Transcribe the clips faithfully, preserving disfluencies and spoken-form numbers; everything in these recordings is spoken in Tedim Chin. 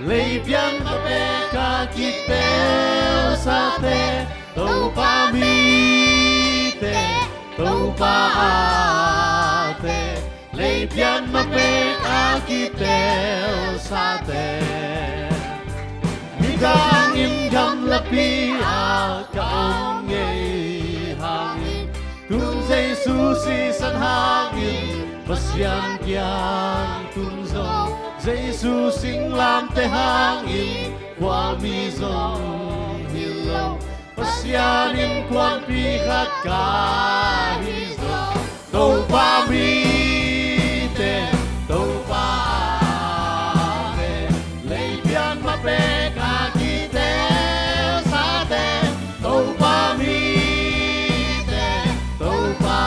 Leipian mapek a kiteelsate, Topa mite, Topa ate, leipian mapek a kiteelsate. Nidangin gamlapi a ka om ngei hangin, tun Jesu sisan hangin Pasian kiang tun zo, Jesu singlamteh hangin khuami zong hi lo, Pasian innkuanpi khat ka hi zo. Topa mite, Topa ate, leipian mapek a kiteelsate, Topa mite, Topa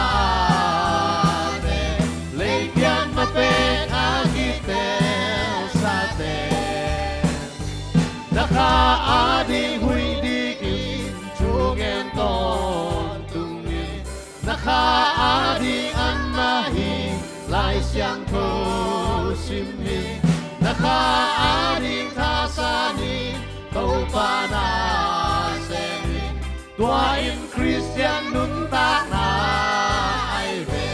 ate, leipian mapek a kiteelsate. Na kha ading huih dikin thu ngen tawntung in, na kha ading an na hi Lai Siangtho sim hi. Na kha ading thasan in, Topa na sem in, tua in Khristian nuntakna ahi ve.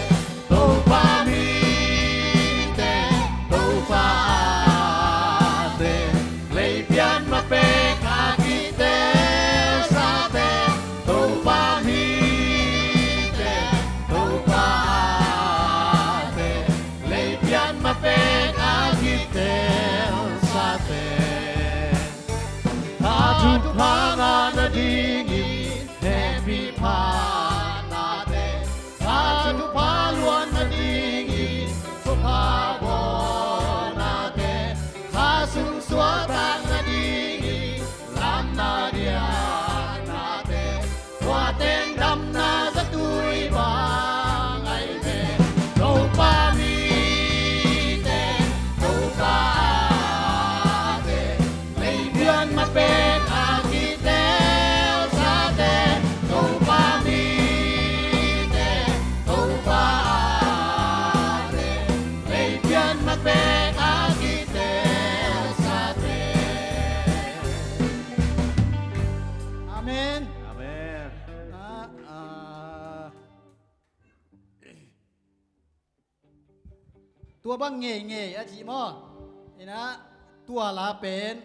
Topa mite, Topa ate, leipian mapek a kiteelsate, Topa mite, Topa ate, leipian mapek a kiteelsate. Tha thupha ngah nadingin hehpih phatnate, tha thupha luan nadingin thupha bawlnate, tha sung suahtak nadingin lamna diaknate, tua teng damna zatui bang ahi ve. Topa mite, Topa ate, leipian mapek a kiteelsate, Topa mite, Topa ate, leipian mapek a kiteelsate. Amen. Amen. Ah, ah. Tua bang ngeingei a cih maw? Inah tua la pen,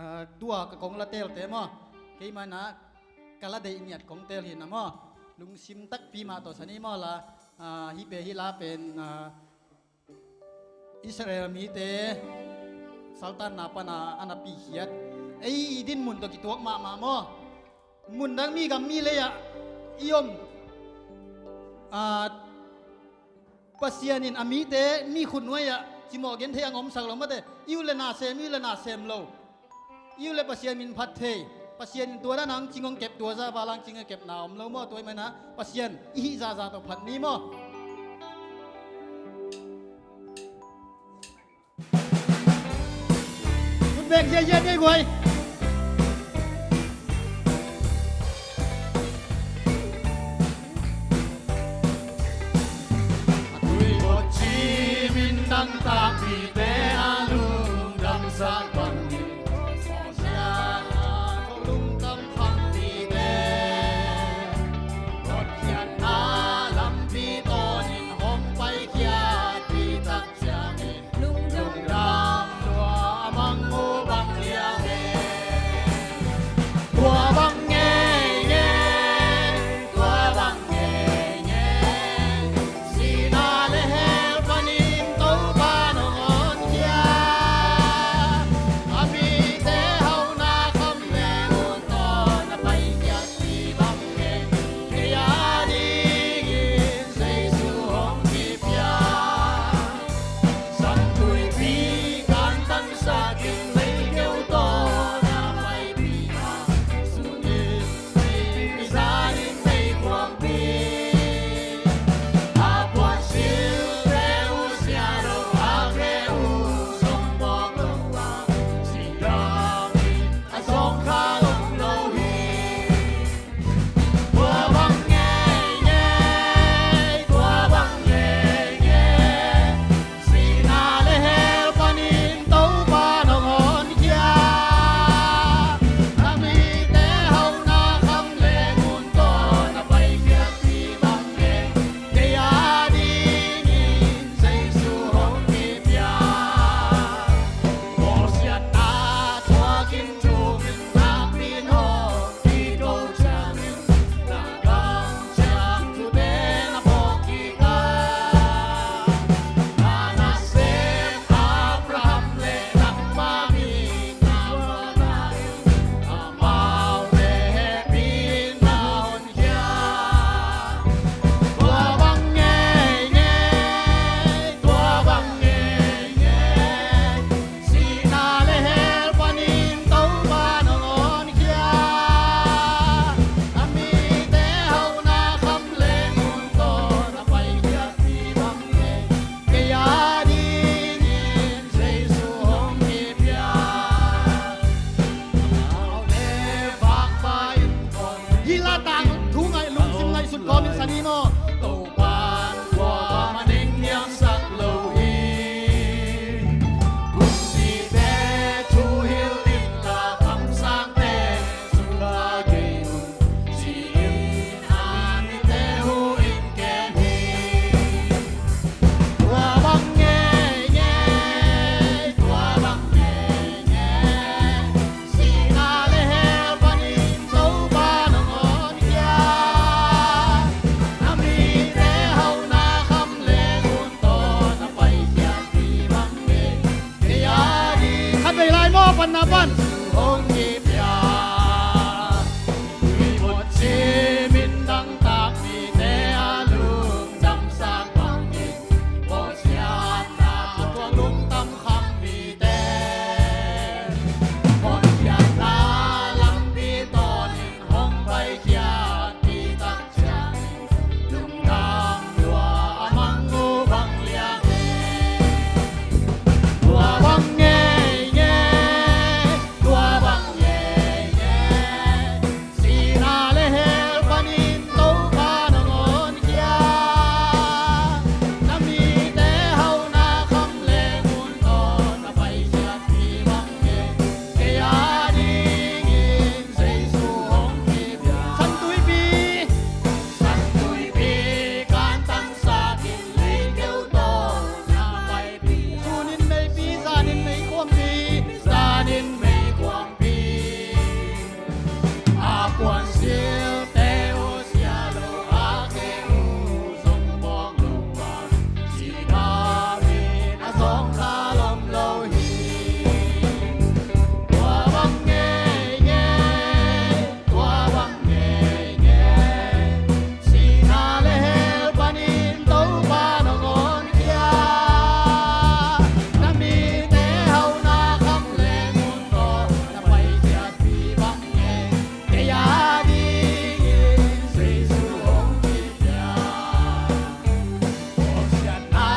ah, tua ka kong la teelte maw? Keimah inah ka la deih ngiat kong teel hi na maw? Lungsim takpi mah tawh sa ni maw la, ah, hih pen hih la pen, ah, Israel mite saltanna pana a na pikhiat, ei i dinmun tawh kituak mahmah maw? Mundang mi gam mi lei-ah i om, ah, Pasian in a mite mi khut nuai-ah cimawh genthei a ngomsak lo mate. I ut le na sem, i ut le na sem lo. I ut le Pasian min phat thei. Pasian in tua dan a hong cing hong kep, tua zah val a hong cing a kepna om lo maw? Tua ahih manin ah Pasian i hih zahzah tawh phat ni maw? Ut bek ziahziah ni ei guai. A tui bawt cimin nang takpite a lungdamsak bangin, Mawsia a tawh lungdam khangmite, bawtkhiatna lampi tawnin hong paikhiatpih tak ciangin, lungdam lua a mang uh bang liang e. Pan na pan. Hong kipia. Tui mut cim in dangtak mite a lungdamsak bangin, bawlsiatna thuak lungdam kham mite, bawlsiatna lampi tawnin hong paikhiat pi tak ciangin, lungdam lua a mang uh bang liang e. Tua bang ngeingei, tua bang ngeingei, sihna le hell panin Topa nong honkhia. Na mite hauna kham le mun tawh na paikhiatpi bang ngeingei, kei a dingin Jesu hong kipia. Santuipi, Santuipi kan tangsakin leikeu tawh na paipi. Sunin meipi, zanin meikhuampi, zanin meikhuampi. A puansilte uh sia lo a, kei uh zong bawng lo a, sihna min a zong kha lom lo hi. Tua bang ngeingei, tua bang ngeingei, sihna le hell panin Topa nong honkhia. Na mite hauna kham le mun tawh na paikhiatpi bang ngeingei, kei a dingin Jesu hong kipia. Bawlsiatna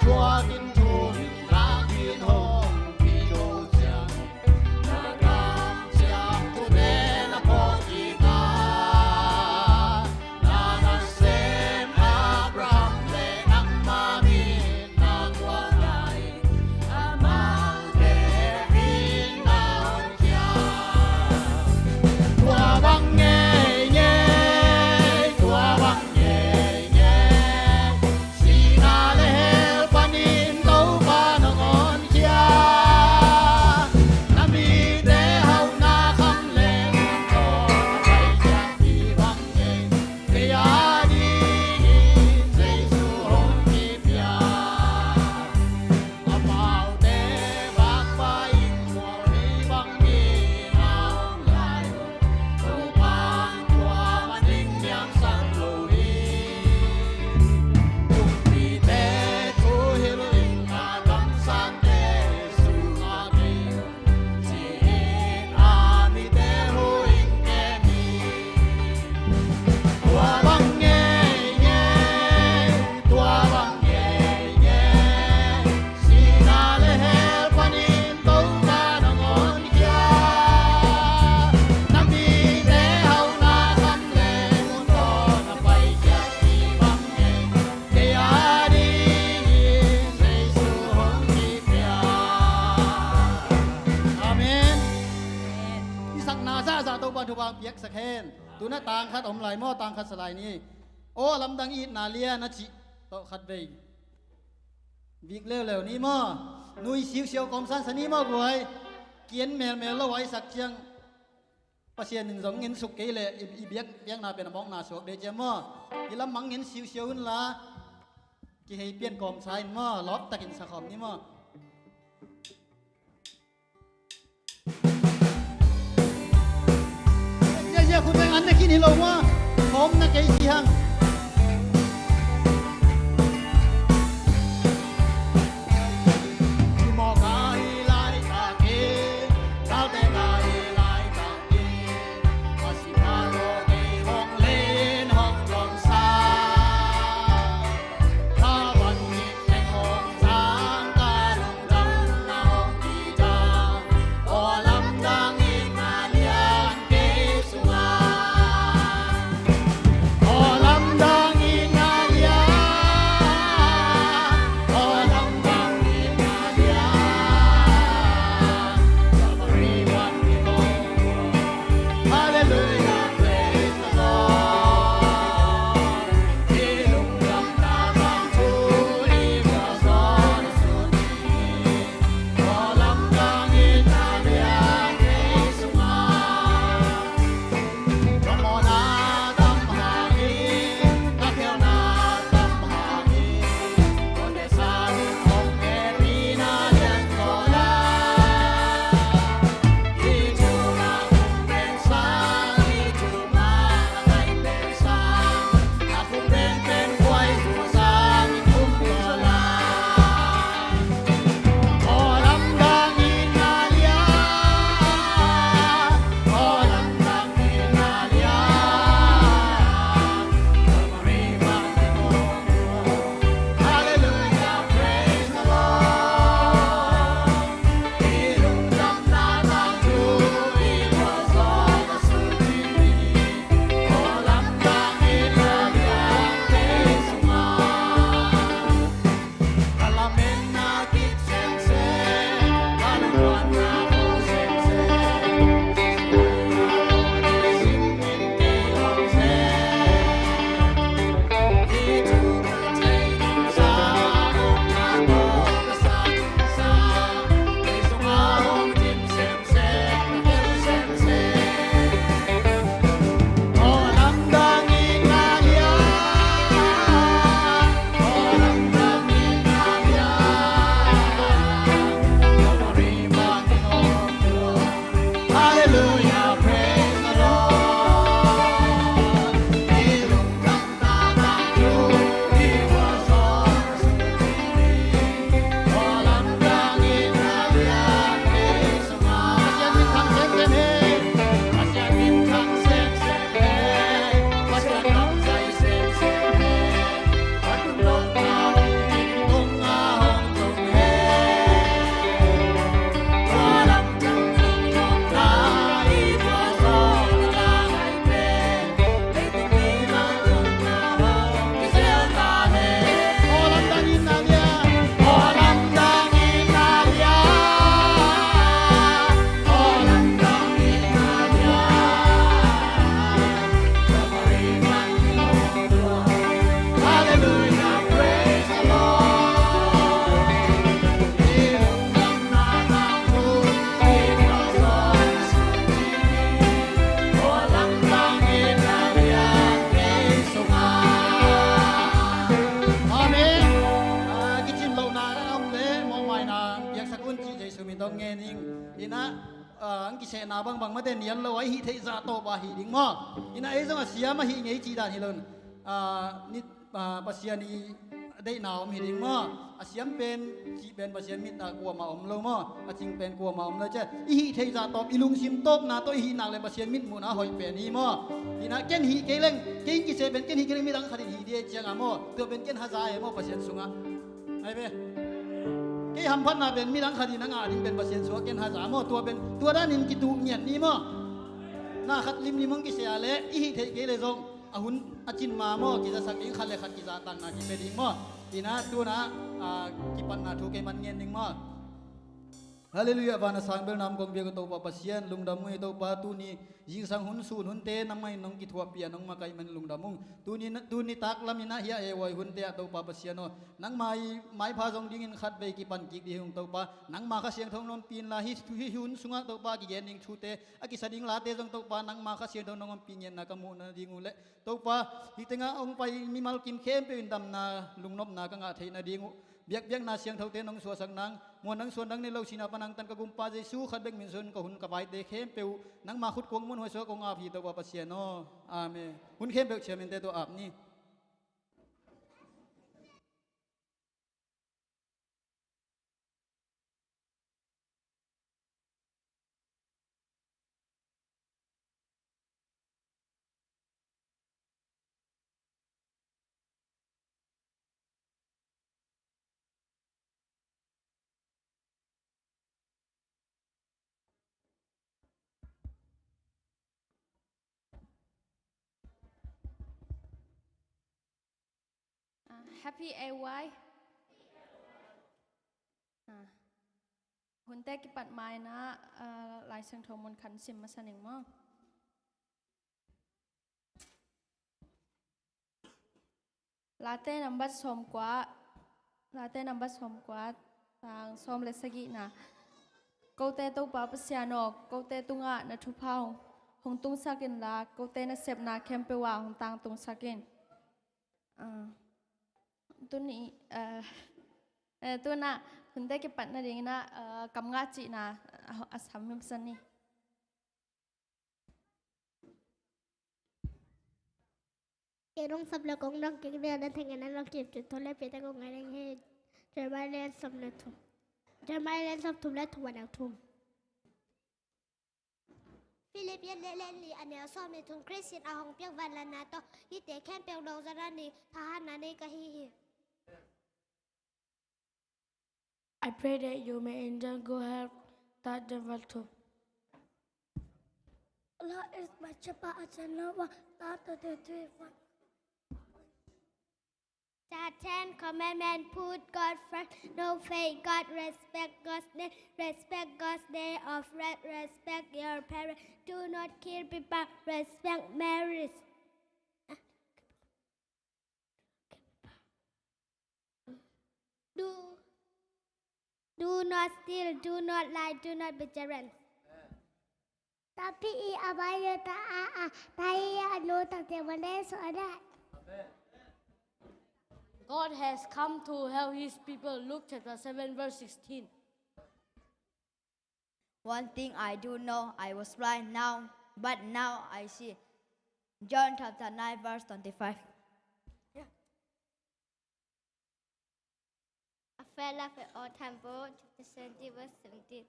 thuakin thu min lakin hong pi uh ciangin, na kamciam thute na pawlkik a, na nasem Abraham le nangmah min na gualna in, amaute min na honkhia. Tua bang ngeingei, tua bang ngeingei, sihna le hell panin Topa nong honkhia. Na mite hauna kham le mun tawh na paikhiatpi bang ngeingei, kei a dingin Jesu hong kipia. Amaute vak pa-in mualpho bangin a om lai uh, Topa'n kuamah ding niamsak lo hi. Kumpite thuhilh in a damsakte sungah kei uh, ci-in a mite hu in kem hi. Tua bang ngeingei, tua bang ngeingei, sihna le hell panin Topa nong honkhia. Na mite hauna kham le mun tawh na paikhiatpi bang ngeingei, kei a dingin Jesu hong kipia. Amen. I sakna zahzah Topa'n thupha piaksak hen. Tu-in a tang khat om lai maw, tang khat sa lai ni. Aw lamdang itna lian a cih tawh khatvei vik leuleu ni maw. Nui siusiau kawmsan sa ni maw guai. Kian melmel lo a i sak ciang Pasian in zong ngen suk kei leh i, i biak, biakna pen a mawkna suak dei ciam maw. I lam mang ngen siusiau unla, kihei pian kawmsa in maw, lawptakin sa khawm ni maw. Ziahziah khut veng an ne khin hi lo maw. Khawm na kei si hang. Kimawk a hi laitak hi, galte na hi laitak hi, Pasian a lo kei hong len hong lawngsa. Thaban hi teng hong zang ka lungdamna hong kidang. Aw lamdang itna lian kei sungah. Aw lam Sak un cih Jesu min tawh ngen ing. Inah, ah, ang kisehna bangbang mate nial lo a, i hih theih zah tawp a hih ding maw? Inah ei zong a siam a hih ngei cih dan hi lo. Ah, ni, ah, Pasian i deihna om hi ding maw? A siam pen, cih pen Pasian mit ah kuamah om lo maw? A cing pen kuamah om lo cia. I hih theih zah tawp, i lungsim tawpna tawh i hih nak le Pasian mitmuhna hoih pen hi maw? Inah ken hih kei leng, kei in kiseh pen ken hih kei leng midang khat in hih dih ei ciangah maw? Tua pen ken haza ei maw Pasian sungah? Ai ve. Kei hamphatna pen midang khat in a ngah ding pen Pasian sungah ken haza maw? Tua pen, tua danin kituh ngiat ni maw? Na khat limlim hong kiseh a le, i hih theih kei le zong, a hun a cin ma maw, kizasak ding khat le khat kizahtakna kipia ding maw? Inah tuna, ah, kipatna thu kei man ngen ding maw? Halleluiah, van a sang bel nam kong biak a Topa Pasian, lungdam ung ei Topa, tuni zingsang hun sun hunte nangmah in nong kithuahpih a nong makaih man lungdam ung. Tuni, tuni taklam inah hiah ei huai hunte ah Topa Pasian aw, nangmah i maipha zong dingin khatvei kipan kik dih hi ung Topa. Nangmah Kha Siangtho nong ompih inla hih, hih hun sungah Topa kigen ding thute, a kisa ding late zong Topa nangmah Kha Siangtho nong ompih ngiatna ka muhna ding uh leh Topa, hih tengah hong pai mimal kim khempeuh in damna, lungnopna ka ngah theihna ding uh, biakpiakna siangthote nong suahsak nang, muan nang suan nang nei lo sihna pan hangtan ka Gumpa Jesu khat bek min suan ka hun ka vaite khempeuh uh nangma khut kuang muanhuai suah kong ap hi Topa Pasian aw. Amen. Hun khempeuh chairman-te tawh ap ni. Ah, Happy A Y. Ah. Hunte kipat ma-in ah, ah, Lai Siangtho mun khat sim masa ning maw? Late nambat sawmkua, Late nambat sawmkua, tang sawm le sagihna. Kote Topa Pasian aw, kote tungah na thupha hong, hong tungsak inla, kote nasepna khempeuh ah hong tangtungsak in. Ah, tuni, ah, eh, tuna hunte kipat nadingin ah, ah, kam ngah cihna, ah, a sam himsan ni. Kei nong sap le kong dang kik ding a, na thengin a nong kip cih thu le pite kong ngai ding hi. Jeremiah lian sawm le thum. Jeremiah lian sawm thum le thum a neu thum. Philippian lian li a neu sawm le thum. Khrist in a hong piak vangliatna tawh hihte khempeuh lawhzawhna ni thahatna nei ka hi hi. I pray that you may enjoy good health. That the virtue. Lord is my shepherd, I shall not want. Psalm thirty-three, one. The Ten Commandments: put God first, no faith, God, respect God's name, respect God's day of rest, respect your parents, do not kill people, respect marriage. Do, do not steal, do not lie, do not be jealous. Tapi i abai ta a a, tai a no ta te wane so ada. God has come to help his people. Luke chapter seven, verse sixteen. One thing I do know, I was blind now, but now I see. John chapter nine, verse twenty-five. A fela fe o tambo, chapter seventy, verse seventeen.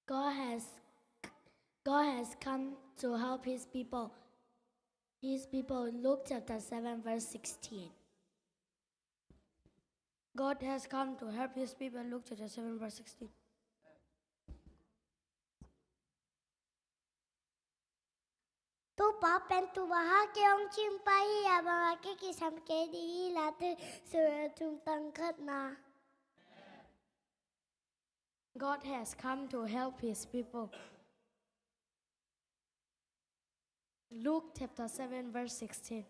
God has, God has come to help his people. His people, Luke chapter seven, verse sixteen. God has come to help his people, Luke chapter seven, verse sixteen. Topa pen tu baha ke ong chim pai hi a banga ke kisam ke di hi la te sura tum tang khat na. God has come to help his people. Luke chapter seven, verse sixteen.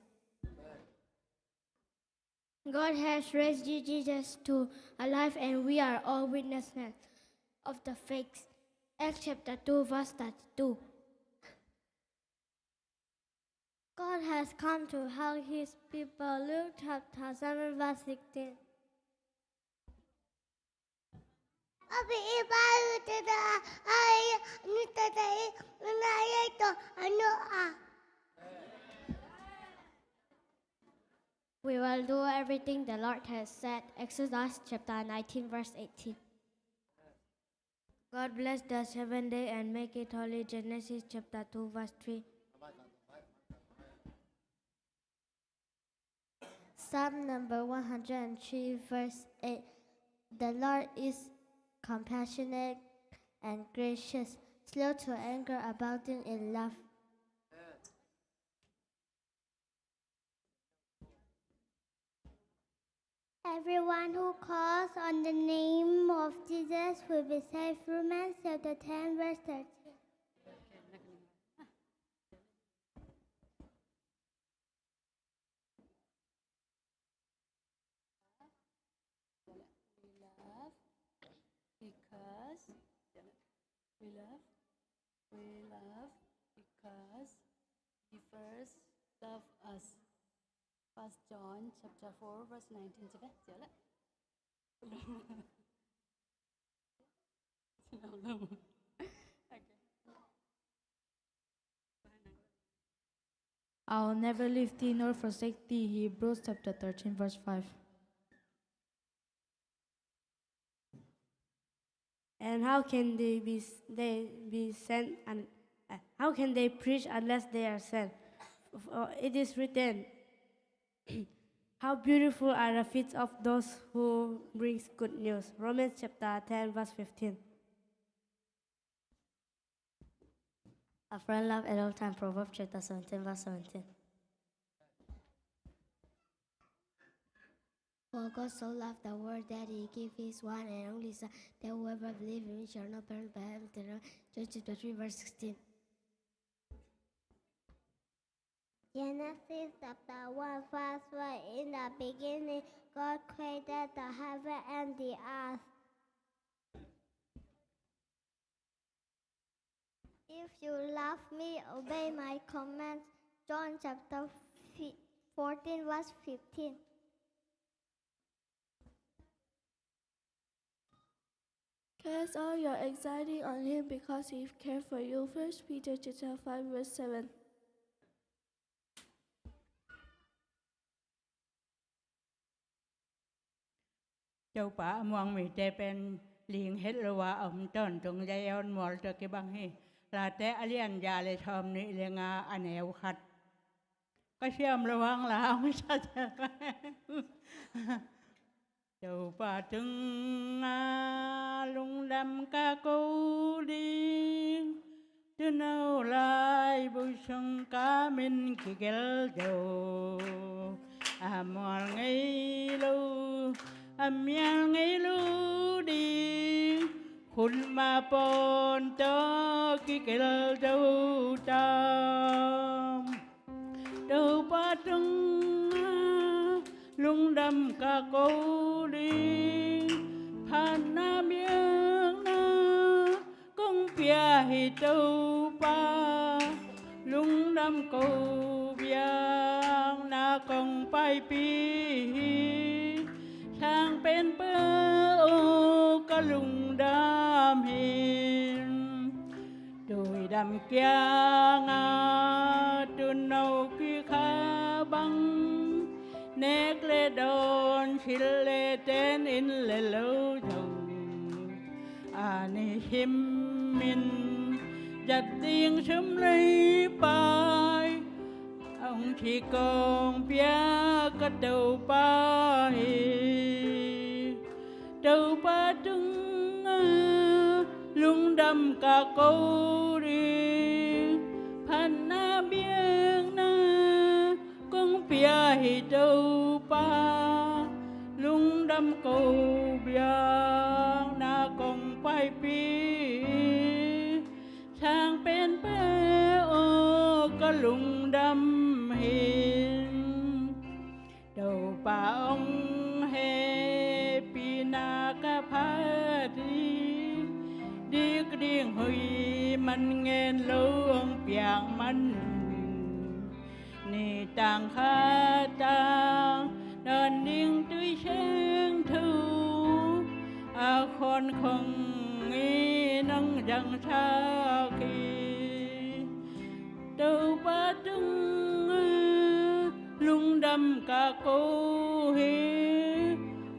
God has raised Jesus to alive, and we are all witnesses of the fact. Acts chapter two, verse thirty-two. God has come to help his people. Luke chapter seven, verse sixteen. Abi ibaru tada ai nu tada i nuna yaito anu a. We will do everything the Lord has said. Exodus chapter nineteen, verse eighteen. God bless the seventh day and make it holy. Genesis chapter two, verse three. Psalm number one hundred and three, verse eight. The Lord is compassionate and gracious, slow to anger, abounding in love. Everyone who calls on the name of Jesus will be saved. Romans chapter ten, verse thirteen. We love because we love we love because He first loved us. First John chapter four, verse nineteen. Cakap, cakap. Belum. Belum. Okay. I'll never leave thee nor forsake thee. Hebrews chapter thirteen, verse five. And how can they be, they be sent, and uh, how can they preach unless they are sent? For it is written, "How beautiful are the feet of those who brings good news." Romans chapter ten, verse fifteen. A friend love at all time, Proverbs chapter seventeen, verse seventeen. For God so loved the world that He gave His one and only Son, that whoever believes in Him shall not perish but have eternal life. John chapter three, verse sixteen. Genesis chapter one, verse one. In the beginning, God created the heaven and the earth. If you love me, obey my commands. John chapter fi-, fourteen, verse fifteen. Cast all your anxiety on Him because He cares for you. First Peter chapter five, verse seven. Topa a muang mite pen ling het lo a om tawntung Zion mual tawh kibang hi. Late a lian za le sawmnih le nga a neu khat. Ka siam lo hang la hong sa. Topa tungah lungdam ka ko ding, tuuno laibu sung ka min kigelh zo. A mual ngei lo, a mial ngei lo ding, khut mah pawn tawh kigelh zo tam. Topa tungah lungdam ka ko ding, phatna biakna kong pia hi Topa. Lungdam ko biakna kong paipih hi, sang pen peuh aw ka lungdam hi. Tuidam kiangah tuuno kikha bang, nek le dawn, silh le ten, inn le lo zong, a nisim in zat ding sum le pai, hong ci kong pia ka Topa hi. Topa tungah lungdam ka ko ding, phatna biakna kong pia hi Topa. Lungdam ko biakna kong paipih, sang pen peuh aw ka lungdam hi. Topa hong hehpihna ka phat hi, dik ding hoih man ngen lo hong piak man. Ni tang kha tang dawn ding tui siangtho, a Khawn khong i nang zang sak hi. Topa tung lungdam ka ko hi.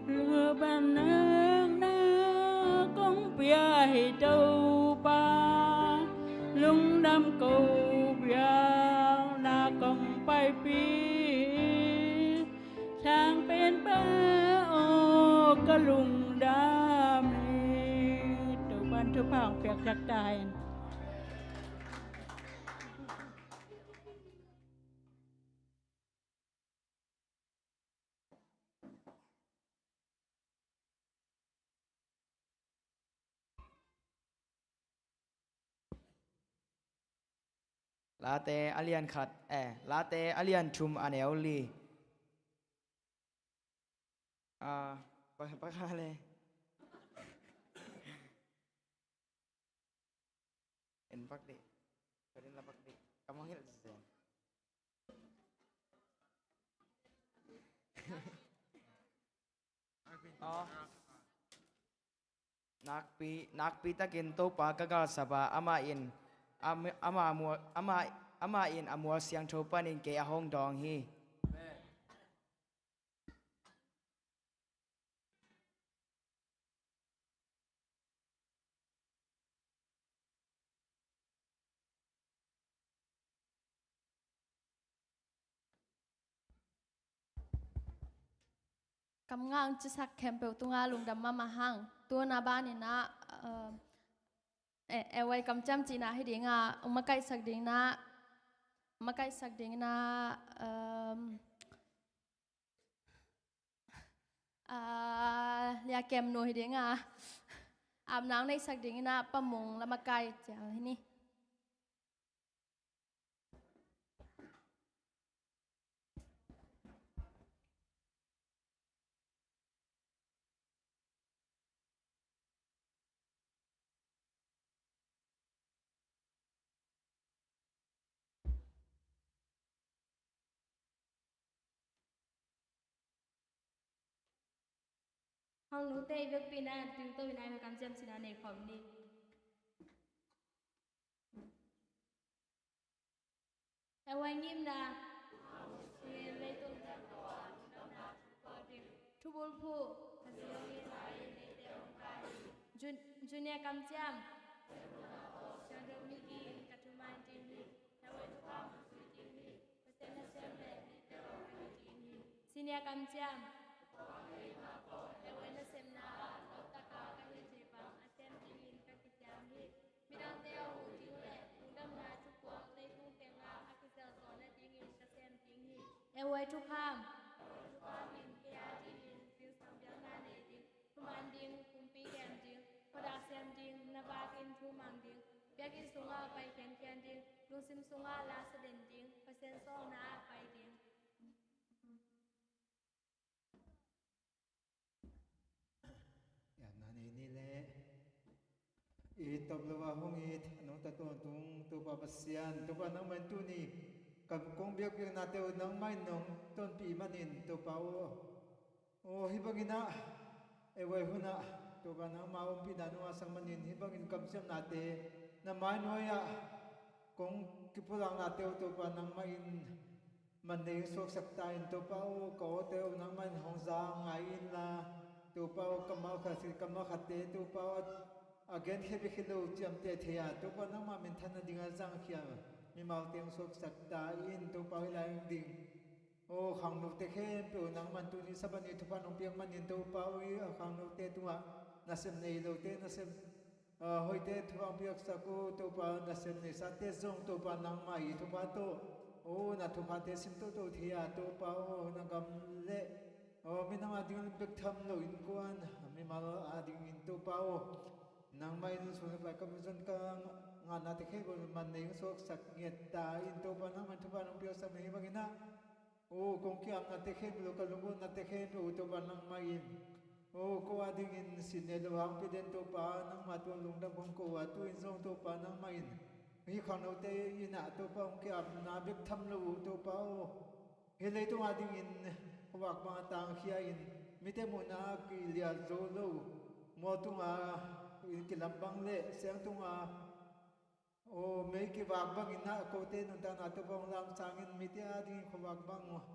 Lungdam na kong pia hi Topa. Lungdam ko pia na kong paipi. Sang pen pa aw ka lungdam hi. Topan thupha hong piaksak ta hen. Late a lian khat, eh, Late a lian thum a neu li. Ah, pa, pa kha le. En bak dih. Ka din la bak dih. Ka mong hilh zen. Oh. Nakpi, nakpi takin Topa ka galsap a, amah in, am-, amah mual, amah, amah in a mual siangtho panin kei a hong dawng hi. Kam nga hong cisak khempeuh tungah lungdam mahmah hang. Tu na banin ah, eh, eh, eh, wai kamciam cihna hi ding ah, hong makaihsak ding na, makaihsak ding na, um, ah, lia kem nu hi ding a, apna hong neihsak ding in a, Pa Mung la makai cial hi ni. Khangnote i vekpi-in ah, tingto in ah, i kamciam cihna nei khawm ni. Ei wai ngimna. Thubulphuh. Jun-, Junior kamciam. Siangtho mi kiang ka thuman ding hi. Ei wai thupha hong zui ding hi. Pasian nasem le mite lawm ka hi ding hi. Senior kamciam. Ei wai nasemna ah lawptaka ka hih theih bang a sem dingin ka kiciam hi. Midangte a huh ding le lungdamna thupuak leitung tengah a kizelzaw nadingin ka sem ding hi. Ei wai thukham. Ei wai thukham in kei a dingin zingsang biakna nei ding, thuman ding, pumpi gen ding, khuadak sem ding, na vakin thu mang ding, biakinn sungah pai khiankhian ding, lungsim sungah la sa den ding, Pasian sawlna ah pai ding. Iatna nei ni le i tawp lo a hong it a nungta tawntung Topa Pasian, Topa nangmah in tuni ka kong biakpiaknate uh nangmah in nong tonpih manin Topa aw. Aw, hih bangin ah ei wai hunah Topa nangmah ompihna nong ngahsak manin hih bangin kamciamnate na mainuai ah kong kipulaknate uh Topa nangmah in man nei hong suaksak ta in Topa aw, ka awte uh nangmah in hong za ngai inla, Topa aw, ka malkhat, ka malkhatte Topa aw, a genkhia bek hi lo ciamteh thei a, Topa nangmah minthan nading a zangkhia mimalte hong suaksak ta in Topa aw, hih lai ding aw, khangnote khempeuh nangmah in tuni Sabbath ni thupha nong piak manin Topa aw, a khangnote tungah nasem nei lote nasem, ah, hoihte thupha hong piaksak aw Topa, nasem neisate zong Topa nangmah i thupha tawh aw, na thuphate sim toto thei a Topa aw, na gam le aw, minam ading bek tham lo innkuan mimal adingin Topa aw, nangmah in sun a pai ka muzon ka ngahnate khempeuh man nei hong suaksak ngiat ta in Topa nangmah in thupha nong piaksak na hih bangin ah aw, kong ki-apnate khempeuh, ka lunggulhnate khempeuh uh Topa nangmah in aw, ko adingin sin nei lo hong pia den Topa nangmah tungah lungdam kong ko a, tu-in zong Topa nangmah in hih khangnote in ah Topa hong ki-apna bek tham lo uh Topa aw, hih leitung adingin khuavak bang a tangkhia in mite muhna ah kiliat zo lo mual tunga inn kilam bang le siang tunga, aw, mei kivak bangin ah kote nuntakna Topa hong lam sangin mite a dingin khuavak bang hong,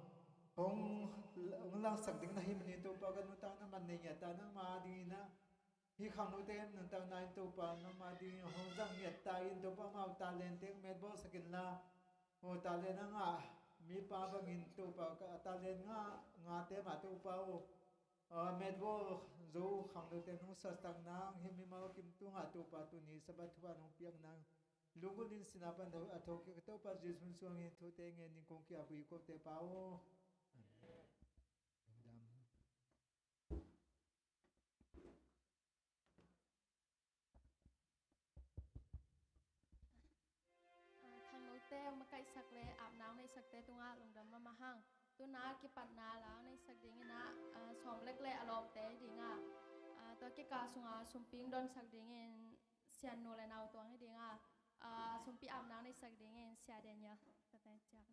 hong langsak ding na hih manin Topa ka nuntakna man nei ngiat ta, nangma dingin ah hih khangnote nuntakna in Topa nangma dingin hong zang ngiat ta in Topa, amau talent teng metbawlsak inla, aw, talent a ngah mipa bangin Topa ka talent ngah ngate mah Topa aw, a, metbawl zo khangnote nong suaksak nang, hih mimal kim tungah Topa tuni Sabbath thupha nong piak nang, lunggulh in sina pan a thokik Topa Jesu min suangin thute ngen in kong kiap uh hi kote Pa aw. Amen. Ah, khangnote hong makaihsak le apna hong neihsakte tungah lungdam mahmah hang. Tuna kipatna la hong neihsak dingin ah, ah, Sawm Lek le a lawmte dingah, ah, tua kikal sunga sumpi hong donsak dingin Sia Nu le Nau Tuang hi dingah, ah, sumpi apna hong neihsak dingin Sia Daniel. Tua pen ciak.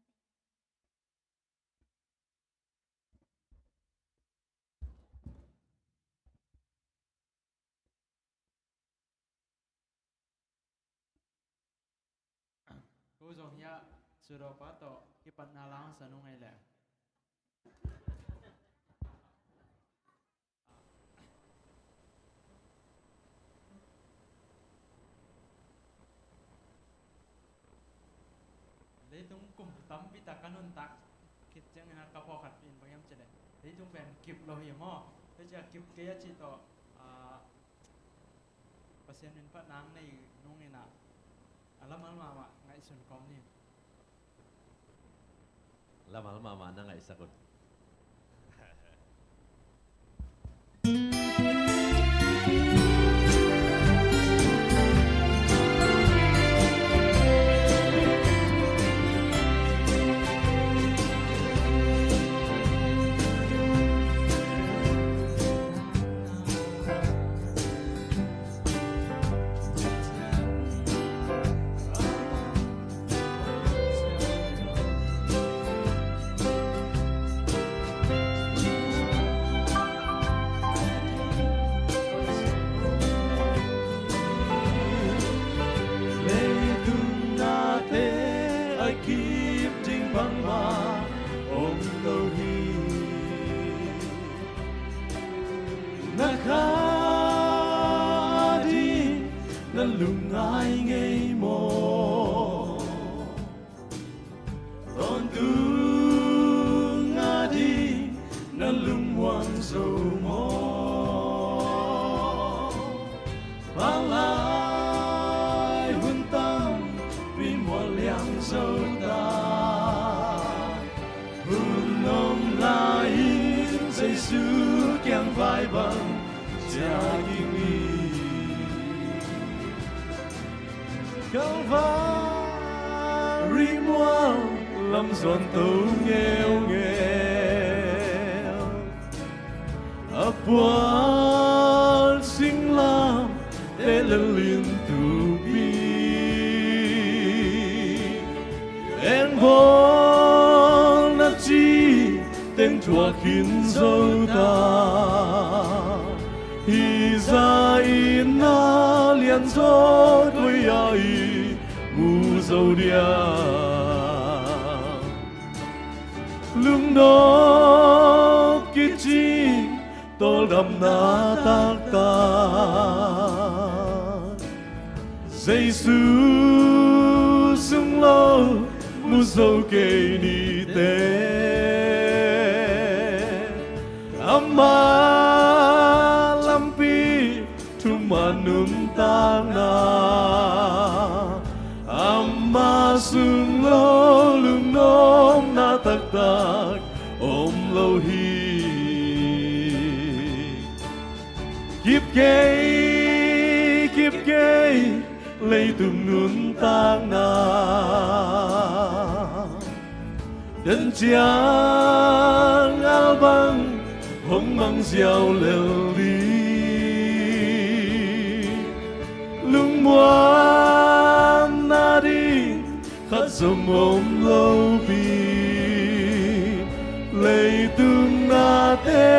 Ko zong hiah Sudo pa tawh kipatna la hong sa nung ei leh. Leitung kum tampi tak ka nuntak khit ciangin a ka pawlkhat in bang hiam cih leh leitung pen kip lo hi maw? Tua ciah kip kei a cih tawh, ah, Pasian min phatna nei nung in ah, a lamal mahmah ngaihsun kawm ni. Lamal mahmah na ngaihsak un. Leitung nate a kip ding bangmah om lo hi. Na kha ding na lungngai ngei maw? Tawntung a ding na lungmuang zo maw? Palai hun tampi mual liang zo ta. Hun om lai-in Jesu kiang vai bang ciah kik ni. Kalvari mual lam zuan to ngeungeu. A puan singlamteh lel in tupi. Engbawl na cih teng thuak khin zo ta. Hih zah in na lianzaw koi ah i mu zo diam? Lungnop kici tawldamna taktak, Jesu sung lo mu zo kei ni teh. Ama lampi thuman nuntakna, ama sung lo lungnopna taktak om lo hi. Kip kei, kip kei, leitung nuntakna. Dan ciang ngal bang hong mang ziau lel ding. Lungmuanna ding khat zong om lo pi. Leitung nate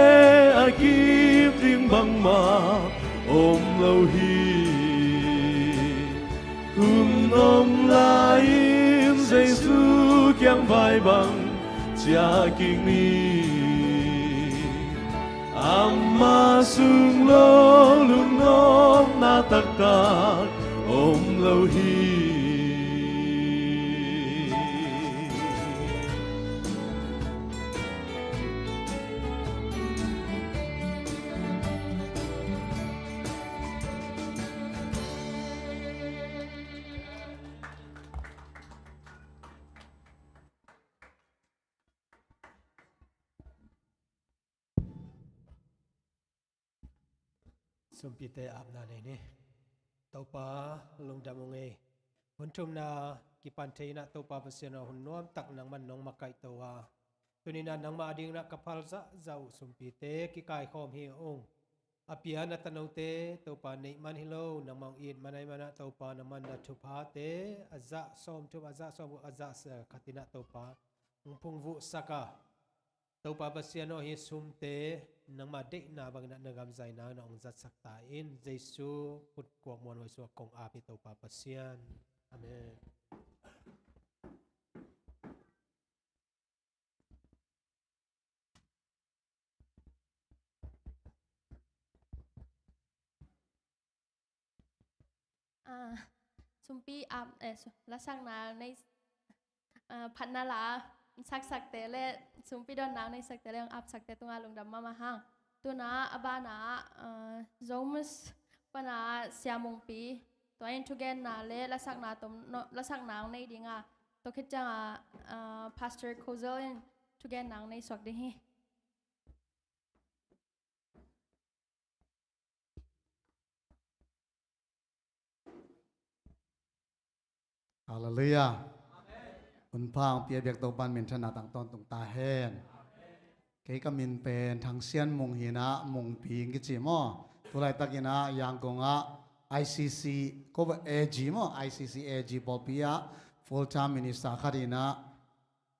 a kip ding bangmah om lo hi. Hun om lai-in Jesu kiang vai bang ciah kik ni. Ama sung lo lungnopna taktak om lo hi. Sumpite apna nei ni. Topa, lungdam ung ei. Hun thumna kipan thei inah Topa Pasian aw, hun nuamtak nangman nong makaihto a, tuni inah nangmah ading inah ka phal zahzah uh sumpite kikaikhawm hi ung. A pia na tanote Topa neih man hi lo, nangmah hong it man ahih manah Topa nangman na thuphate a zah sawmthum, a zah sawm, a zah khat inah Topa hong phungvuhsak a, Topa Pasian aw, hih sumte nangmah deihna bangin ah na gamzaina na hong zatsak ta in, Jesu khut kuak muanhuai sungah kong ap hi, Topa Pasian. Amen. Ah, sumpi ap, eh, su-, lasakna nei, ah, phatna la saksakte le sumpi donna nei sakte le hong apsakte tungah lungdam mahmah hang. Tuna a bana, ah, Zomus pana Sia Mungpi, tua in thugenna le lasakna tom, no, lasakna hong nei dinga, tua khit cianga, ah, Pastor Kozel in thugenna hong nei suak ding hi. Halleluiah. Hun pha hong pia biak Topa in minthanna tang tawntung ta hen. Kei ka min pen Thang Sian Mung hi inah, Mungpi hong kici maw. Tulaitak inah Yangon ah I C C, ko va A G maw, I C C A G pawlpi ah full time minister khat hi inah,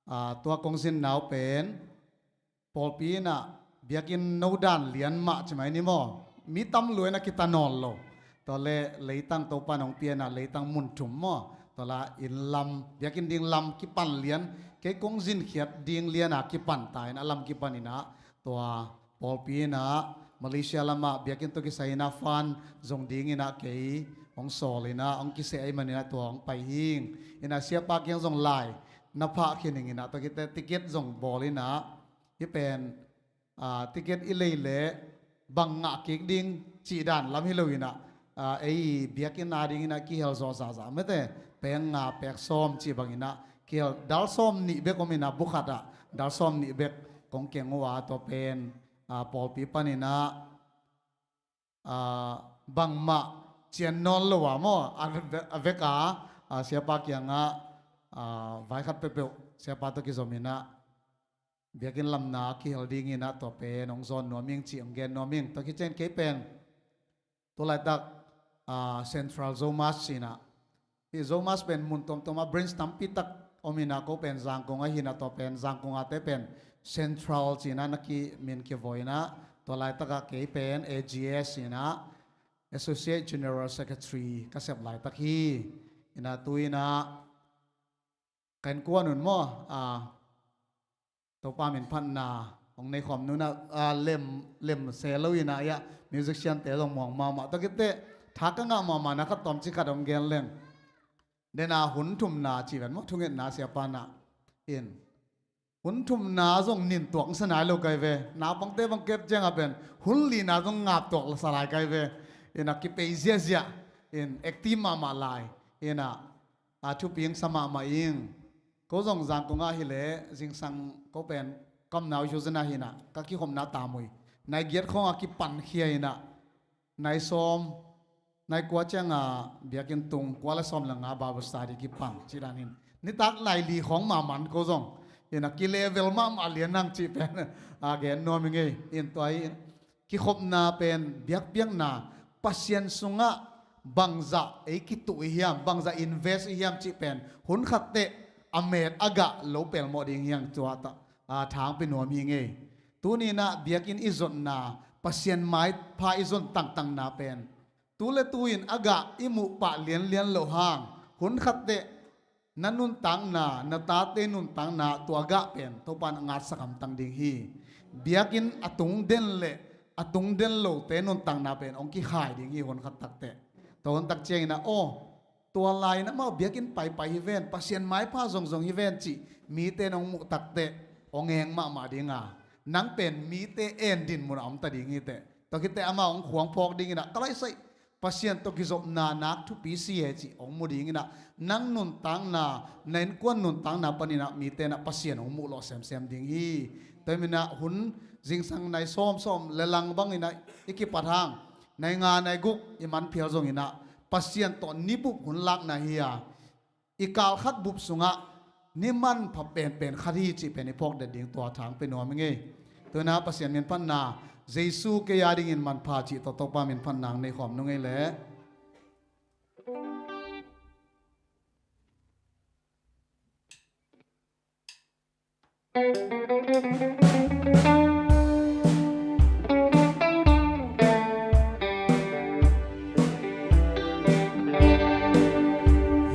ah, tua kong zin nau pen pawlpi inah biakinn no dan lian mah ci mai ni maw. Mi tam lua inah kita nawn lo. Tua le leitang Topa in hong pia inah leitang mun thum maw. Tua la inn lam, biakinn ding lam kipan lian, kei kong zinkhiat ding lian a kipan ta inah lam kipan inah tua pawlpi inah Malaysia lamah biakinn tawh kisai inah fan zong ding inah kei hong sawl inah hong kiseh ahih man inah tua hong pai hing. Inah siapa kiang zong lai na phah khin ing inah tua khit teh ticket zong bawl inah, hih pen, ah, ticket i lei leh bang ngah kik ding cih dan lam hi lo inah, ah, ei biakinn a ding inah kihel zawh zahzah mete, peng nga pek sawm cih bang inah kihel, dal sawm nih bek om inah, bu khat ah dal sawm nih bek kong keng uh a, tua pen, ah, pawlpi pan inah, ah, bangmah cian nawn lo a maw, a ve-, a vek a, ah, siapa kiangah, ah, vai khat peuhpeuh siapa tawh kizom inah biakinn lamna kihel ding inah tua pen hong zawn nuam ing cih hong gen nuam ing. Tua khit ciang kei pen tulaitak, ah, Central Zomus ci inah, hih Zomus pen mun tuamtuam ah branch tampi tak om inah, ko pen Zangkong ahi inah tua pen Zangkong ate pen Central ci inah na kimin kivawi inah, tua laitak ah kei pen A G S inah Associate General Secretary ka sep laitak hi. Inah tu inah ka innkuan un maw, ah, Topa min phatna hong nei khawm nunah, ah, lem, lem se lo inah, ah, musician te zong muang mahmah. Tua khit teh tha ka ngah mahmahna khat tawmcik khat hong gen leng. Dena hun thumna ci ven maw, thungetna siapa inah in, hun thumna zong nin tuak sa nai lo kai ve. Naupangte bang ket ciangah pen hun lina zong ngap tuak sa lai kai ve. Inah kipei ziahziah in, active mahmah lai. Inah, ah, thupi hong sa mahmah ing. Ko zong Zangkong ah hi leh zingsang ko pen ka omna uh Houston ah hi inah, ka kikhopna tamui nai giat khawngah kipankhia inah, nai sawm, nai kua ciangah biakinn tung, kua le sawm le nga Bible study kipan cih dan hi in. Nitak nai li khawng mahmah ko zong inah, kilevel mahmah lian hang cih pen, ah, gen nuam ing ei. In tua hi in, kikhopna pen biakpiakna, Pasian sungah bangzah ei kituh i hiam, bangzah invest i hiam cih pen hun khat teh a met a gah lo pelmawh ding hi hang, tua ta, ah, thangpi nuam hi ing ei. Tuni inah biakinn i zotna Pasian maipha i zon tangtangna pen tu le tu-in a gah i muh pah lianlian loh hang, hun khat teh na nuntakna, na tate nuntakna tua gah pen Topa in a ngatsak hamtang ding hi. Biakinn a tung den le a tung den lote nuntakna pen hong kikhai ding hi hun khat tak teh. Tua hun tak ciangin ah, aw, tua lai-in amau biakinn paipai hi ven, Pasian maipha zongzong hi ven cih mite in hong muh tak teh hong eng mahmah ding a, nang pen mite en din munah om ta ding hi teh. Tua khit teh amau hong khuang phawk dingin ah, ka lai sai, Pasian tawh kizopna nak thupi si e cih hong mu dingin ah, nang nuntakna, na innkuan nuntakna panin ah mite in ah Pasian hong muh lawh semsem ding hi. Tua hi manin ah hun zingsang nai sawm, sawm le lang bangin ah i kipat hang, nai nga nai guk i man phial zongin ah Pasian tawh ni bup hun lakna hi a, i kal khat bup sungah ni manpha penpen khat hi cih pen i phawk det ding tua thang pe nuam i ngei. Tua hi a Pasian min phatna, Jesu kei a dingin manpha cih tawh Topa min phatna hong nei khawm nung ei leh.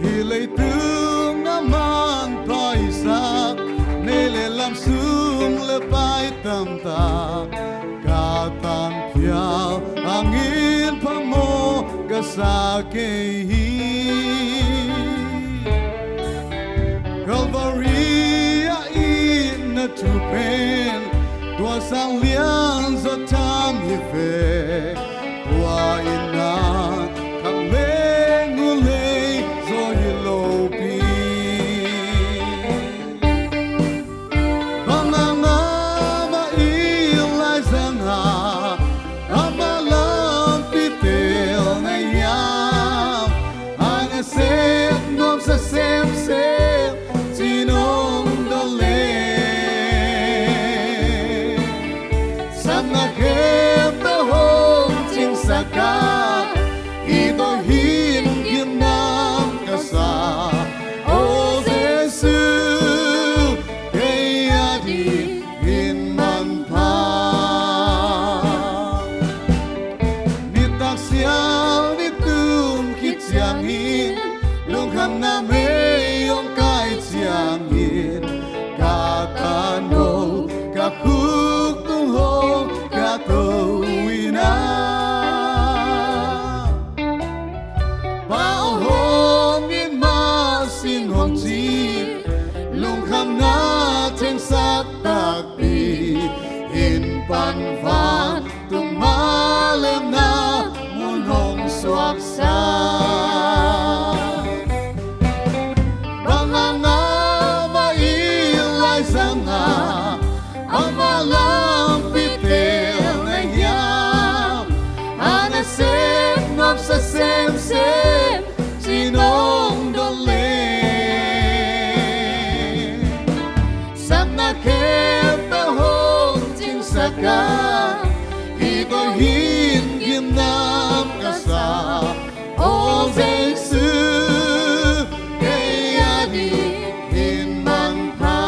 Hih leitung a manpha i sak, nei le lam, sum le pai tamtak, ka tan phial angin phamawh ka sa kei hi. Calvary ah itna thu pen tua sang lian zaw tham hi ve. Tua in ah khang leng uh lei zaw hi lopi. Bang a ngam a i laizang a, amah lampi tel na hiam? A nasep nuamsa semsem ci-in hong dawn leh, sapna khempeuh hong cingsak a, hih tawh hin gimnam ka sa. O Jesu, kei a dingin manpha. Nitak sial ni tum khit ciangin, lungkhamna mei hong kai ciangin, ka tano, ka khuk tung hong ka to in ah, Pa aw hong it mah sing hong ci, lungkhamna thengsak takpi in pan vantung mah lemna mun hong suaksak. Bang a ngam a i laizang a, amah lampi tel na hiam? A nasep nuamsa semsem ci-in hong dawn leh, sapna khempeuh hong cingsak a, hih tawh hin gimnam ka sa. O Jesu, kei a dingin manpha.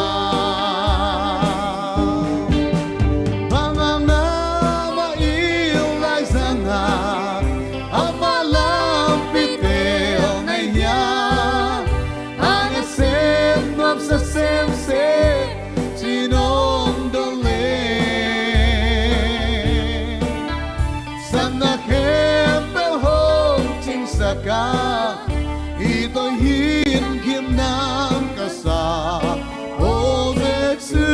Bang a ngam a i laizang a, amah lampi tel na hiam? A nasep nuamsa semsem ci-in hong dawn leh, sapna khempeuh hong cingsak a, hih tawh hin gimnam ka sa. O Jesu,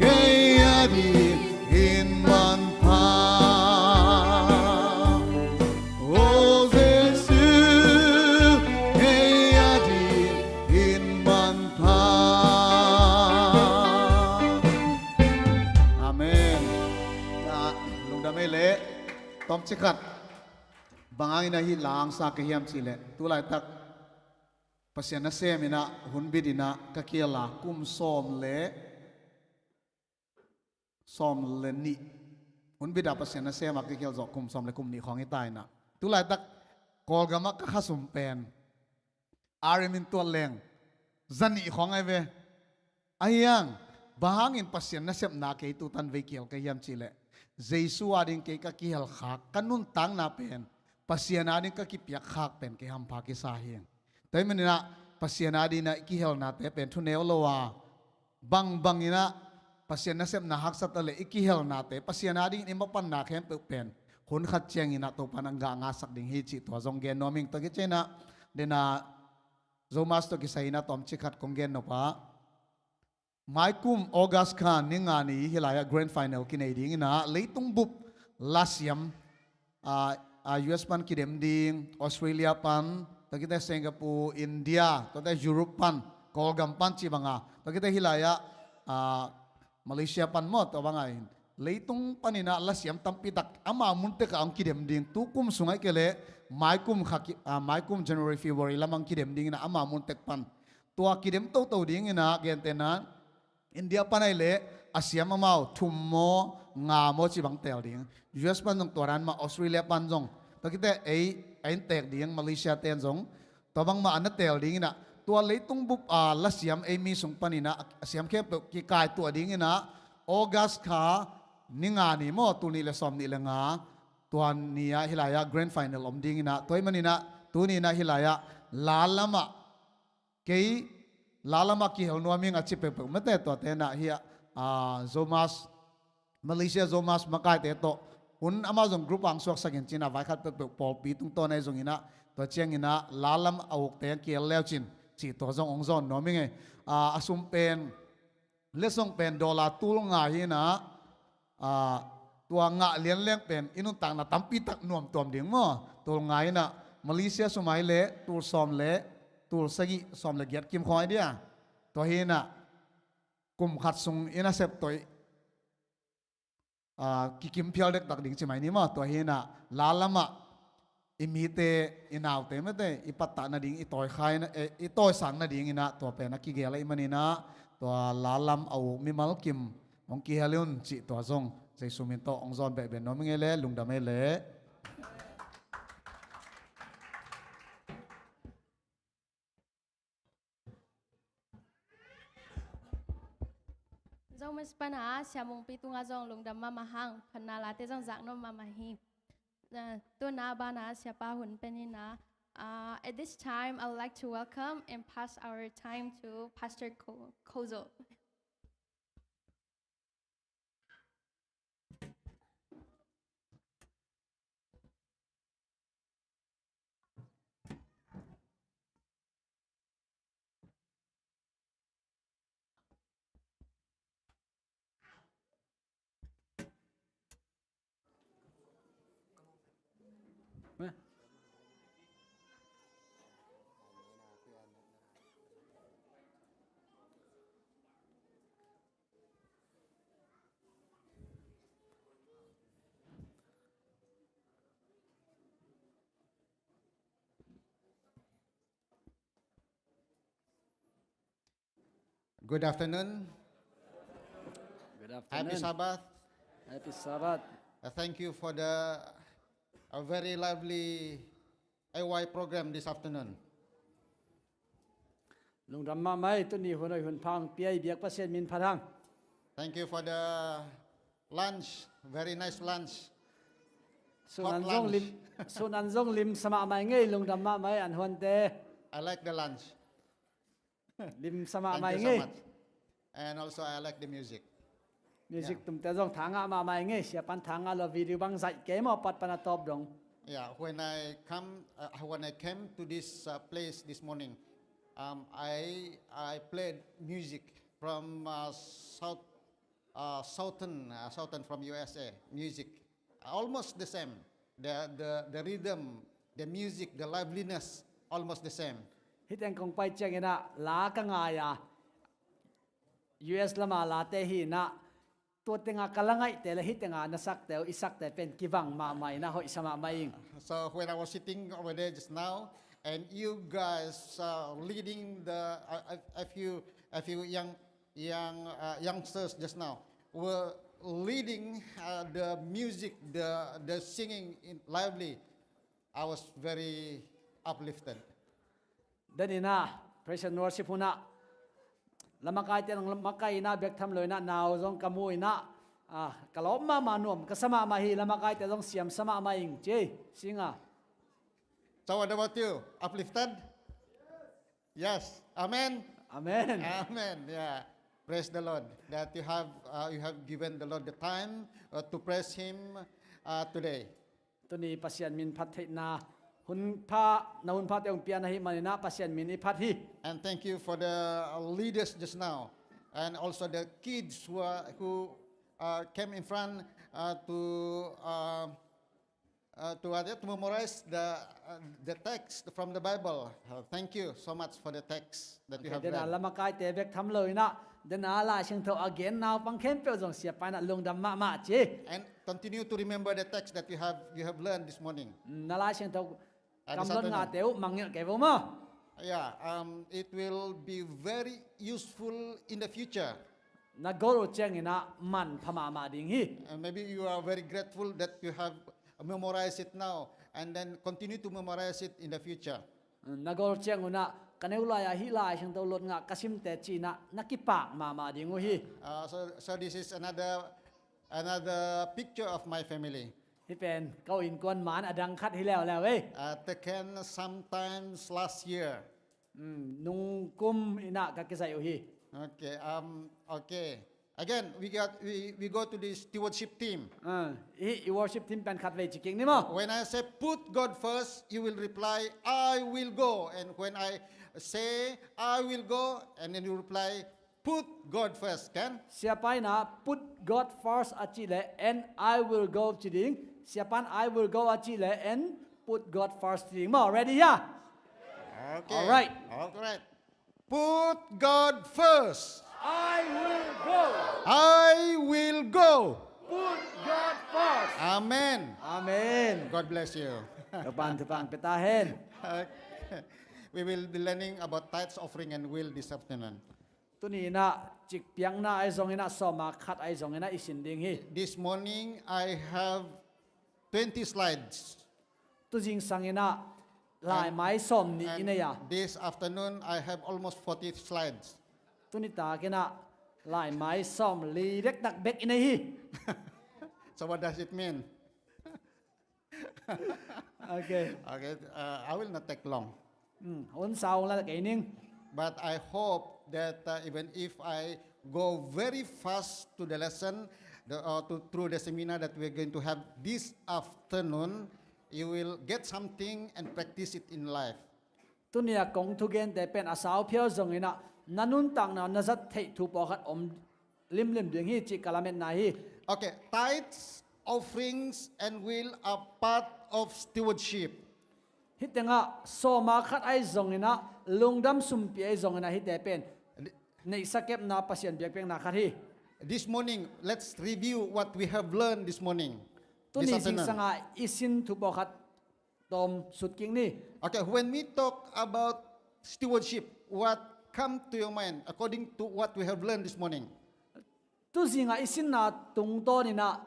kei a dingin manpha. O Jesu, kei a dingin manpha. Amen. Ah, lungdam ei leh. Tawmcik khat, bang hangin ah hih la hong sa ka hiam cih leh, tu laitak Pasian nasem in ah, hun bit in ah ka kial a kum sawm le sawm le nih. Hun bit a Pasian nasem a ka kial zawh kum sawm le kum nih khawng hi ta in ah, tu laitak Kawlgam ah ka khasum pen, R M in tuat leng, za nih khawng ahi ve. Ahi hang, bang hangin Pasian nasepna kei tu tan vei kial ka hiam cih leh, Jesu ading kei ka kihelkhak, ka nuntakna pen Pasian ading ka kipiakkhak pen kei hampha kisa hi. Tua hi maninah Pasian adinah i kihelnate pen thuneu lo a, bangbanginah Pasian nasepna haksat a le i kihelnate Pasian adingin i mapanna khempeuh pen hun khat cianginah Topan a gah ngasak ding hi cih tua zong gen nuam ing. Tua kicinah dena Zomas tua kisai inah tomcik khat kong gen nop a, maikum August kha ni nga ni hih lai-ah grand final kinei dinginah leitung bup lasiam, ah, ah, U S pan kidem ding, Australia pan, tua kite Singapore, India, tua te Europe pan, Kawlgam pan ci banga, tua kite hih lai-ah, ah, Malaysia pan maw, tua banga in leitung paninah lasiam tampitak ama muntek ah hong kidem ding. Tukum sungah i kei leh maikum kha ki-, ah, maikum January, February lamang kidem dinginah ama muntek pan. Tua kidem toto dinginah gentena India pan ahih leh a siam amau thum maw, nga maw ci bang teel ding. U S pan zong tua dan mah, Australia pan zong, tua kite ei a inntek ding, Malaysia ten zong tua bangmah a na teel dinginah tua leitung bup a lasiam ei mi sung paninah a siam khempeuh kikaituah dinginah August kha ni nga ni maw, tul nih le sawm nih le nga, tua ni-ah hih lai-ah grand final om dinginah, tua hi maninah tuninah hih lai-ah la lamah kei la lamah kihel nuam ing a ci peuhpeuh mate, tua tenah hih ah, ah, Zomas, Malaysia Zomas makaite tawh hun amau zong group ang suaksakin cinah vaikhat peuhpeuh pawlpi tungtawn ahi zonginah tua cianginah la lam a ukte ang kihel leucin cih tua zong hong zawn nuam ing ei. Ah, a sum pen, letsong pen dollar tul nga hinah, ah, tua ngah lianleng pen i nuntakna tampitak nuamtuam ding maw. Tul nga hinah Malaysia sum ahih leh tul sawm le, tul sagih, sawm le giat kim khawng ahi dia. Tua hinah kum khat sung i nasep tawh, ah, kikim phial dektak ding ci mai ni maw. Tua hinah la lamah i mite, i naute mate i pattah nading, i tawikhai na, eh, i tawisak nadinginah tua pen a kigel ahih maninah tua la lam a uk mimal kim hong kihel un cih tua zong Jesu min tawh hong zawn behbeh nuam ing ei le, lungdam ei le. Zomas pana Sia Mungpi tungah zong lungdam mahmah hang, phatna late zong zak nuam mahmah hi. Uh, tuna bana Sia Pa hun peninah, uh, at this time, I would like to welcome and pass our time to Pastor Ko-, Kozo. Good afternoon. Good afternoon. Happy Sabbath. Happy Sabbath. Uh, thank you for the, a very lively A Y program this afternoon. Lungdam mahmah ei, tuni hun hoih hun pha hong pia i biak Pasian min phat hang. Thank you for the lunch, very nice lunch. Sun an zong lim, sun an zong lim sa mahmah ing ei, lungdam mahmah ei, an huante. I like the lunch. Lim sa mahmah ing ei. Thank you so much. And also I like the music. Music tumte zong tha ngah mahmah ing ei. Sia pan tha ngah lo, video bang zaih kei maw, pat pan a tawp dong. Yeah, when I come, uh, when I came to this, uh, place this morning, um, I, I played music from, uh, South, uh, Southern, uh, Southern from U S A, music. Almost the same. The, the, the rhythm, the music, the liveliness, almost the same. Hih teng kong pai cianginah la ka ngai a, U S lama late hinah, tua tenga ka la ngaihte le hih tenga na sakte uh, i sakte pen kibang mahmah inah hoih sa mahmah ing. So when I was sitting over there just now, and you guys, uh, leading the, uh, a, a few, a few young, young, uh, youngsters just now were leading, uh, the music, the, the singing in lively. I was very uplifted. Deninah praise and worship hunah la makaite nang makai inah bek tham lo inah nau zong ka mu inah Ah, ka lawp mahmah nuam ka sa mahmah hi, lamakaite zong siam sa mahmah ing ci ei, Singa. So what about you? Uplifted? Yes. Amen. Amen. Amen. Yeah. Praise the Lord that you have, uh, you have given the Lord the time, uh, to praise Him, uh, today. Tuni Pasian min phat theihna hun pha, na hun pha te hong pian ahih maninah Pasian min i phat hi. And thank you for the, uh, leaders just now, and also the kids who are, who, uh, came in front, uh, to, uh, uh, to, uh, to memorize the, uh, the text from the Bible. Uh, thank you so much for the text that you have read. Dena lamakaite bek tham lo inah, dena Lai Siangtho a gen naupang khempeuh zong siapa inah lungdam mahmah ci. And continue to remember the text that you have, you have learned this morning. Na Lai Siangtho kam lot ngate uh mangngilh kei vo maw. Yeah, um, it will be very useful in the future. Na gol uh cianginah manpha mahmah ding hi. And maybe you are very grateful that you have memorized it now and then continue to memorize it in the future. Na gol ciangunah ka neu lai-ah hih Lai Siangtho lot ngah ka simte cinah na kipak mahmah ding uh hi. Uh, so, so this is another, another picture of my family. Hih pen ko innkuan man a dang khat hi leuleu ei. Uh, taken sometimes last year. Nungkum inah ka kizaih uh hi. Okay, um, okay. Again, we got, we, we go to the stewardship team. Ah, hih i worship team pen khatvei ci kik ni maw. When I say, "Put God first," you will reply, "I will go." And when I say, "I will go," and then you reply, "Put God first," kan? Siapa inah, "Put God first," a cih leh, "And I will go," ci ding. Siapa in, "I will go," a cih leh, "And put God first," ci ding maw. Ready, yeah? Okay. All right. All right. Put God first. I will go. I will go. Put God first. Amen. Amen. God bless you. Topa'n thupha pia ta hen. Okay. We will be learning about tithes, offering, and will this afternoon. Tuni inah cik piakna ahi zonginah, sawma khat ahi zonginah i sin ding hi. This morning I have twenty slides. Tuzing sanginah laimai sawmnih i nei a. And this afternoon I have almost forty slides. Tuni takinah laimai sawmli dektak bek i nei hi. So what does it mean? Okay. Okay, uh, I will not take long. Hmm, hun sau la kei ning. But I hope that, uh, even if I go very fast to the lesson, the, uh, to, through the seminar that we're going to have this afternoon, you will get something and practice it in life. Tuni a kong thugente pen a sau phial zonginah na nuntakna na zat theih thu pawlkhat om limlim ding hi cih ka lametna hi. Okay, tithes, offerings, and will are part of stewardship. Hih tengah sawma khat ahi zonginah, lungdam sumpi ahi zonginah hihte pen neihsa kepna Pasian biakpiakna khat hi. This morning, let's review what we have learned this morning. Tuni zingsanga i sin thu pawlkhat tawm sut kik ni. Okay, when we talk about stewardship, what come to your mind according to what we have learned this morning? Tuzinga i sinna tungtawninah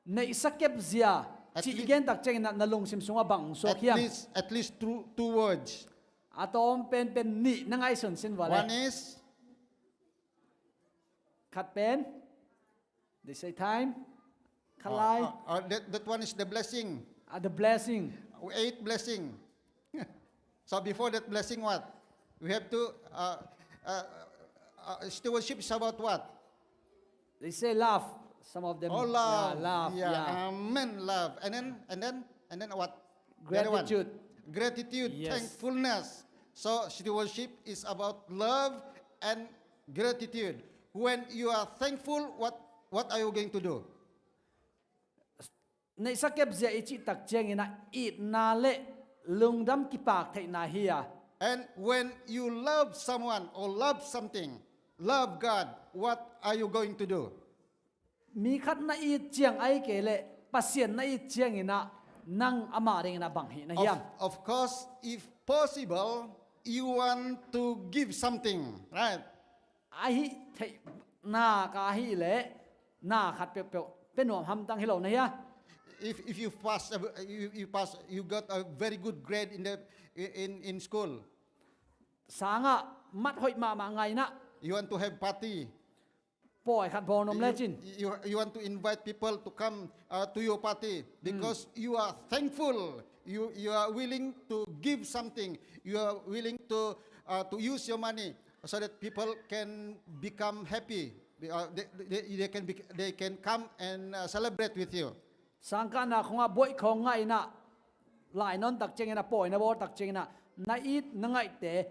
neihsa kepzia cih i gen tak cianginah na lungsim sungah bang hong suak hiam? At least, at least two, two words. A tawm penpen nih na ngaihsun sin vua le. One is, khat pen, they say time. Khat lai. Uh, uh, that, that one is the blessing. Ah, the blessing. Eight blessing. So before that blessing, what? We have to, uh, uh, uh, stewardship is about what? They say love. Some of them. Oh, love. Yeah, love. Yeah, yeah. Amen, love. And then, and then, and then what? The other one. Gratitude. Gratitude, yes. Thankfulness. So stewardship is about love and gratitude. When you are thankful, what, what are you going to do? Neihsa kepzia i cih tak cianginah itna le lungdam kipak theihna hi a. And when you love someone or love something, love God, what are you going to do? Mi khat na it ciang ahih kei leh Pasian na it cianginah nang amah dinginah bang hih na hiam? Of, of course, if possible, you want to give something, right? Ahih theih nak ahih leh na khat peuhpeuh pia nuam hamtang hi lo na hia? If, if you pass, uh, you, you pass, you got a very good grade in the, in, in school. Sangah mat hoih mahmah ngainah. You want to have party. Pawi khat bawl nuam lecin. You, you, you want to invite people to come, uh, to your party because you are thankful. You, you are willing to give something. You are willing to, uh, to use your money so that people can become happy. Uh, they, they, they can be, they can come and, uh, celebrate with you. Sangkahna khawngah buaih khawng ngah inah, lai nawn tak cianginah, pawi na bawl tak cianginah, na it na ngaihte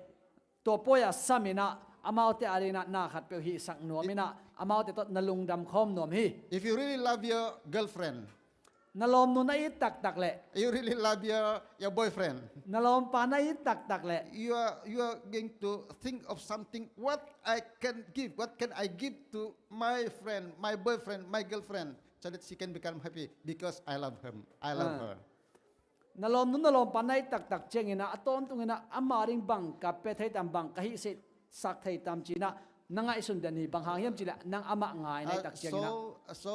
tua pawi-ah sam inah, amaute adinginah na khatpeuh hihsak nuam inah, amaute tawh na lungdam khawm nuam hi. If you really love your girlfriend, na lawmnu na it taktak leh, you really love your, your boyfriend, na lawmpa na it taktak leh, you are, you are going to think of something, "What I can give, what can I give to my friend, my boyfriend, my girlfriend, so that she can become happy because I love him, I love her." Na lawmnu na lawmpa na it taktak cianginah, a tawntunginah ama ding bang ka pia thei tam, bang ka hihsak thei tam cinah na ngaihsun den hi. Bang hang hiam cileh nang amah ngai na it tak cianginah. Uh, so, so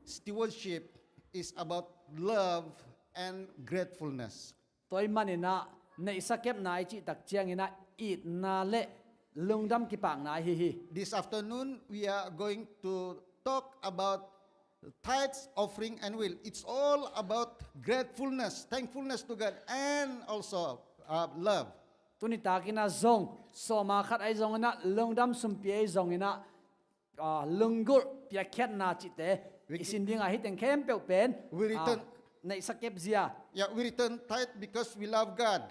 stewardship is about love and gratefulness. Tua ahih maninah neihsa kepna i cih tak cianginah itna le lungdam kipakna ahi hi. This afternoon we are going to talk about tithes, offering and will. It's all about gratefulness, thankfulness to God and also, uh, love. Tuni takinah zong sawma khat ahi zonginah, lungdam sumpi ahi zonginah, ah, lunggulh piakkhiatna cihte i sin dingah, hih teng khempeuh pen, we return, ah, neihsa kepzia. Yeah, we return tithe because we love God.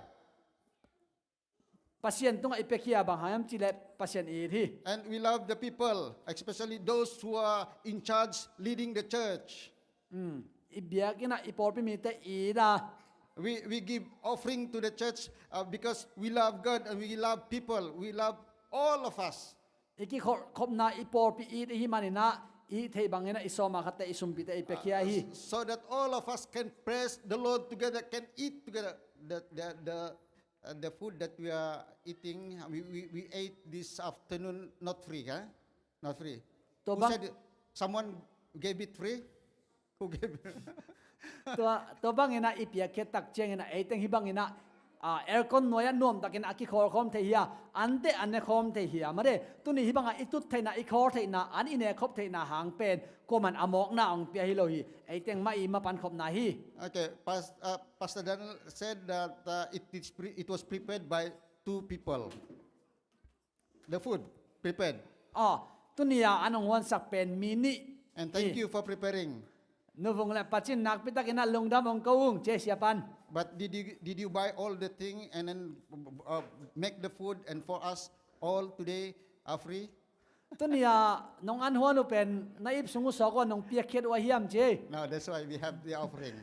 Pasian tungah i piakhia bang hang hiam cileh Pasian i it hi. And we love the people, especially those who are in charge, leading the church. Mm. I biakinn ah i pawlpi mite i it a. We, we give offering to the church, uh, because we love God and we love people. We love all of us. I kikholh khopna, i pawlpi it i hih maninah, i theih banginah i sawma khatte, i sumpite i piakhia hi. Uh, so that all of us can praise the Lord together, can eat together. The, the, the, uh, the food that we are eating, we, we, we ate this afternoon, not free, huh? Not free. Tua bang, who said it? Someone gave it free? Who gave it? Tua, tua banginah i piakkhiat tak cianginah, ei teng hih banginah, ah, aircon nuai-ah nuamtakin a kikhawlkhawm thei hi a, ante an nekhawm thei hi a, mate. Tuni hih bangah i tut theihna, i khawl theihna, an i nekhop theihna hang pen kuaman a mawkna hong pia hi lo hi. Ei teng mah i mapan khopna hi. Okay, Pas-, uh, Pastor Daniel said that, uh, it is pre-, it was prepared by two people. The food prepared. Ah, tuni-a an hong huansak pen mi nih. And thank you for preparing. Nuvung le Pacin nakpitakinah lungdam hong ko ung, ci e, Sia Pan. But did you, did you buy all the thing and then, uh, make the food and for us all today, uh, free? Tuni-a nong an huan uh pen na ip sung uh sawk uh a nong piakkhiat uh a hiam, ci e. No, that's why we have the offering.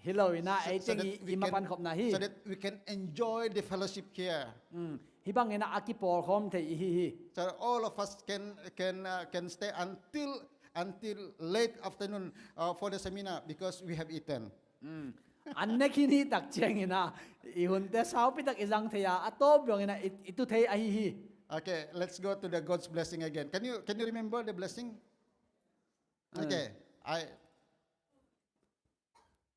Hi lo inah, ei teng i mapan khopna hi. So that we can enjoy the fellowship here. Mm. Hih banginah a kipawlkhawm thei i hi hi. So all of us can, can, uh, can stay until, until late afternoon, uh, for the seminar because we have eaten. Mm. An ne khin hi tak cianginah i hunte saupitak i zang thei a, a tawp donginah i, i tu thei ahi hi. Okay, let's go to the God's blessing again. Can you, can you remember the blessing? Mm. Okay, I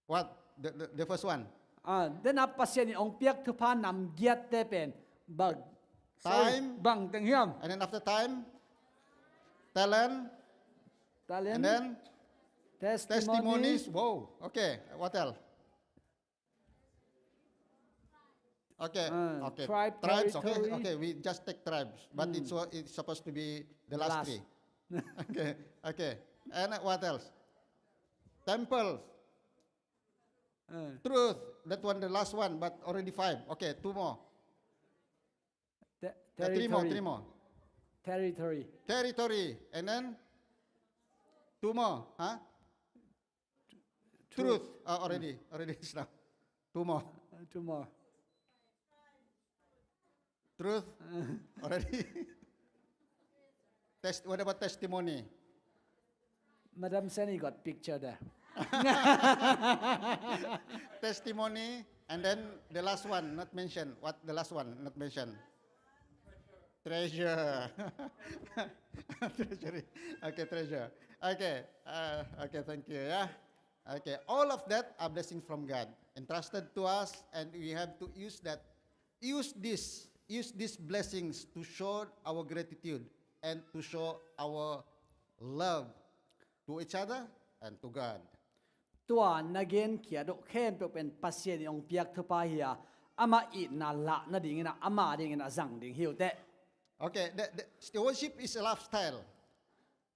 What? The, the, the first one. Ah, denah Pasian in hong piak thupha namgiatte pen bang? Sorry, time. Bang teng hiam? And then after time, talent. Talent. And then testimonies. Testimonies. Wow. Okay. What else? Okay, ah, okay. Tribe, tribes, okay, territory. Okay, we just take tribes, but it's, it's supposed to be the last three. Okay, okay. And what else? Temple. Ah. Truth, that one, the last one, but already five. Okay, two more. Te-, uh, three more, territory. Three more. Territory. Territory, and then two more, huh? Truth. Truth. Ah, already. Already it's now. Two more. Uh, two more. Truth. Already. Test-, what about testimony? Madam Seni got picture there. Testimony, and then the last one not mentioned. What the last one not mentioned? Treasure. Treasury. Okay, treasure. Okay. Uh, okay, thank you. Yeah. Okay. All of that are blessings from God entrusted to us, and we have to use that. Use this. Use these blessings to show our gratitude and to show our love to each other and to God. Tua na genkhia uh khempeuh pen Pasian in hong piak thupha hi a, amah itna lah nadingin ah, ama dingin a zang ding hi uh teh. Okay, the, the stewardship is a lifestyle.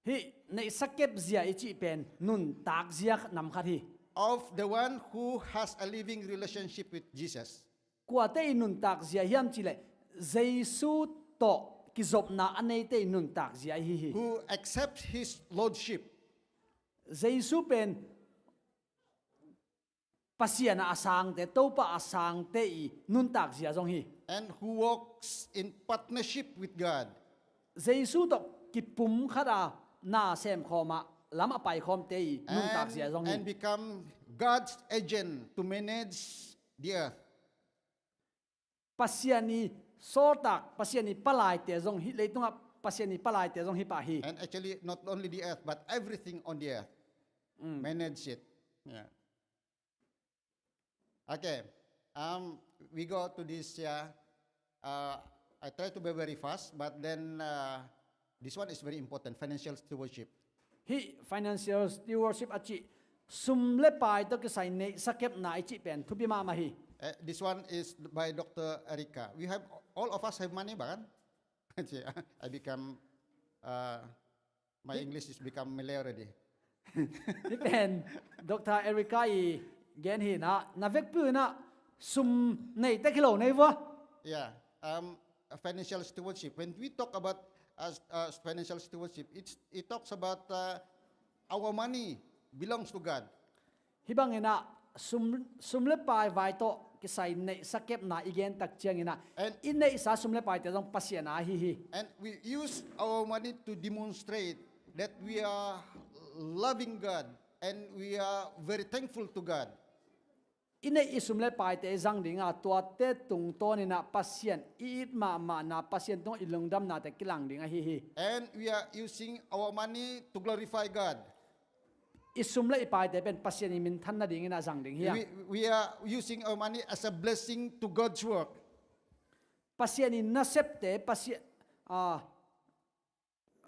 Hih neihsa kep zia i cih pen nuntak zia nam khat hi. Of the one who has a living relationship with Jesus. Kuate i nuntak zia hiam cih leh Jesu tawh kizopna a neite i nuntak zia hi hi. Who accepts his lordship. Jesu pen Pasian a sangte, Topa a sangte i nuntak zia zong hi. And who walks in partnership with God. Jesu tawh kipum khat a na semkhawm a, lam a paikhawmte i nuntak zia zong hi. And become God's agent to manage the earth. Pasian i sawltak, Pasian i palaite zong hi, leitungah Pasian i palaite zong hi pah hi. And actually, not only the earth, but everything on the earth. Mm. Manage it. Yeah. Okay. Um, we go to this, yeah. Uh, I try to be very fast, but then, uh, this one is very important, financial stewardship. Hih financial stewardship a cih sum le pai tawh kisai neihsa kepna i cih pen thupi mahmah hi. Eh, this one is by Doctor Erica. We have, all of us have money, bahkan. I become, uh, my English is become Malay already. Hih pen Doctor Erica i gen hi na, na vekpi in ah sum nei tek hi lo nei vua. Yeah. Um, a financial stewardship. When we talk about, uh, uh, financial stewardship, it's, it talks about, uh, our money belongs to God. Hih bangin ah sum, sum le pai vai tawh kisai neihsa kepna i gen tak ciangin ah, and i neihsa sum le paite zong Pasian a hi hi. And we use our money to demonstrate that we are loving God and we are very thankful to God. I neih i sum le paite i zang ding a, tuate tungtawnin ah Pasian i it mahmahna, Pasian tungah i lungdamnate kilang ding ahi hi. And we are using our money to glorify God. I sum le i paite pen Pasian i minthan nadingin ah zang ding hi a. We, we are using our money as a blessing to God's work. Pasian i nasepte, Pasian, ah,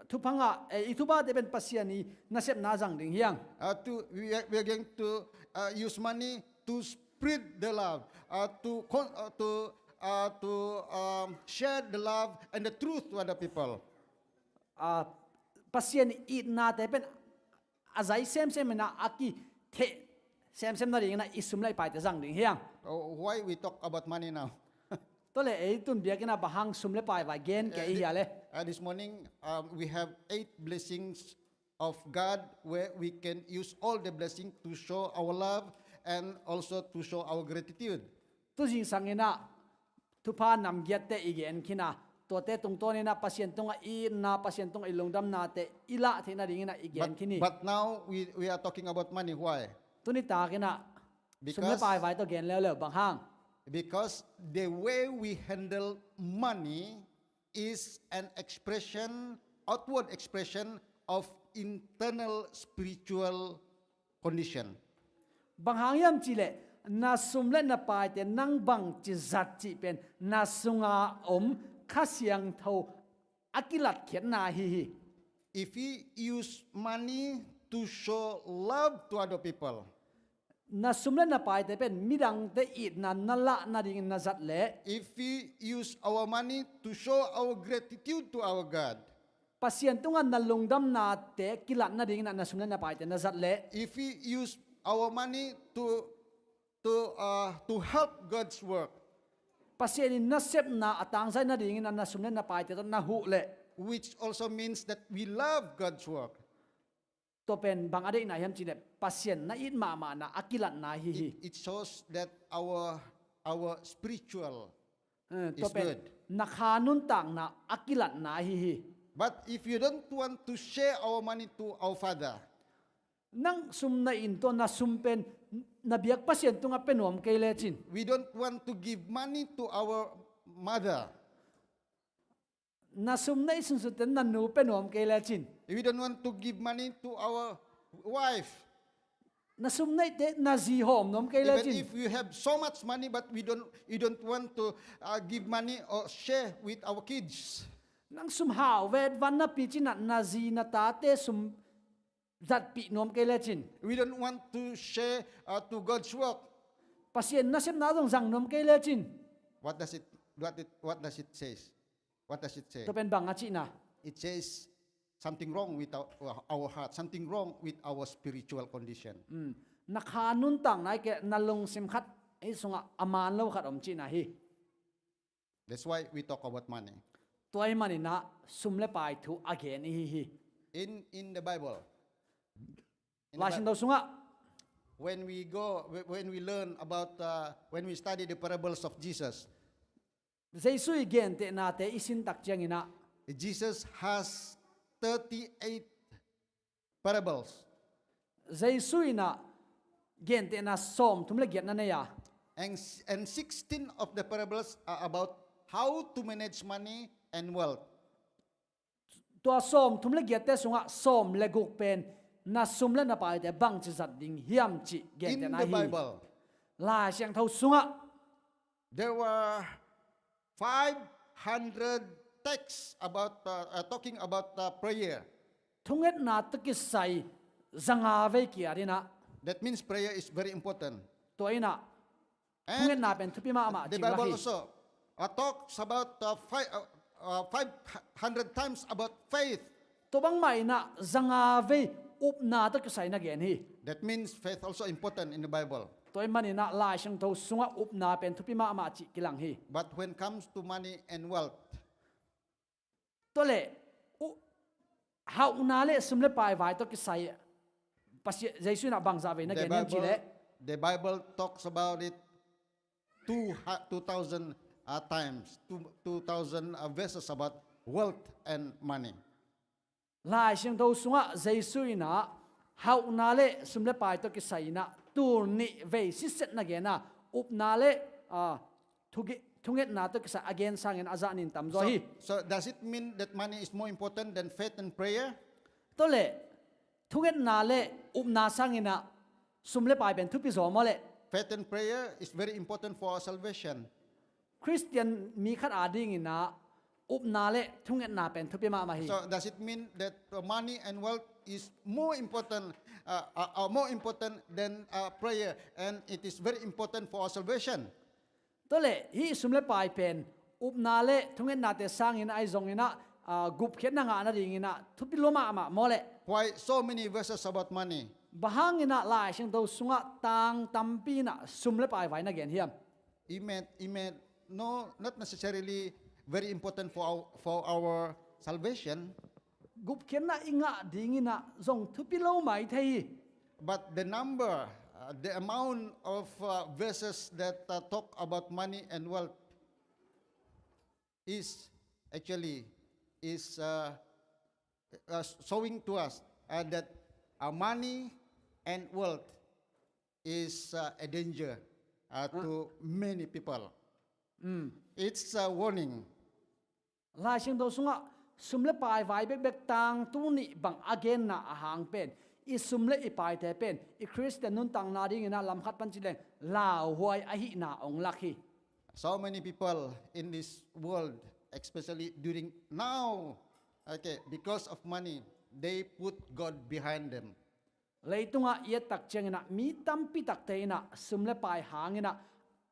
thupha ngah, eh, i thuphate pen Pasian i nasepna zang ding hi a. Uh, to, we are, we are going to, uh, use money to spread the love, uh, to con-, uh, to, uh, to, um, share the love and the truth to other people. Ah, Pasian i itnate pen a zai semsem in ah, a kitheh semsem nadingin ah i sum le i paite zang ding hi a. Oh, why we talk about money now? Tua leh ei tun biakinn ah bang hang sum le pai vai gen kei hi a le. Uh, this morning, um, we have eight blessings of God where we can use all the blessing to show our love and also to show our gratitude. Tu zingsangin ah thupha namgiatte i gen khin a, tuate tungtawnin ah Pasian tungah i itna, Pasian tungah i lungdamnate i lah theih nadingin ah i gen khin hi. But, but now we, we are talking about money. Why? Tuni takin ah sum le pai vai tawh gen leuleu, bang hang? Because the way we handle money is an expression, outward expression of internal spiritual condition. Bang hang hiam cih leh na sum le na paite nang bangci zat cih pen na sunga om Kha Siangtho a kilatkhiatna ahi hi. If we use money to show love to other people, na sum le na paite pen midangte itna na lah nadingin na zat leh, if we use our money to show our gratitude to our God, Pasian tungah na lungdamnate kilat nadingin ah na sum le na paite na zat leh, if we use our money to, to, uh, to help God's work, Pasian in nasepna a tangzai nadingin ah na sum le na paite tawh na huh leh, which also means that we love God's work. Tua pen bang a deihna hiam cih leh Pasian na it mahmahna a kilatna ahi hi. It, it shows that our, our spiritual, eh, tua pen is good. Na kha nuntakna a kilatna ahi hi. But if you don't want to share our money to our father, nang sum na in tua na sum pen na biak Pasian tungah pia nuam kei lecin, we don't want to give money to our mother. Na sum neih sunsunte na nu pia nuam kei lecin, if we don't want to give money to our wife, na sum neihte na zi hawm nuam kei lecin, even if we have so much money but we don't, we don't want to, uh, give money or share with our kids, Nang sum hau vet van napi cin ah na zi na tate sum zatpih nuam kei lecin. We don't want to share, uh, to God's work. Pasian nasepna zong zang nuam kei lecin. What does it, what it, what does it says? What does it say? Tua pen bang a cihna? It says something wrong with our, our heart, something wrong with our spiritual condition. Mm. Na kha nuntakna i ke na lungsim khat i sungah a man lo khat om cihna hi. That's why we talk about money. Tua ahih manin ah sum le pai thu a gen i hi hi. In, in the Bible, in the Lai Bible, Siangtho sungah, when we go, when we learn about, uh, when we study the parables of Jesus, Jesu i gentehnate i sin tak ciangin ah, Jesus has thirty-eight parables. Jesu in ah gentehna sawmthum le giat na nei a. And, and sixteen of the parables are about how to manage money and wealth. Tua sawmthum le giatte sungah sawm le guk pen na sum le na paite bangci zat ding hiam cih gentehna hi. In the Bible, Lai Siangtho sungah, there were five hundred texts about, uh, uh, talking about, uh, prayer. Thungetna tawh kisai zanga vei kiat in ah. That means prayer is very important. Tua in ah, and thungetna pen thupi mahmah cing lah hi. The Bible also, uh, talks about, uh, five, uh, uh, five hundred times about faith. Tua bangmah in ah zanga vei upna tawh kisai na gen hi. That means faith also important in the Bible. Tua ahih manin ah Lai Siangtho sungah upna pen thupi mahmah cih kilang hi. But when comes to money and wealth, tua leh, uh, hauhna le sum le pai vai tawh kisai Pasian, Jesu in ah bangzah vei na gen hiam cih leh, the Bible talks about it two, two thousand, uh, times, two, two thousand, uh, verses about wealth and money. Lai Siangtho sungah Jesu in ah hauhna le sum le pai tawh kisai in ah tul nih vei sitset na gen a, upna le, ah, thuge-, thungetna tawh kisai a gen sangin a zah nin tam zaw hi. So, so does it mean that money is more important than faith and prayer? Tua leh, thungetna le upna sangin ah sum le pai pen thupi zaw maw leh? Faith and prayer is very important for our salvation. Khristian mi khat adingin ah upna le thungetna pen thupi mahmah hi. So does it mean that, uh, money and wealth is more important, uh, uh, uh, more important than, uh, prayer, and it is very important for our salvation? Tua leh, hih sum le pai pen upna le thungetnate sangin ahi zongin ah, ah, gupkhiatna ngah nadingin ah thupi lua mahmah maw leh? Why so many verses about money? Bang hangin ah Lai Siangtho sungah tang tampi in ah sum le pai vai na gen hiam? It may, it may no, not necessarily very important for our, for our salvation. Gupkhiatna i ngah dingin ah zong thupi lo mai thei hi. But the number, uh, the amount of, uh, verses that, uh, talk about money and wealth is actually, is, uh, uh, showing to us, uh, that, uh, money and wealth is, uh, a danger, uh, to many people. Mm. It's a warning. Lai Siangtho sungah sum le pai vai bekbek tangthu nih bang a genna a hang pen, i sum le i paite pen i Khristian nuntakna dingin ah lam khat pan ci leng lauhuai ahihna ong lak hi. So many people in this world, especially during now, okay, because of money, they put God behind them. Leitungah i et tak ciangin ah mi tampi takte in ah sum le pai hangin ah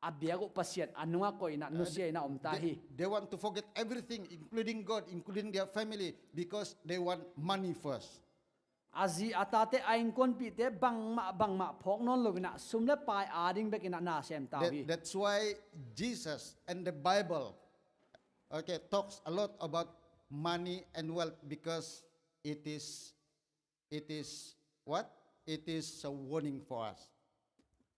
a biak uh Pasian a nungah koih in ah nusia in ah om ta hi. They, they want to forget everything, including God, including their family, because they want money first. A zi a tate, a innkuanpihte bangmah bangmah phawk nawn lo in ah sum le pai ading bek in ah na sem ta uh hi. That, that's why Jesus and the Bible, okay, talks a lot about money and wealth, because it is It is what? It is a warning for us.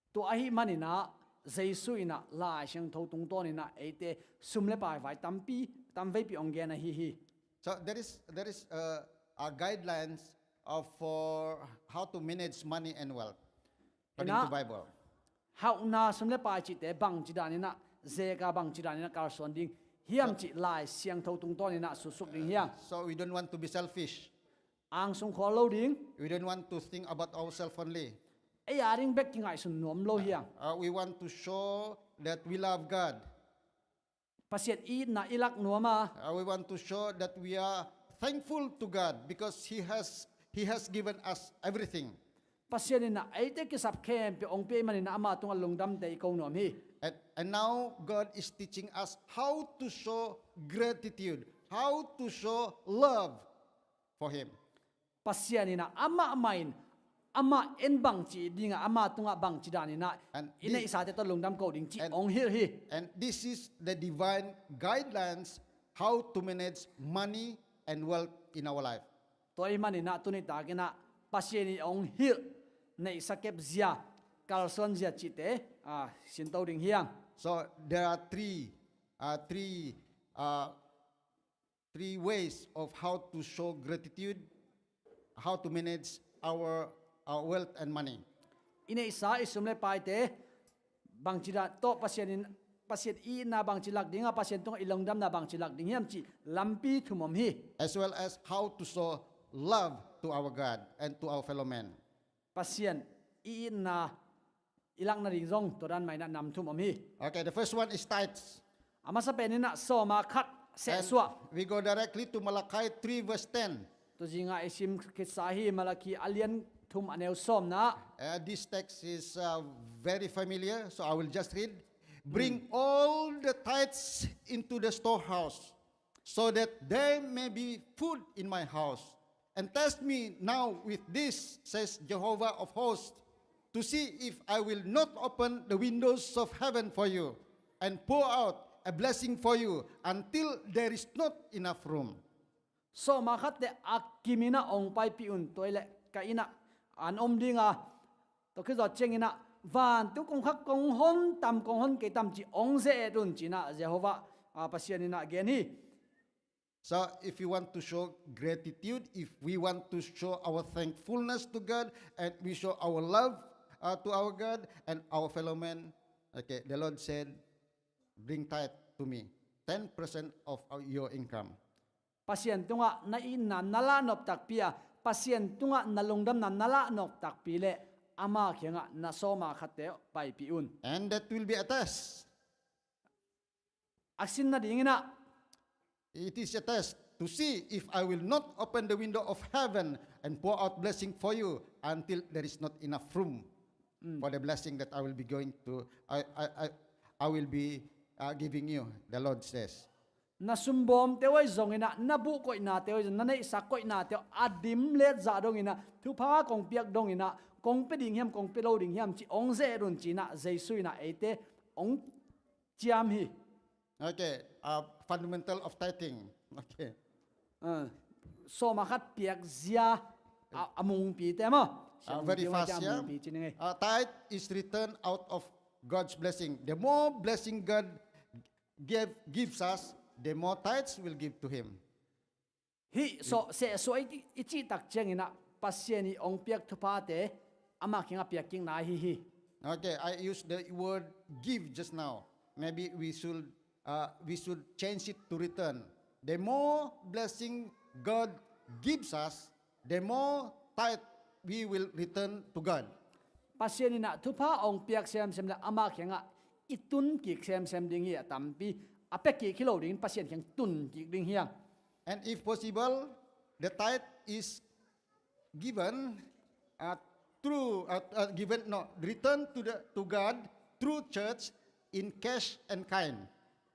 Tua ahih manin ah Jesu in ah Lai Siangtho tungtawn in ah eite sum le pai vai tampi, tamveipi ong gen ahi hi. So there is, there is a, a guidelines of, for how to manage money and wealth according to Bible. Hauhna, sum le pai cihte bangci danin ah, zeka bangci danin ah kalsuan ding hiam cih Lai Siangtho tungtawn in ah suksuk ding hiam? So we don't want to be selfish. Angsung khual lo ding. We don't want to think about ourselves only. Ei a ding bek kingaihsun nuam lo hiam? Uh, we want to show that we love God. Pasian itna i lak nuam a. Uh, we want to show that we are thankful to God because He has, He has given us everything. Pasian in ah eite kisap khempeuh hong pia ahih manin ah ama tungah lungdamte i ko nuam hi. And, and now God is teaching us how to show gratitude, how to show love for Him. Pasian in ah amah mah in amah en bangci ding a, ama tungah bangci dan in ah i neihsate tawh lungdam ko ding cih hong hilh hi. And this is the divine guidelines how to manage money and wealth in our life. Tua ahih manin ah tuni takin ah Pasian in hong hilh neihsa kep zia kalsuan zia cihte, ah, sinto ding hi hang. So there are three, uh, three, uh, three ways of how to show gratitude, how to manage our, our wealth and money. I neihsa i sum le paite bangci dan tawh Pasian in, Pasian itna bangci lak ding a, Pasian tungah i lungdamna bangci lak ding hiam cih lampi thum om hi. As well as how to show love to our God and to our fellow men. Pasian itna i lak nading zong tua dan mah in ah nam thum om hi. Okay, the first one is tithes. A masa pen in ah sawma khat sehsuah. And we go directly to Malachi three verse ten. Tuzing a i sim khitsa hi, Malakhi a lian thum a neu sawmna. Uh, this text is, uh, very familiar, so I will just read. Bring all the tithes into the storehouse, so that there may be food in my house. And test me now with this, says Jehovah of hosts, to see if I will not open the windows of heaven for you and pour out a blessing for you until there is not enough room. Sawma khatte a kim in ah hong paipih un, tua hi leh ka inn ah an om ding a, tua khit zawh ciangin ah vantung kong khak kong hon tam kong hon kei tam cih hong ze-et un ci-in ah Jehovah, ah, Pasian in ah gen hi. So if we want to show gratitude, if we want to show our thankfulness to God, and we show our love, uh, to our God and our fellow men, okay, the Lord said, "Bring tithe to me, ten percent of our, your income." Pasian tungah na itna na lahnop takpi a, Pasian tungah na lungdamna na lahnop takpi leh ama kiangah na sawma khatte paipih un. And that will be a test. A sin nadingin ah, it is a test to see if I will not open the window of heaven and pour out blessing for you until there is not enough room for the blessing that I will be going to, I, I, I, I will be, uh, giving you, the Lord says. Na sumbawmte uh ahi zongin ah, na buh koihnate uh ahi zongin, na neihsa koihnate uh a dim let zah dongin ah, thupha kong piak dongin ah, kong pia ding hiam, kong pia lo ding hiam cih hong ze-et un ci-in ah Jesu in ah eite hong ciam hi. Okay, uh, fundamental of tithing. Okay. Ah, sawma khat piak zia a, a mungpite maw? Ah, very fast, yeah. A mungpi ci ning ei. Uh, tithe is return out of God's blessing. The more blessing God give, gives us, the more tithes will give to Him. Hih sawh, sehsuah i, i cih tak ciangin ah Pasian in hong piak thuphate ama kiangah piak kikna ahi hi. Okay, I used the word give just now. Maybe we should, uh, we should change it to return. The more blessing God gives us, the more tithe we will return to God. Pasian in ah thupha hong piak semsem le ama kiangah i tun kik semsem ding hi a, tampi a pia kik hi lo dingin Pasian kiang tun kik ding hi hang. And if possible, the tithe is given, uh, through, uh, uh, given, no, return to the, to God through church in cash and kind.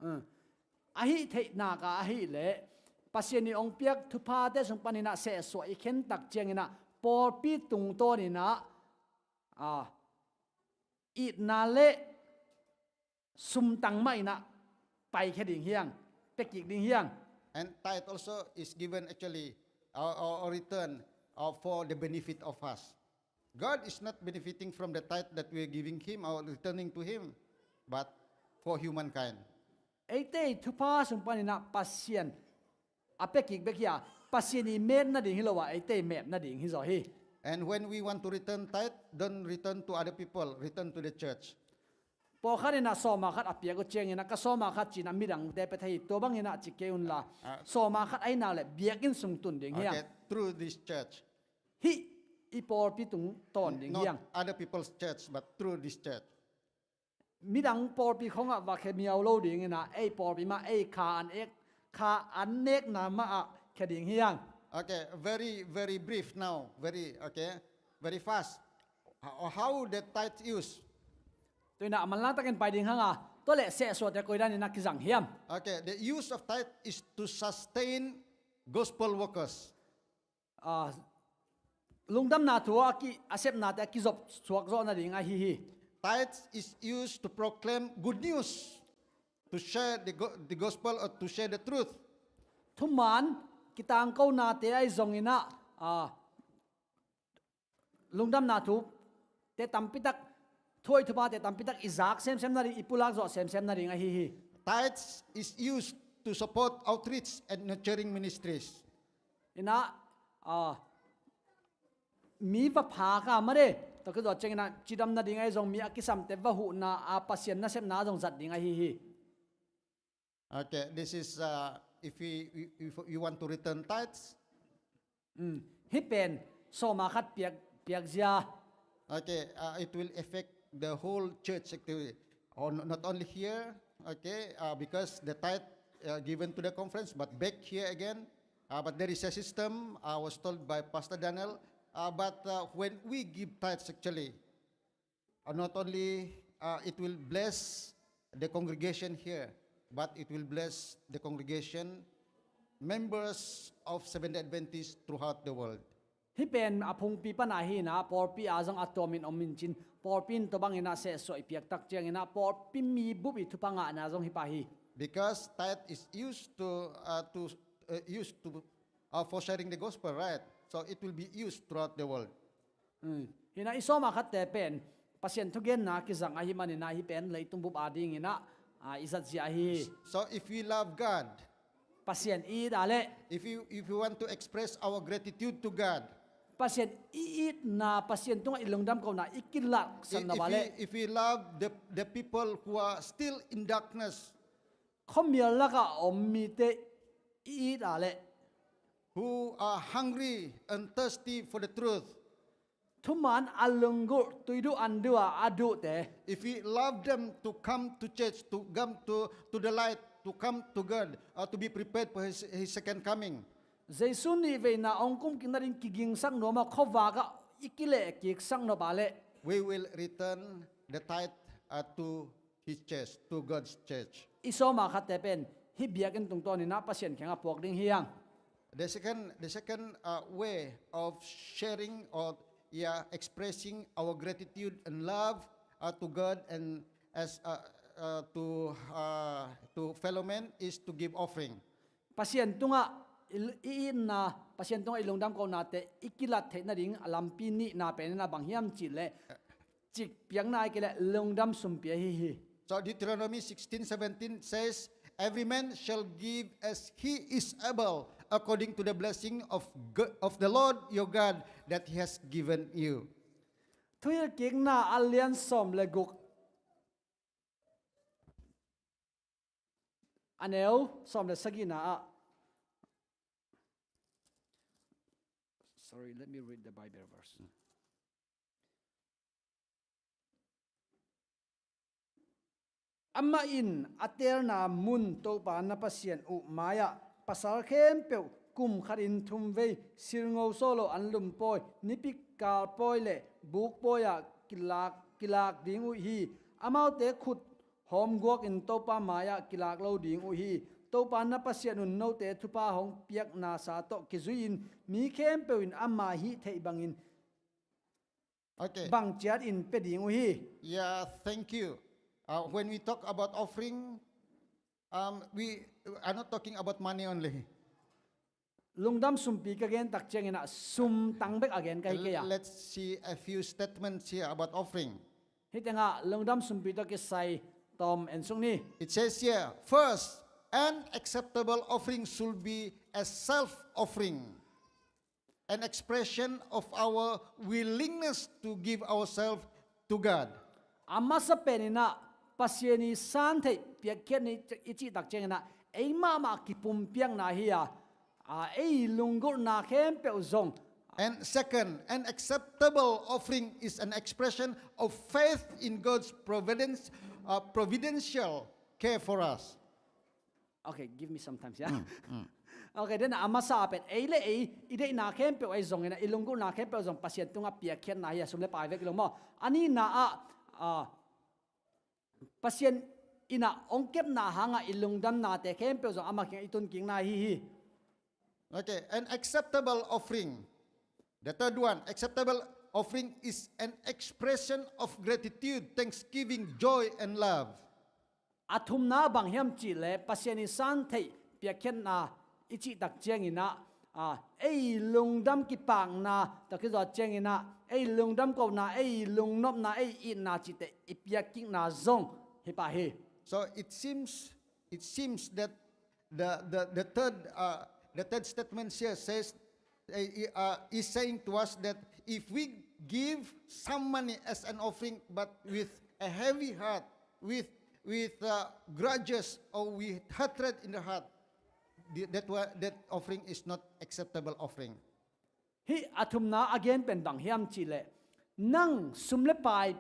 Uh, ahih theih nak a ahih leh Pasian in hong piak thuphate sung panin ah sehsuah i khen tak ciangin ah pawlpi tungtawnin ah, ah, itna le sumtang mah in ah paikhia ding hi hang, pia kik ding hi hang. And tithe also is given actually, or, or, or return, uh, for the benefit of us. God is not benefiting from the tithe that we are giving Him or returning to Him, but for humankind. Eite thupha sung panin ah Pasian a pia kik bek hi a, Pasian i met nading hi lo a, eite met nading hi zaw hi. And when we want to return tithe, don't return to other people, return to the church. Pawlkhat in ah sawma khat a piak uh ciangin ah, ka sawma khat ci-in ah midangte pia thei hi, tua bangin ah ci kei unla. Ah. Sawma khat ahih nak leh biakinn sung tun ding hi hang. Okay, through this church. Hih i pawlpi tungtawn ding hi hang. Not other people's church, but through this church. midang pawlpi khongah va khia miau lo ding inah, ei pawlpi mah, ei kha an ek, kha an nekna mah ah khia ding hi hang. Okay, very, very brief now. Very, okay, very fast. How, how the tithe use? Tu inah a manlang takin pai ding hang a, tua leh sehsuahte koidan inah kizang hiam? Okay, the use of tithe is to sustain gospel workers. Ah, lungdamna thu a ki, a sepnate a kizop suak zawh nading ahi hi. Tithes is used to proclaim good news, to share the, go- the gospel or to share the truth. Thuman kitangkonate ahi zong inah, ah, lungdamna thu te tampitak, thuhoih thuphate tampitak i zak semsem nading, i pulak zawh semsem nading ahi hi. Tithes is used to support outreach and nurturing ministries. Inah, ah, mi va phak a mah de, tua khit zawh ciang inah cidam nading ahi zong mi a kisamte va huhna a Pasian nasepna zong zat ding ahi hi. Okay, this is, uh, if we, we, if you want to return tithes. Mm. Hih pen sawma khat piak, piakzia. Okay, uh, it will affect the whole church actually. Or n- not only here, okay, uh, because the tithe, uh, given to the conference, but back here again. Uh, but there is a system, I was told by Pastor Daniel, uh, but, uh, when we give tithes actually, uh, not only, uh, it will bless the congregation here, but it will bless the congregation members of Seventh-day Adventists throughout the world. Hih pen a phungpi pan ahi inah, pawlpi a zong a tuamin om in cin, pawlpi in tua bang inah sehsuah i piak tak ciang inah, pawlpi mi bup i thupha ngahna zong hi pah hi. Because tithe is used to, uh, to, uh, used to, uh, for sharing the gospel, right? So it will be used throughout the world. Mm. Hi inah i sawma khatte pen Pasian thugenna kizang ahih manin ah, hih pen leitung bup ading inah, ah, i zatzia ahi hi. So if we love God, Pasian i it a leh, if you, if you want to express our gratitude to God, Pasian i itna, Pasian tungah i lungdam kohna i kilaksan, if, nop a leh, if we love the, the people who are still in darkness, khuamial lakah a om mite i it a leh, who are hungry and thirsty for the truth, thuman a lunggulh, tui duh an duh a a duhte, if we love them to come to church, to come to, to the light, to come to God, uh, to be prepared for his, his second coming, Jesu nihveina hong kumkik nading kigingsak nuam a khuavak ah i kilehkiksak nop a leh, we will return the tithe, uh, to his church, to God's church. I sawma khatte pen hih biakinn tungtawn inah Pasian kiangah puak ding hi hang. The second, the second, uh, way of sharing or, yeah, expressing our gratitude and love, uh, to God and as, uh, uh, to, uh, to fellow men is to give offering. Pasian tungah i, i itna, Pasian tungah i lungdam kohnate i kilat theih nading a lampi nihna pen inah bang hiam cih leh, cik piakna a kei leh lungdam sumpi ahi hi. So Deuteronomy sixteen seventeen says, "Every man shall give as he is able, according to the blessing of Go- of the Lord your God that he has given you." Thuhilhkikna a lian sawm le guk, a neu sawm le sagihna ah. Sorry, let me read the Bible verse. Amah in a teelna mun Topa na Pasian uh mai-ah pasal khempeuh kum khatin thumvei silngo sawh lo anlum pawi, nipi kal pawi le buk pawi-ah kilak, kilak ding uh hi. Amaute khut hawm guakin Topa mai-ah kilak lo ding uh hi. Topa na Pasian un note thupha hong piaknasa tawh kizui-in mi khempeuh in ama hih theih bangin, okay, bang ciatin pia ding uh hi. Yeah, thank you. Uh, when we talk about offering, um, we are not talking about money only. Lungdam sumpi ka gen tak ciangin ah sum tang bek a gen ka hi kei a. Let's see a few statements here about offering. Hih tengah lungdam sumpi tawh kisai tawm en suk ni. It says here, first, an acceptable offering should be a self-offering, an expression of our willingness to give ourselves to God. A masa penin ah Pasian i san theih piakkhiat ni i cih tak ciangin ah ei mahmah kipumpiakna hi a, a, ei lunggulhna khempeuh zong. And second, an acceptable offering is an expression of faith in God's providence, uh, providential care for us. Okay, give me some time, yeah? Okay, then a masa pen ei le ei, i deihna khempeuh ahi zongin ah, i lunggulhna khempeuh zong Pasian tungah piakkhiatna hi a, sum le pai vek hi lo maw? A nihna ah, ah, Pasian in ah hong kepna hangah i lungdamnate khempeuh zong amah kiangah i tunkikna ahi hi. Okay, an acceptable offering. The third one, acceptable offering is an expression of gratitude, thanksgiving, joy, and love. A thumna bang hiam cihleh Pasian i santheih piakkhiatna i cihtak ciangin ah, a, ei lungdam kipakna tawh kizawh ciangin ah, ei lungdam kohna, ei lungnopna, ei itna cihte i piakkikna zong hi pah hi. So it seems, it seems that the, the, the third, uh, the third statement here says, uh, uh, is saying to us that if we give some money as an offering, but with a heavy heart, with, with, uh, grudges or with hatred in the heart, the, that wa-, that offering is not acceptable offering. Hih a thumna a gen pen bang hiam cihleh, nang sum le pai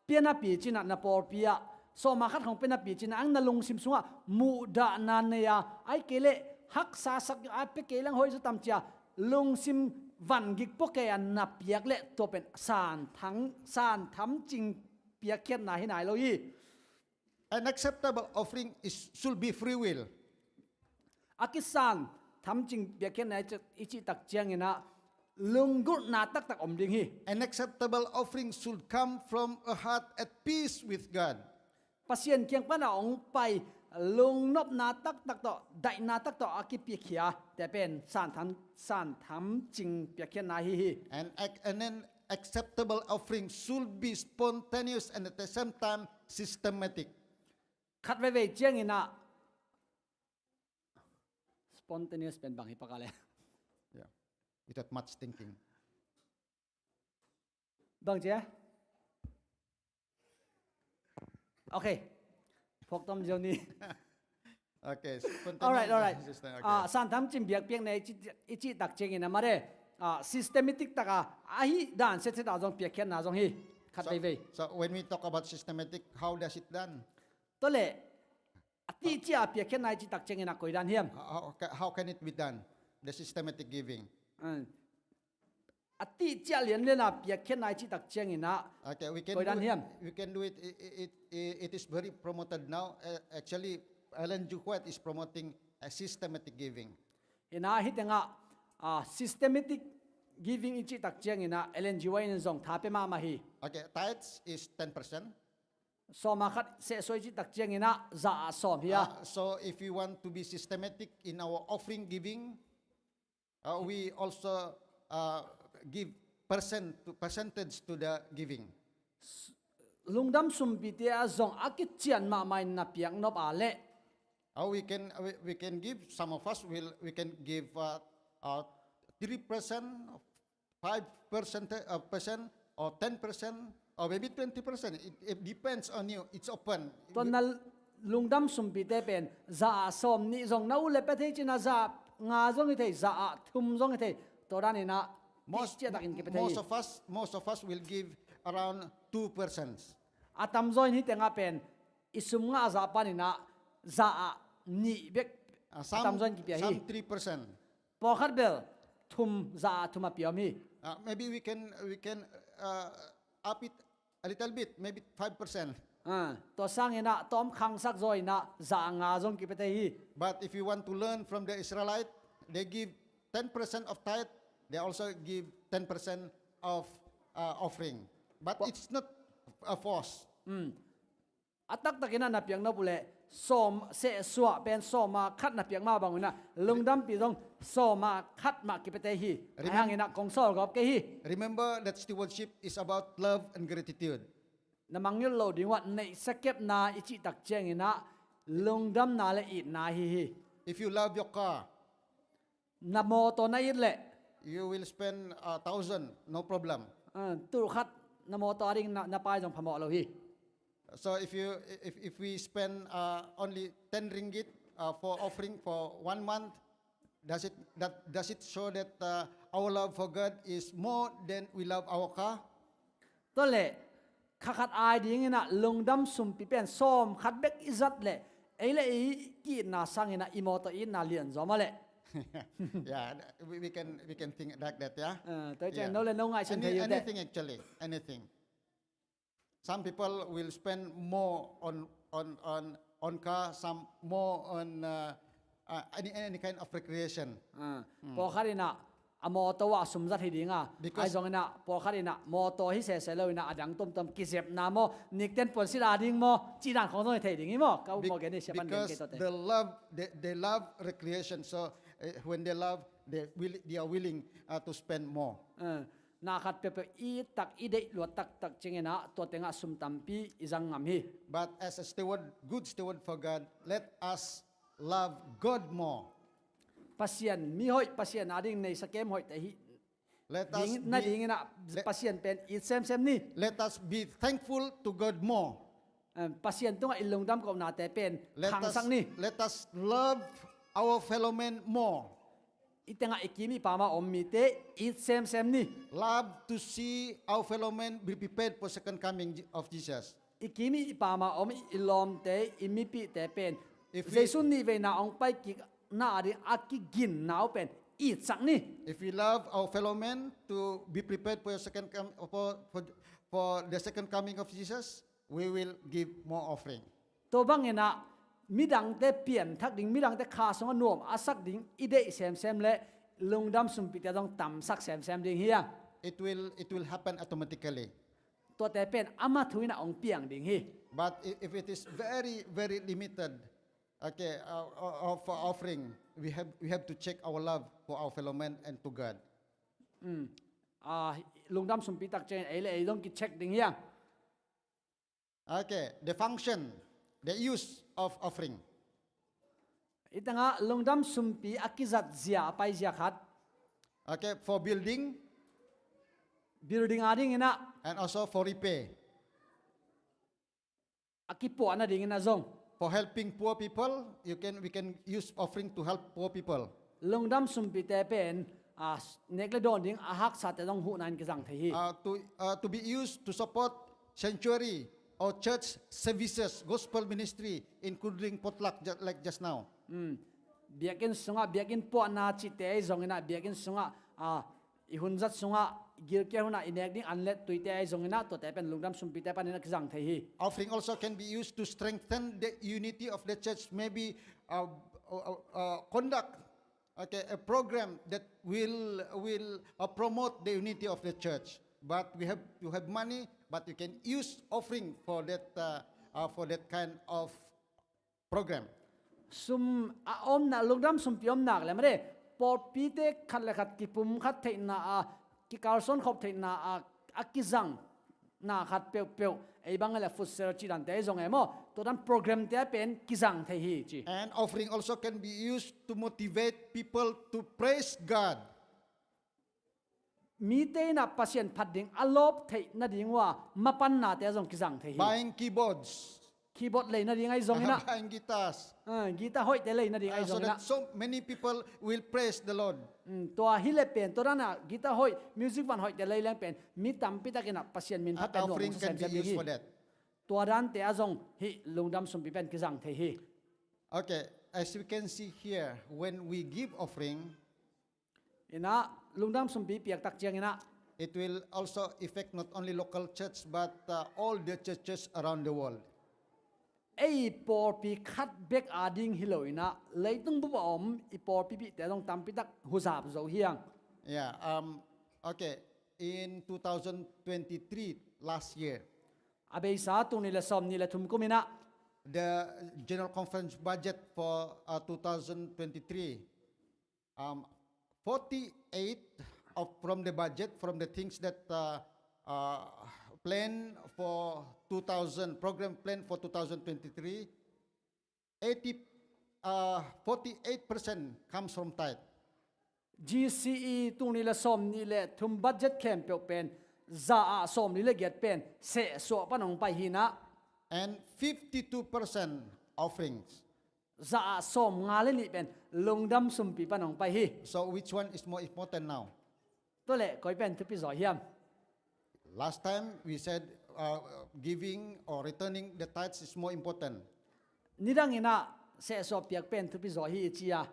pia napi cinah, na pawlpi ah sawma khat hong pia napi cinah, ang na lungsim sungah muhdahna nei a, ahih kei leh haksa sak a, pia kei leng hoih zaw tam ci a, lungsim vangik pua kei a na piak leh tua pen santham, santhamcing piakkhiatna hi nai lo hi. An acceptable offering is, should be free will. A kisan thamcing piakkhiatna i cih, i cihtak ciangin ah lunggulhna taktak om ding hi. An acceptable offering should come from a heart at peace with God. Pasian kiang pan a hong pai, lungnopna taktak tawh, daihna tak tawh a kipiakhia te pen santham, santhamcing piakkhiatna hi hi. An ac-, an, an acceptable offering should be spontaneous and at the same time systematic. Khat veivei ciangin ah, spontaneous pen bang hi pah ka le. Yeah. Without much thinking. Bang cia? Okay. Phawk tom ziau ni. Okay, spontaneous. Alright, alright. System, okay. Ah, santhamcing piakpiakna i cih, i cihtak ciangin ah mare, ah, systematic tak a, ahi dan setset a zong piakkhiatna zong hi. Khat veivei. So, so when we talk about systematic, how does it done? Tua leh, a tihciah a piakkhiatna i cihtak ciangin ah koi dan hiam? How, how ca-, how can it be done? The systematic giving. Ah. A tihciah lianlian a piakkhiatna i cihtak ciangin ah, okay, we can koi dan do it, hiam? We can do it. It, it, it, it is very promoted now. Uh, actually, Ellen G. White is promoting a systematic giving. Hi-in ah hih tengah, ah, systematic giving i cihtak ciangin ah Ellen G. White in zong tha pia mahmah hi. Okay, tithes is ten percent. Sawma khat sehsuah i cihtak ciangin ah za ah sawm hi a. Uh, so if we want to be systematic in our offering giving, uh, we also, uh, give percent to, percentage to the giving. Lungdam sumpite ah zong a kician mahmah in na piak nop a leh. Uh, we can, we, we can give, some of us will, we can give, uh, uh, three percent, five percent, uh, percent, or ten percent, or maybe twenty percent. It, it depends on you. It's open. Tua na lungdam sumpite pen za ah sawm nih zong na ut leh pia thei cih na, za ah nga zong hi thei, za ah thum zong hi thei. Tua dan in ah, most, tihciah takin kipia thei hi. Most of us, most of us will give around two percent. A tamzaw in hih tengah pen i sum ngah zah panin ah za ah nih bek, ah, a tamzaw in kipia hi. Some three percent. Pawlkhat bel thum, za ah thum a pia om hi. Uh, maybe we can, we can, uh, up it a little bit, maybe five percent. Ah, tua sangin ah, tua om khangsak zaw in ah za ah nga zong kipia thei hi. But if you want to learn from the Israelite, they give ten percent of tithe, they also give ten percent of, uh, offering. But it's not a force. Mm. A taktakin ah na piak nop uh leh, sawm, sehsuah pen sawma khat na piak mah bang uh in ah, lungdampi zong sawma khat mah kipia thei hi. Remem- Ahih hangin ah kong sawl gawp kei hi. Remember that stewardship is about love and gratitude. Na mangngilh loh ding uh ah, neihsa kepna i cihtak ciangin ah lungdamna le itna ahi hi. If you love your car, na mawtaw na it leh, you will spend a thousand, no problem. Ah, tul khat na mawtaw a ding na, na pai zong phamawh lo hi. So if you, if, if we spend, uh, only ten ringgit, uh, for offering for one month, does it, that, does it show that, uh, our love for God is more than we love our car? Tua leh, kha khat ai dingin ah lungdam sumpi pen sawm khat bek i zat leh ei le ei ki-itna sangin ah i mawtaw itna lian zaw mah leh. Yeah, we, we can we can think like that, yeah. Uh, tua ciang Yeah. No le no ngaihsun Any, thei uh teh. Anything actually, anything. Some people will spend more on on on on car, some more on uh, uh, any any kind of recreation. Ah, pawlkhat in ah a mawtaw ah sum zat hi ding a, Because ahi zongin ah pawlkhat in ah mawtaw hi sese lo in ah a dang tuamtuam kizepna maw, nikten puansilh a ding maw, cih dan khawng zong hi thei ding hi maw. Ka upmaw gen ni sia pan gen kei Because tawte. They love they, they love recreation. So uh, when they love, they will they are willing uh, to spend more. Ah, na khat peuhpeuh i tak i deih luat taktak ciangin ah tua tengah sum tampi i zang ngam hi. But as a steward, good steward for God, let us love God more. Pasian mi hoih, Pasian ading neisa kem hoihte hi. Let us Ding, na be, dingin ah let, Pasian pen it semsem ni. Let us be thankful to God more. Ah, Pasian tungah i lungdam kohnate pen Let us, khangsak ni. Let us love our fellow men more. I tengah i kim i pam a om mite it semsem ni. Love to see our fellow men be prepared for second coming of Jesus. I kim i pam a om i lawmte, i mipihte pen If we- Jesu nihveina hong pai kikna ading a kiginna uh pen itsak ni. If we love our fellow men to be prepared for your second com- for, for, for the second coming of Jesus, we will give more offering. Tua bangin ah midangte pianthak ding, midangte kha sungah nuam a sak ding i deih semsem leh lungdam sumpite zong tamsak semsem ding hi a. It will it will happen automatically. Tuate pen ama thu in ah hong piang ding hi. But i- if it is very very limited, okay, uh, uh, uh, for offering, we have we have to check our love for our fellow men and to God. Mm. Ah, lungdam sumpi tak ciangin ei le ei zong kicheck ding hi a. Okay, the function, the use of offering. I tengah lungdam sumpi a kizat zia, a pai zia khat. Okay, for building Building adingin ah, and also for repair. a kipuahna dingin ah zong. For helping poor people, you can we can use offering to help poor people. Lungdam sumpite pen, ah, nek le dawn ding a haksate zong huhna in kizang thei hi. Uh, to uh, to be used to support sanctuary or church services, gospel ministry, including potluck, ju- like just now. Mm. Biakinn sungah, biakinn puahna cihte ahi zongin ah, biakinn sungah, ah, i hunzat sungah, gilkial hunah i nek ding an le tuite ahi zongin ah, tuate pen lungdam sumpite panin ah kizang thei hi. Offering also can be used to strengthen the unity of the church. Maybe uh, uh, uh, conduct, okay, a program that will will uh, promote the unity of the church. But we have you have money, but you can use offering for that uh, uh, for that kind of program. Sum a omna, lungdam sumpi omnak le made, pawlpite khat le khat kipum khat theihna a, kikalsuan khop theihna a, a kizang na khat peuhpeuh, ei bang le futsal cidante ahi zong e maw, tua dan programte a pen kizang thei hi ci. And offering also can be used to motivate people to praise God. Mite in ah Pasian phat ding a lawp theih nading uh a mapannate a zong kizang thei hi. Buying keyboards, Keyboard lei nading ahi zongin ah, buying guitars. Ah, guitar hoihte lei nading ahi Uh, so zongin ah. that so many people will praise the Lord. Mm, tua hi le pen, tua dan ah guitar hoih, music van hoihte lei leng pen, mi tampi takin ah Pasian min phat Uh, pen nuam offering hong can be semsem ding used hi. For that. Tua dante a zong hih lungdam sumpi pen kizang thei hi. Okay, as we can see here, when we give offering, In ah lungdam sumpi piak tak ciangin ah, it will also affect not only local church but uh, all the churches around the world. ei pawlpi khat bek ading hi lo in ah, leitung bup a om i pawlpi pihte zong tampi tak huzap zo hi hang. Yeah. Um, okay. In two thousand twenty-three, last year, A beisa tul nih le sawm nih le thum kum in ah, the General Conference budget for uh, two thousand twenty-three, um, forty-eight of from the budget, from the things that uh, uh, plan for two thousand, program plan for two thousand twenty-three, eighty, uh, forty-eight percent comes from tithe. G C E tul nih le sawm nih le thum budget khempeuh pen za ah sawm nih le giat pen sehsuah pan hong pai hi in ah, And fifty-two percent offerings. Za ah sawm nga le nih pen lungdam sumpi pan hong pai hi. So which one is more important now? Tua leh koi pen thupi zaw hiam? Last time we said uh, giving or returning the tithes is more important. Nidang in ah sehsuah piak pen thupi zaw hi i ci a.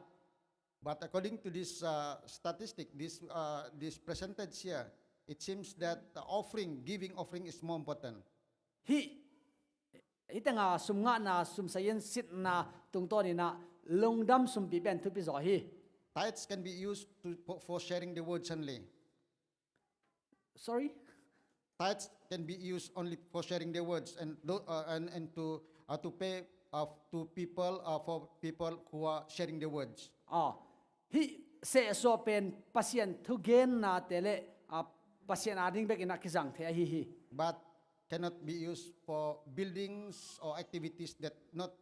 But according to this uh, statistic, this uh, this percentage here, it seems that the offering, giving offering, is more important. Hih hih tengah sum ngahna, sum sayin sitna tungtawn in ah lungdam sumpi pen thupi zaw hi. Tithes can be used to, for, for sharing the words only. Sorry. Tithes can be used only for sharing the words and tho- uh, and and to uh, to pay uh, to people uh, for people who are sharing the words. Ah, hih sehsuah pen Pasian thugenna te le ah, Pasian ading bek in ah kizang thei ahi hi. But cannot be used for buildings or activities that not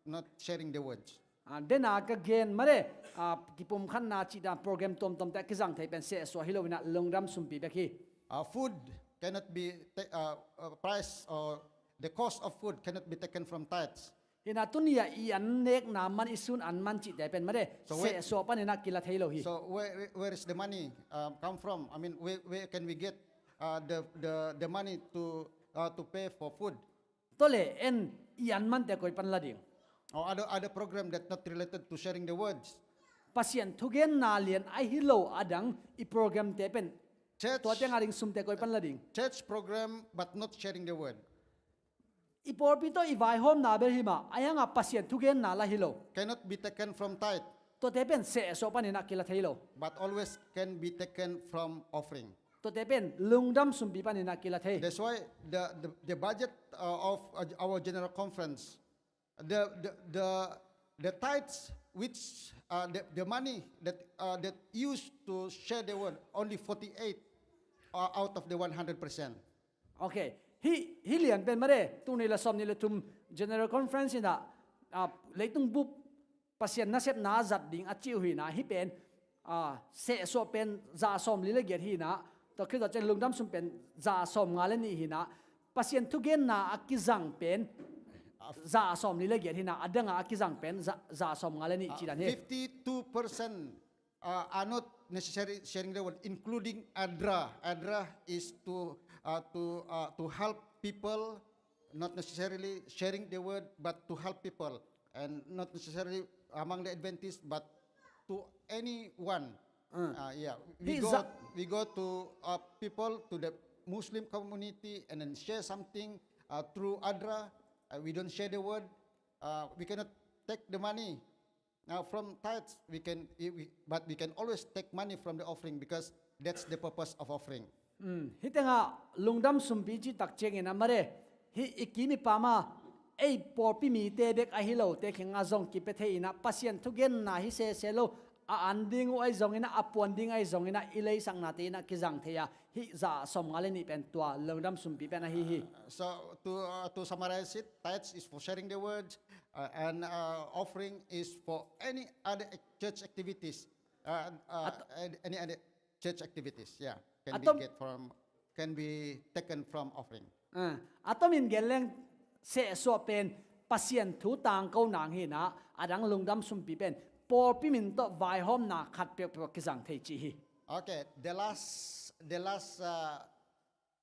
not sharing the words. Ah, dena ka gen mare ah, kipumkhatna cih dan program tuamtuam te a kizang thei pen sehsuah hi lo in ah lungdam sumpi bek hi. Uh, food cannot be ta- uh, uh, price or the cost of food cannot be taken from tithes. Hi in ah tuni ah i an nekna man, i sun an man cihte pen mare sehsuah panin ah kila thei lo hi. So where where is the money uh, come from? I mean, where, where can we get uh, the the the money to uh, to pay for food? Tua le en i an mante koi pan la ding? Or other other program that not related to sharing the words. Pasian thugenna lian ahi lo adang i program te pen tua teng ading sumte koi pan la ding? Church program but not sharing the word. I pawlpi tawh i vaihawmna bel hi mah, ahi hangah Pasian thugenna la hi lo. Cannot be taken from tithe. Tuate pen sehsuah panin ah kila thei lo. But always can be taken from offering. Tuate pen lungdam sumpi panin ah kila thei. That's why the the, the budget uh, of uh, our general conference, the the the the tithes which uh, the, the money that uh, that used to share the word, only forty-eight uh, out of the one hundred percent. Ok. Hih hih lian pen mare, tul nih le sawm nih le thum General Conference in ah ah, leitung bup Pasian nasepna zat ding a cih uh hi in ah, hih pen ah, sehsuah pen za sawm li le giat hi in ah, tua khit zawh ciang lungdam sum pen za sawm nga le nih hi in ah, Pasian thugenna a kizang pen za sawm li le giat hi in ah, a dang a a kizang pen za, za sawm nga le nih cih dan hi. Fifty-two percent uh, are not necessarily sharing the word, including ADRA. ADRA is to uh, to uh, to help people, not necessarily sharing the word, but to help people, and not necessarily among the Adventists, but to anyone. Uh, yeah, we Hih go za- we go to uh, people, to the Muslim community, and then share something uh, through ADRA. Uh, we don't share the word. Uh, we cannot take the money uh, from tithes. We can, we, but we can always take money from the offering because that's the purpose of offering. Um, hih tengah lungdam sumpi cih tak ciangin ah mare, hih i kim i pam a, ei pawlpi mite bek ahi lote kiangah zong kipia thei in ah, Pasian thugenna hi sese lo, a an ding uh ahi zongin ah, a puan ding ahi zongin ah, i leisaknate in ah kizang thei a, hih za sawm nga le nih pen tua lungdam sumpi pen ahi hi. So to uh, to summarize it, tithes is for sharing the word, uh, and uh, offering is for any other ac- church activities, uh, uh, and any other church activities. Yeah, can be Atom- get from can be taken from offering. Ah, a tomin gen leng sehsuah pen Pasian thu tangko nang hi in ah, a dang lungdam sumpi pen pawlpi min tawh vaihawmna khat peuhpeuh kizang thei cih hi. Okay, the last the last uh,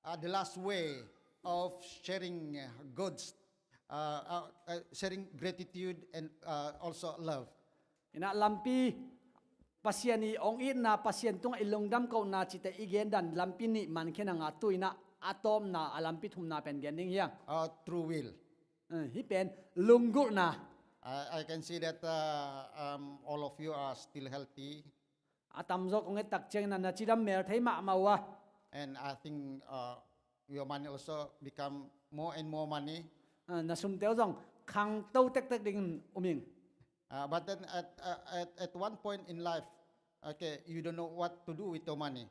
uh, the last way of sharing uh, God's uh, uh, uh, sharing gratitude and uh, also love. In ah lampi Pasian i ong itna, Pasian tungah i lungdam kohna cihte i gen dan lampi nih man khin a, nga tu in ah a tawpna a lampi thumna pen gen ding hi hang. Uh, through will. Eh, hih pen lunggulhna. I, I can see that uh, um, all of you are still healthy. A tamzaw kong et tak ciangin ah na cidam mel thei mahmah uh a. And I think uh, your money also become more and more money. Ah, na sumte uh zong khangto tektek dingin um ing. Uh, but then at, uh, at at one point in life, okay, you don't know what to do with your money.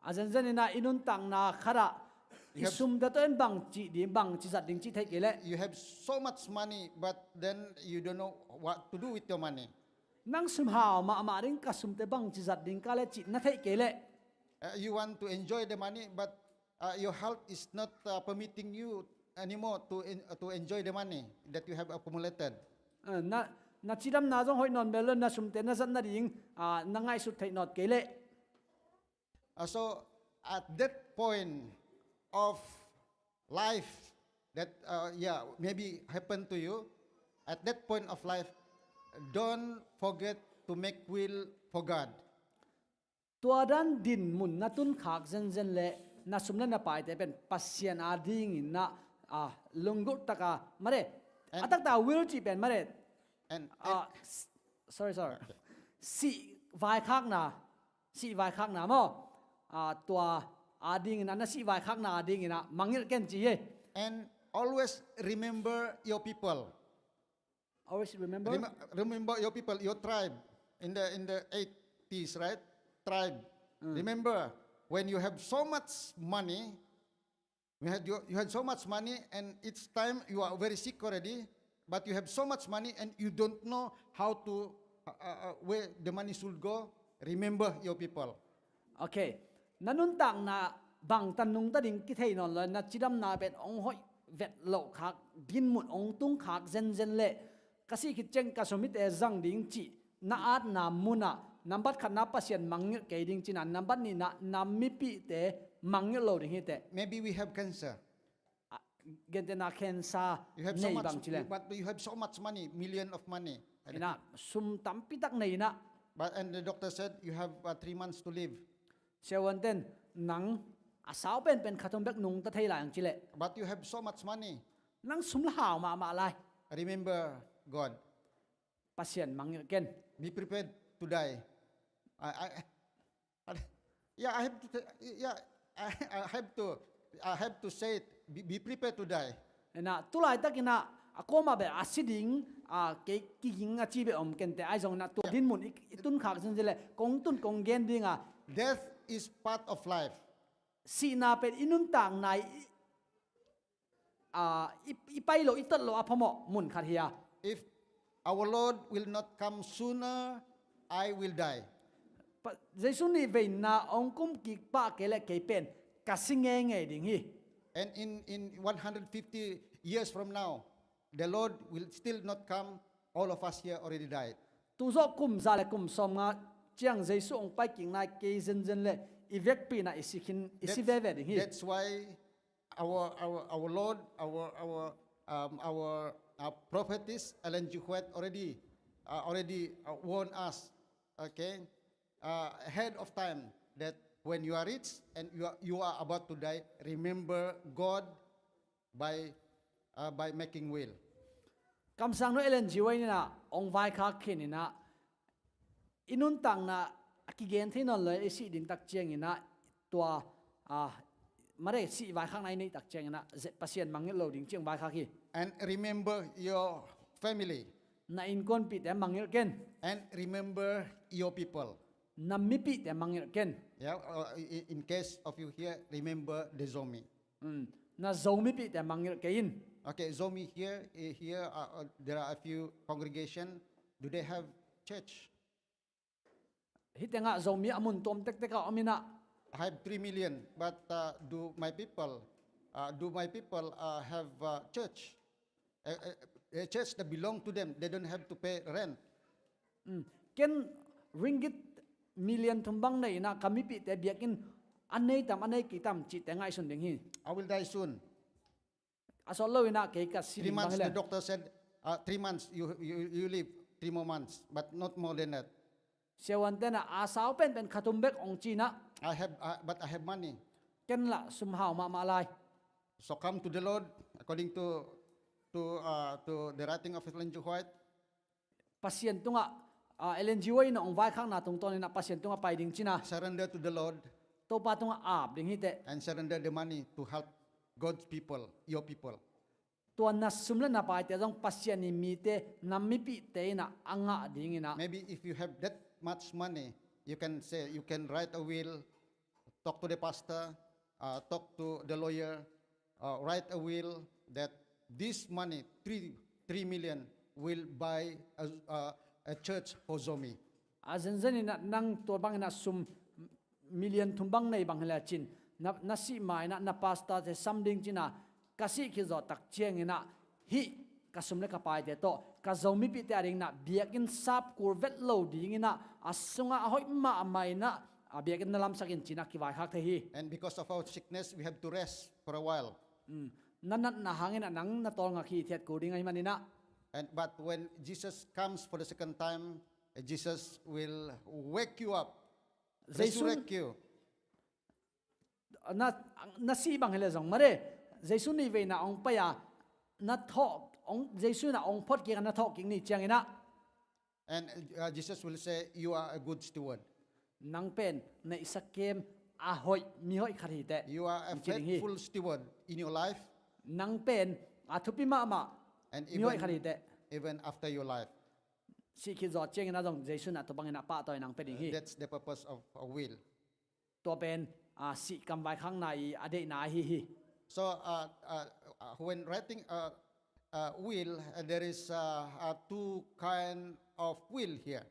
A zenzen in ah i nuntakna khat ah i sumte tawh in bangci ding, bangci zat ding cih theih kei leh. You have so much money, but then you don't know what to do with your money. Nang sum hau mahmah ding, ka sumte bangci zat ding ka le cih na theih kei leh. Uh, you want to enjoy the money, but uh, your health is not uh, permitting you anymore to en- uh, to enjoy the money that you have accumulated. Ah, na, na cidamna zong hoih nawn mel lo, na sumte na zat nading ah, na ngaihsut theih nawt kei leh. Uh, so at that point of life that, uh, yeah, maybe happened to you, at that point of life, don't forget to make will for God. Tua dan dinmun na tunkhak zenzen le na sum le na paite pen Pasian adingin na, ah, lunggulh taka mare. And- A takta will cih pen mare. And, and Ah, s- sorry, sorry. Sih vaikhakna, sih vaikhakna maw. Ah, tua adingin na, na sih vaikhakna adingin na mangngilh ken ci hi. And always remember your people. Always remember. Rem- remember your people, your tribe. In the in the eighties, right? Tribe. Remember, when you have so much money, you had you, you had so much money, and each time you are very sick already, but you have so much money and you don't know how to uh, uh, uh, where the money should go. Remember your people. Ok. Na nuntakna bangtan nungta ding kithei nawn lo, na cidamna pen ong hoih vet loh khak, dinmun ong tung khak zenzen le ka sih khit ciang ka sumite zang ding cih na atna munah nambat khatna Pasian mangngilh kei ding cina, nambat nihna na mipihte mangngilh lo ding hiteh. Maybe we have cancer. Ah, gentehna cancer You have so nei much, bang cileh. But you have so much money, million of money. Ina sum tampi tak nei ina. But and the doctor said you have uh, three months to live. Siavuanten nang a sau penpen khathum bek nungta thei lai ang cileh. But you have so much money. Nang sum la hau mahmah lai. Remember God. Pasian mangngilh ken. Be prepared to die. I, I, I- yeah, I have to. T- yeah, I, I have to. I have to say it. Be, be prepared to die. Ina tulaitak ina a koma beh a si ding a kei kiging a ci beh om kente ai zong ina tua dinmun i, i tun khak zenzen le kong tun kong gen ding a. Death is part of life. Sihna pen i nuntakna i, a, i, i pai lo i tot lo a phamawh mun khat hi a. If our Lord will not come sooner, I will die. Pa- Jesu nih veina ong kum kik pah kei le kei pen ka si ngeingei ding hi. And in, in one hundred fifty years from now, the Lord will still not come, all of us here already died. Tuzawh kum za le kum sawmnga ciang Jesu ong pai kik nai kei zenzen le i vekpi na i si khin i si veve ding hi. That's why our our, our Lord, our our um, our uh, prophetess Ellen G. White already uh, already uh, warned us, okay, uh, ahead of time that when you are rich and you are, you are about to die, remember God by uh, by making will. Kamsang nu Ellen G. White ina ong vaikhak khin ina i nuntakna a kigen thei nawn lo i sih ding tak ciang ina tua a mare sih vaikhakna i neih tak ciang ina Pasian mangngilh lo ding ciang vaikhak hi. And remember your family. Na innkuanpihte mangngilh ken. And remember your people. Na mipihte mangngilh ken. Yeah, uh, i- in case of you here, remember the Zomi. Mm. Na Zomipihte mangngilh kei in. Okay, Zomi here, eh, here uh, uh, there are a few congregation. Do they have church? Hih tengah Zomi a mun tuam tektek a om ina. I have three million, but uh, do my people, uh, do my people uh, have uh, church? A, a, a church that belong to them. They don't have to pay rent. Mm. Ken ringgit million thum bang nei ina ka mipihte biakinn a nei tam a nei kei tam cihte ngaihsun ding hi. I will die soon. A sawt lo ina kei ka si Three ding bang months, hi le. The doctor said, uh, three months you, you, you live, three more months, but not more than that. Siavuante na a sau penpen khathum bek ong ci ina. I have, uh, but I have money. Ken lah sum hau mahmah lai. So come to the Lord according to to uh, to the writing of Ellen G. White. Pasian tungah, ah, Ellen G. White ina ong vaikhakna tungtawn ina Pasian tungah pai ding cina. Surrender to the Lord. Topa tungah ap ding hiteh. And surrender the money to help God's people, your people. Tua na sum le na paite zong Pasian i mite na mipihte ina a ngah ding ina. Maybe if you have that much money, you can say, you can write a will, talk to the pastor, uh, talk to the lawyer, uh, write a will that this money, three, three million, will buy a, a, a church for Zomi. A zenzen ina nang tua bang ina sum million thum bang nei bang hi le cin. Na, na sih ma ina na pastor te sam ding cina ka sih khit zawh tak ciang ina hih ka sum le ka paite tawh ka Zomipihte a ding ina biakinn sap kul vet lo ding ina a sungah a hoih mahmah ina a biakinn na lamsak in cina kivaikhak thei hi. And because of our sickness, we have to rest for a while. Mm. Na natna hangin ah nang na tawlnga khithiat kul ding ahih manin ah. And but when Jesus comes for the second time, Jesus will wake you up, Jesu resurrect you. Na, na sih bang hi leh zong mare, Jesu nih veina hong pai a, na thawh, hong, Jesu in ah hong phot kik a na thawh kik ni ciangin ah. And uh, Jesus will say, "You are a good steward." Nang pen neihsa kem a hoih, mi hoih khat hi teh. You are a faithful steward in your life. Nang pen a thupi mahmah, mi hoih khat hi teh. And even, even after your life. Sih khit zawh ciangin ah zong Jesu in ah tua bangin ah pahtawi nang pia ding hi. That's the purpose of a will. Tua pen, ah, sih kam vaikhakna i a deihna ahi hi. So, uh, uh, uh, when writing a, a will, uh, there is, uh, uh, two kind of will here.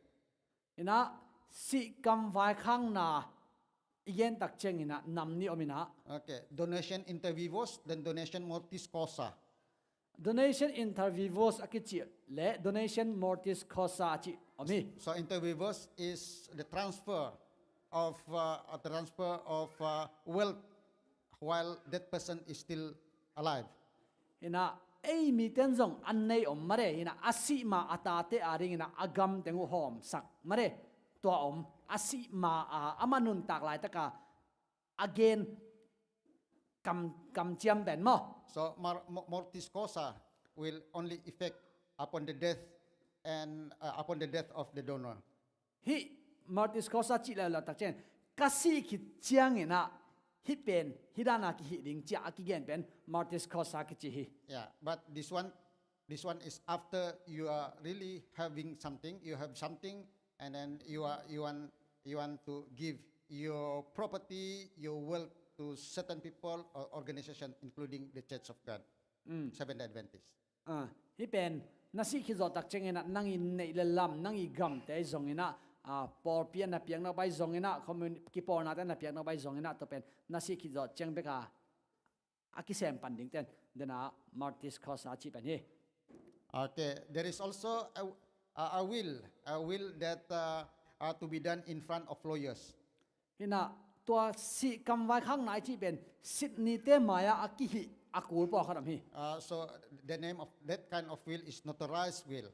In ah, sih kam vaikhakna i gen tak ciangin ah nam nih om in ah. Okay, donation inter vivos, then donation mortis causa. Donation inter vivos a kici le donation mortis causa a ci om hi. So inter vivos is the transfer of, uh, a transfer of, uh, wealth while that person is still alive. In ah, ei miten zong an nei om mare, in ah a sih ma a tate a dingin ah a gam teng uh hawmsak mare. Tua om, a sih ma a, amah nuntak laitaka a gen kam, kamciam pen maw. So mar-, mo-, mortis causa will only effect upon the death and, uh, upon the death of the donor. Hih mortis causa cih leuleu tak ciangin, ka sih khit ciangin ah hih pen, hih dan a kihih ding ci a kigen pen mortis causa kici hi. Yeah, but this one, this one is after you are really having something, you have something, and then you are, you want, you want to give your property, your wealth to certain people or organization, including the Church of God, mm, Seventh-day Adventist. Ah, hih pen na sih khit zawh tak ciangin ah nang i neih le lam, nang i gamte ahi zongin ah, ah, pawlpi a na piakna bai zongin ah, commun-, kipawlnate a na piakna bai zongin ah, tua pen na sih khit zawh ciang bek a a kisem pan dingten, den ah mortis causa a cih pen hi. Okay, there is also a, a, a will, a will that, uh, uh, to be done in front of lawyers. Hi-in ah tua sih kam vaikhakna i cih pen sit nite mai-ah a kihih a kul pawlkhat om hi. Uh, so the name of that kind of will is notarized will.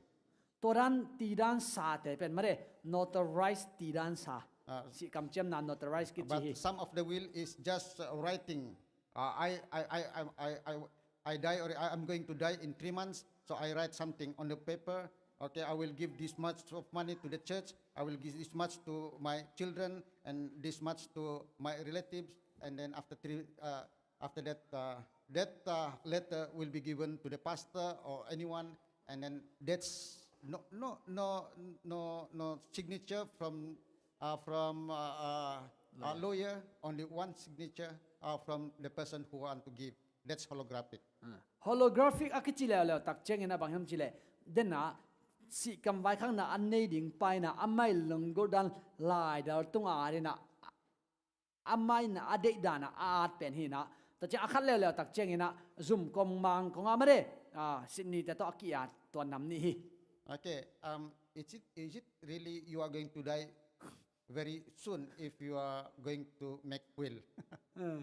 Tua dan tidan sate pen mare, notarized tidan sa. Ah. Sih kamciamna notarized kici hi. But some of the will is just, uh, writing. Uh, I, I, I, I, I, I, I die or I, I'm going to die in three months, so I write something on the paper. Okay, I will give this much of money to the church. I will give this much to my children and this much to my relatives. And then after three, uh, after that, uh, that, uh, letter will be given to the pastor or anyone, and then that's no, no, no, no, no signature from, uh, from, uh, uh, a lawyer. Lawyer. Only one signature, uh, from the person who want to give. That's holographic. Ah. Holographic a kici leuleu tak ciangin a bang hiam cih leh, den ah sih kam vaikhakna a nei ding pa in ah amah i lunggulh dan laidal tungah a den ah amah in a deih dan a a at pen hi-in ah. Tua ciang a khat leuleu tak ciangin ah zum kong mang kong ah mare, ah, sit nite tawh a ki-at tua nam nih hi. Okay, um, is it, is it really you are going to die very soon if you are going to make will? Eh.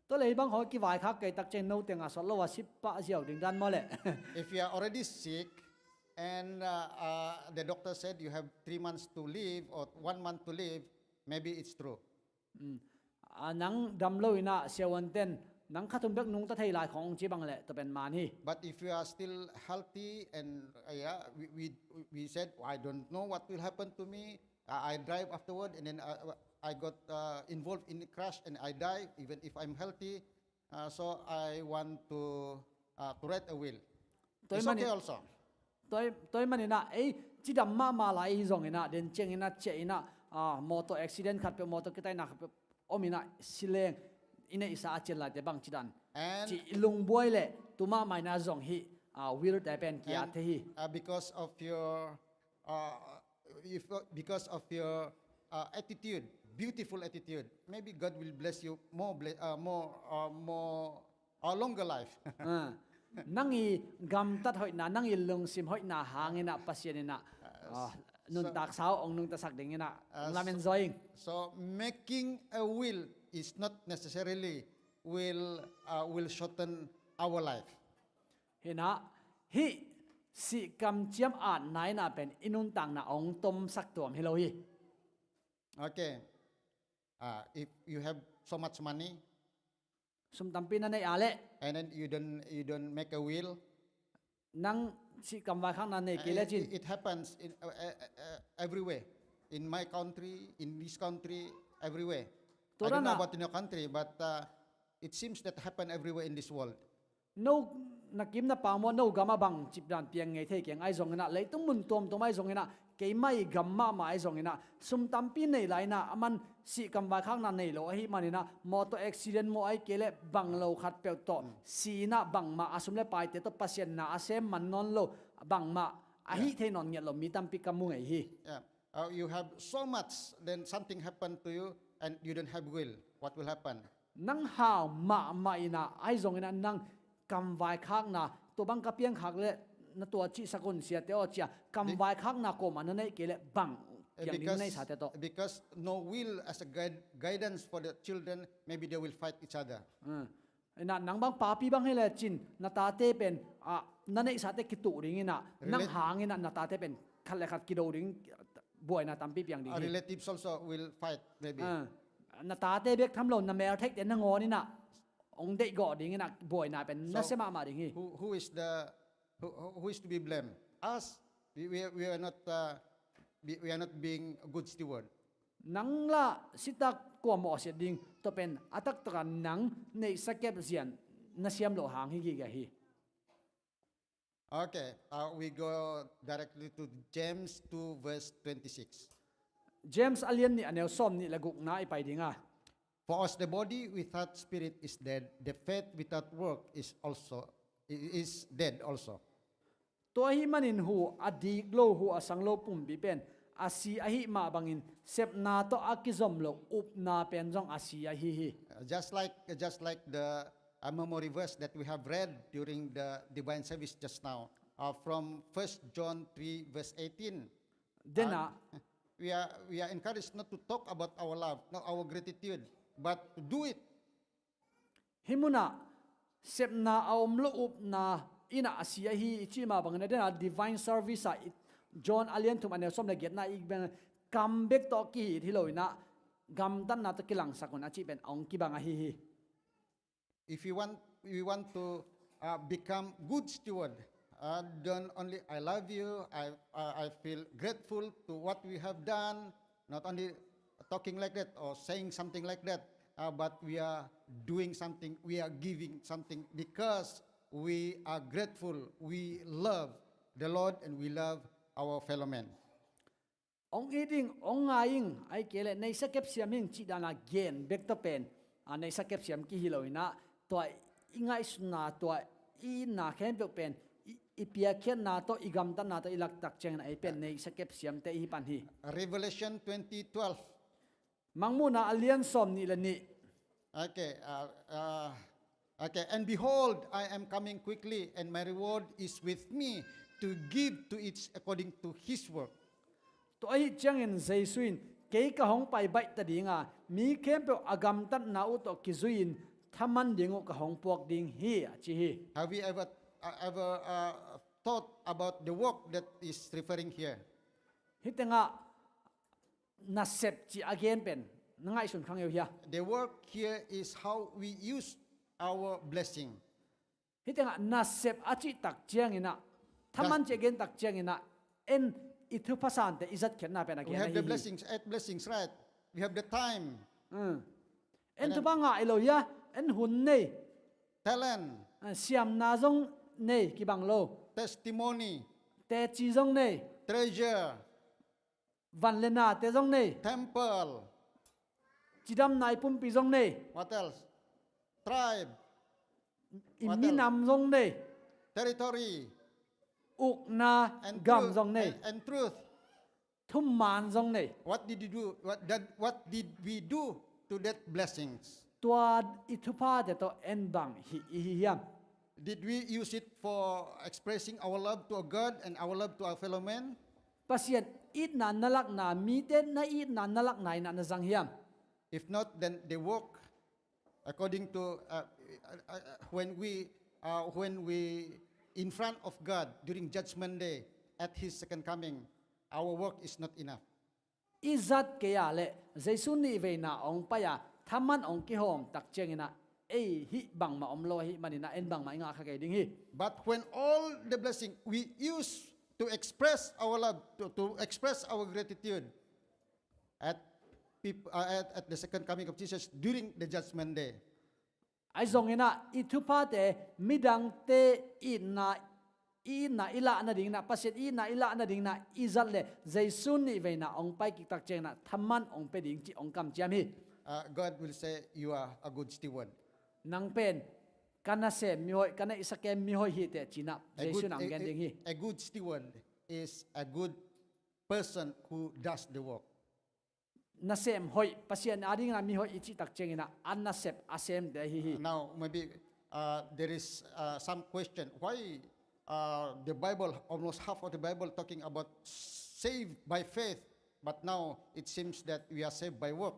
Tua leh hih bang khawng a kivaikhak kei tak ciang no teng a sawt lo a si pah ziau ding dan maw leh. If you are already sick and, uh, uh, the doctor said you have three months to live or one month to live, maybe it's true. Mm. A, nang dam lo in ah siavuanten nang kha thum bek nungta thei lai khawng ci bang leh tua pen man hi. But if you are still healthy and, uh, yeah, we, we, we said, "I don't know what will happen to me. Uh, I drive afterward and then, uh, I got, uh, involved in a crash and I die, even if I'm healthy." Uh, so I want to, uh, to write a will. It's okay also. Tua ahih manin ah, ei, cidam mahmah lai ahi zongin ah, den ciangin ah, ciah in ah, ah, mawtaw accident khat peuh, mawtaw kitaina khat peuh om in ah, si leng, i neihsa a cian laite bang ci dan. And ci i lungbuai leh, tu mahmah in ah zong hih, ah, will te pen ki-at thei hi. And, uh, because of your, uh, if, uh, because of your, uh, attitude, beautiful attitude, maybe God will bless you more, ble-, uh, more, uh, more a longer life. Ah. Nang i gamtat hoihna, nang i lungsim hoihna hangin ah Pasian in ah, ah, nuntaksa uh hong nungtasak dingin ah, ah, hong lamen zaw ing. So making a will is not necessarily will, uh, will shorten our life. Hi-in ah, hih sih kamciam atna in ah pen i nuntakna hong tomsak tuam hi lo hi. Okay. Uh, if you have so much money, sum tampi na neih a leh, and then you don't, you don't make a will, nang sih kam vaikhakna nei kei le cin. It, it happens in, uh, uh, uh, everywhere. In my country, in this country, everywhere. I don't know about in your country, but, uh, it seems that happen everywhere in this world. No, na kim na pam uah no gam ah bang cih dan piang ngei thei keng ahi zongin ah, leitung mun tuamtuam ahi zongin ah, keimah i gam mahmah ahi zongin ah, sum tampi nei lai-in ah, aman sih kam vaikhakna nei lo ahih manin ah, motor accident maw, ahih kei leh bang lo khatpeuh tawh si-in ah, bangmah a sum le paite tawh Pasian na a sem man nawn lo, bangmah a hih thei nawn ngiat lo mi tampi ka mu ngei hi. Yeah. Uh, you have so much, then something happened to you and you don't have will. What will happen? Nang hau mahmah in ah, ahi zongin ah nang kam vaikhakna, tua bang ka piangkhak leh na tua cihsak un siate aw, ci-a kam vaikhakna kuamah na neih kei leh bang piang ding na neihsate tawh? Because no will as a guide, guidance for the children, maybe they will fight each other. Hmm. In ah nang bang papi bang hi le cin, na tate pen, ah, na neihsate kituh dingin ah, nang hangin ah na tate pen khat le khat kido ding, buaina tampi piang ding hi. Relatives also will fight, maybe. Ah, na tate bek tham lo, na meltheihte nangawn in ah hong deihgawh dingin ah buaina pen nasia mahmah ding hi. So, who, who is the, who, who, who is to be blamed? Us, we, we, we are not, uh, we, we are not being a good steward. Nang lah sitak kua mawhsiat ding, tua pen a taktak ah nang neihsa kep zia na siam loh hang hi gige hi. Okay, uh, we go directly to James two verse twenty-six. James a lian nih a neu sawm nih le gukna i pai ding a. For as the body without spirit is dead, the faith without work is also, i-, is dead also. Tua ahih manin hu a dik lo, hu a sang lo pumpi pen a si ahih mah bangin sepna tawh a kizom lo upna pen zong a si ahi hi. Uh, just like, just like the, uh, memory verse that we have read during the divine service just now, uh, from First John three verse eighteen. Then, uh, ah, we are, we are encouraged not to talk about our love, not our gratitude, but to do it. Hih munah sepna a om lo upna in ah a si ahi i cih mah bangin a, den a divine service ah i, John a lian thum a neu sawm le giatna i beng kam bek tawh kihit hi lo in ah, gamtatna tawh kilangsak un a cih pen a hong kibang ahi hi. If we want, we want to, uh, become good steward, uh, don't only I love you, I, uh, I feel grateful to what we have done, not only talking like that or saying something like that, uh, but we are doing something, we are giving something because we are grateful, we love the Lord and we love our fellow men. Hong it ing, hong ngai ing, ahih kei leh neihsa kep siam ing cih dan a gen bek tawh pen, a, neihsa kep siam kihi lo in ah, tua i ngaihsutna, tua i itna khempeuh pen i, i piakkhiatna tawh, i gamtatna tawh i lak tak ciangin ah ei pen neihsa kep siamte i hi pan hi. Revelation twenty twelve. Mangmuhna a lian sawm nih le nih. Okay, uh, uh, okay, and behold, I am coming quickly, and my reward is with me to give to each according to his work. Tua ahih ciangin Jesu in, kei ka hong pai baih ta ding a, mi khempeuh a gamtatna uh tawh kizui-in thaman ding uh ka hong puak ding hi, a ci hi. Have we ever, uh, ever, uh, thought about the work that is referring here? Hih tengah nasep cih a gen pen na ngaihsun kha ngei uh hia? The work here is how we use our blessing. Hih tengah nasep a cih tak ciangin ah, thaman cih a gen tak ciangin ah, en i thupha sante i zatkhiatna pen a gen ahi hi. We have the blessings, eight blessings, right? We have the time. Mm. En thupha ngah hi lo hia, en hun nei. Talent. Ah, siamna zong nei, kibang lo. Testimony. Teci zong nei. Treasure. Van le nate zong nei. Temple. Cidamna i pumpi zong nei. What else? Tribe. I minam zong nei. Territory. Ukna, gam zong nei. And, and truth. Thuman zong nei. What did you do? What did, what did we do to that blessings? Tua i thuphate tawh en bang hih i hi hiam? Did we use it for expressing our love to our God and our love to our fellow men? Pasian itna na lakna, mite na itna na lakna in ah na zang hiam? If not, then the work according to, uh, uh, uh, when we, uh, when we in front of God during Judgment Day at His second coming, our work is not enough. I zat kei a leh Jesu nihveina hong pai a thaman hong kihawm tak ciangin ah ei hih bangmah om lo ahih manin ah en bangmah i ngah kha kei ding hi. But when all the blessing we use to express our love, to, to express our gratitude at, peop- uh, at, at the second coming of Jesus during the Judgment Day. Ahi zongin ah i thuphate midangte itna, i itna i lah nadingin ah, Pasian itna i lah nadingin ah i zat leh Jesu nihveina hong pai kik tak ciangin ah thaman hong pia ding cih hong kamciam hi. Uh, God will say, "You are a good steward." Nang pen ka nasem mihoih, ka neihsa kem mihoih hi teh ci-in ah Jesu in hong gen ding hi. A good steward is a good person who does the work. Nasem hoih, Pasian adingin ah mihoih i cih tak ciangin ah a nasep a semte ahi hi. Now, maybe uh, there is uh, some question. Why uh, the Bible, almost half of the Bible talking about saved by faith, but now it seems that we are saved by work?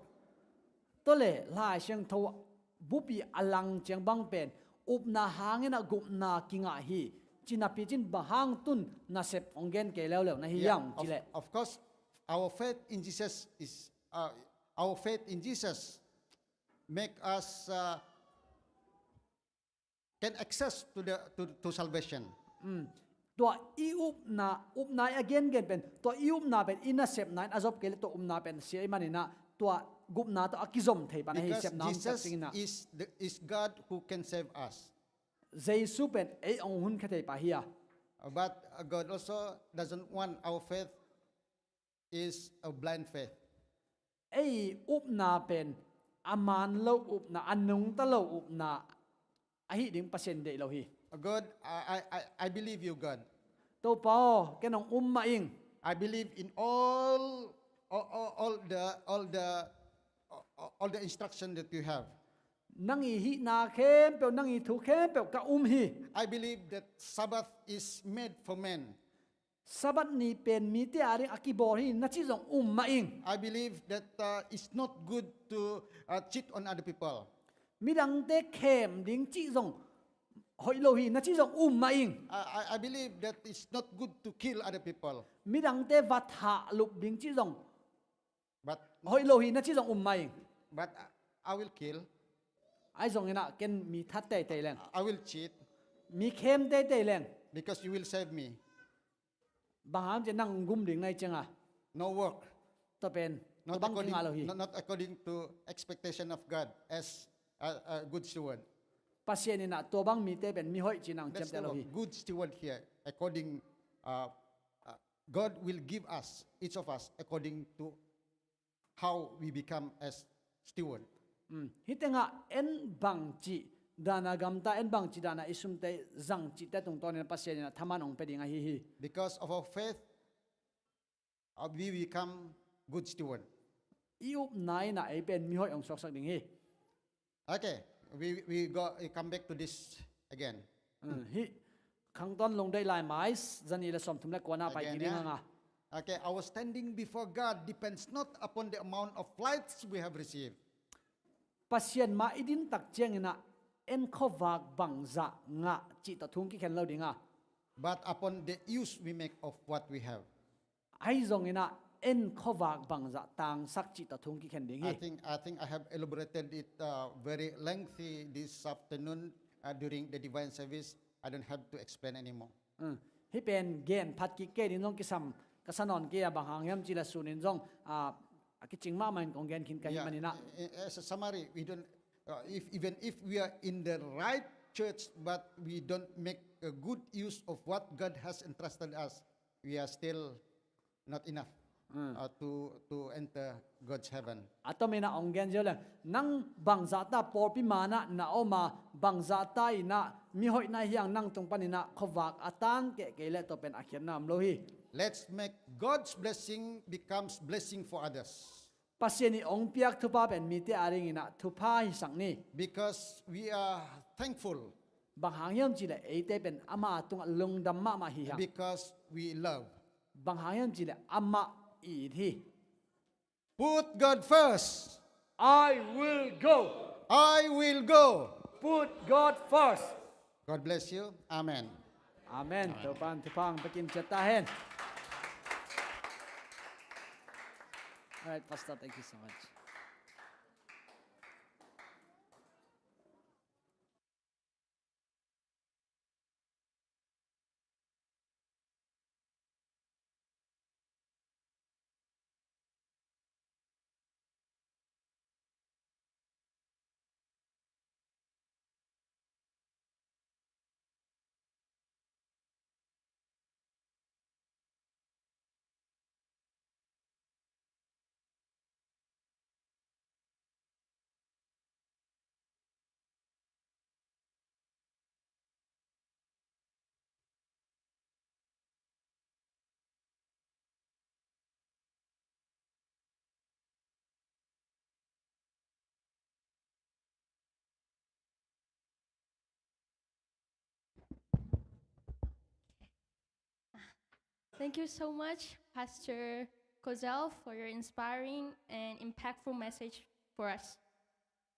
Tua leh Lai Siangtho bupi a lang ciang bang pen upna hangin ah gupna kingah hi. Ci napi cin bang hang tun nasep hong gen kei leuleu na hi hiam ci leh. Of course, our faith in Jesus is uh, our faith in Jesus make us uh, can access to the to, to salvation. Tua i upna, upna i a gengen pen, tua i upna pen i nasepna in a zop kei leh tua upna pen sia i manin ah tua gupna tawh a kizom thei pan ahi. Because sepna om tak Jesus ciangin ah is the, is God who can save us. Jesu pen ei hong hunkhia thei pa hi a. But uh, God also doesn't want our faith is a blind faith. Ei upna pen a man lo upna, a nungta lo upna ahi ding Pasian deih lo hi. God, I, I, I believe you, God. Topa aw, ken hong um mah ing. I believe in all, all, all, all the, all the, all, all the instruction that you have. Nang i hihna khempeuh, nang i thu khempeuh ka um hi. I believe that Sabbath is made for man. Sabbath ni pen mite ading a kibawl hi na cih zong um mah ing. I believe that uh, it's not good to uh, cheat on other people. Midangte khem ding cih zong hoih lo hi na cih zong um mah ing. I, I, I believe that it's not good to kill other people. Midangte va thah lup ding cih zong But hoih lo hi na cih zong um mah ing. But I will kill. Ahi zongin ah ken mi that teitei leng. I will cheat. Mi khem teitei leng. Because you will save me. Bang hang hiam cih leh nang gum ding na hih ciangin. No work. Tua pen tua bang kingah lo hi. Not, not according to expectation of God as a, a good steward. Pasian in ah tua bang mite pen mihoih ci-in hong ciamteh lo hi. Good steward here, according uh, uh, God will give us, each of us, according to how we become as steward. Hih tengah en bangci dana gamta, en bangci dana i sumte zang cihte tungtawnin Pasian in ah thaman hong pia ding ahi hi. Because of our faith, uh, we become good steward. I upna in ah ei pen mihoih hong suaksak ding hi. Okay, we, we go, we come back to this again. Hih Khangton Lungdeih Laimai zanih le sawmthum le kuana pai kik ding hang a. Okay, our standing before God depends not upon the amount of flights we have received. Pasian mah i din tak ciangin ah en khuavak bangzah ngah cih tawh thu hong kikhen lo ding a. But upon the use we make of what we have. Ahi zongin ah en khuavak bangzah tangsak cih tawh thu hong kikhen ding hi. I think, I think I have elaborated it uh, very lengthy this afternoon uh, during the divine service. I don't have to explain anymore. Hih pen gen phat kik kei ding zong kisam ka sa nawn kei a, bang hang hiam cih leh sunin zong a kicing mahmah in kong gen khin ka hih manin ah. As a summary, we don't, uh, if, even if we are in the right church but we don't make a good use of what God has entrusted us, we are still not enough uh, to, to enter God's heaven. A tomin ah hong gen ziau leng, nang bangzahta pawlpi manah na om a, bangzahta in ah mihoih na hi hang, nang tung panin ah khuavak a tan keh kei leh tua pen a khiatna om lo hi. Let's make God's blessing becomes blessing for others. Pasian in hong piak thupha pen mite adingin ah thupha hisak ni. Because we are thankful. Bang hang hiam cih leh eite pen ama tungah lungdam mahmah hi hang. Because we love. Bang hang hiam cih leh amah i it hi. Put God first. I will go. I will go. Put God first. God bless you. Amen. Amen. Amen. Topa'n thupha hong pia kim ciat ta hen. All right, Pastor, thank you so much. Thank you so much, Pastor Kozel, for your inspiring and impactful message for us.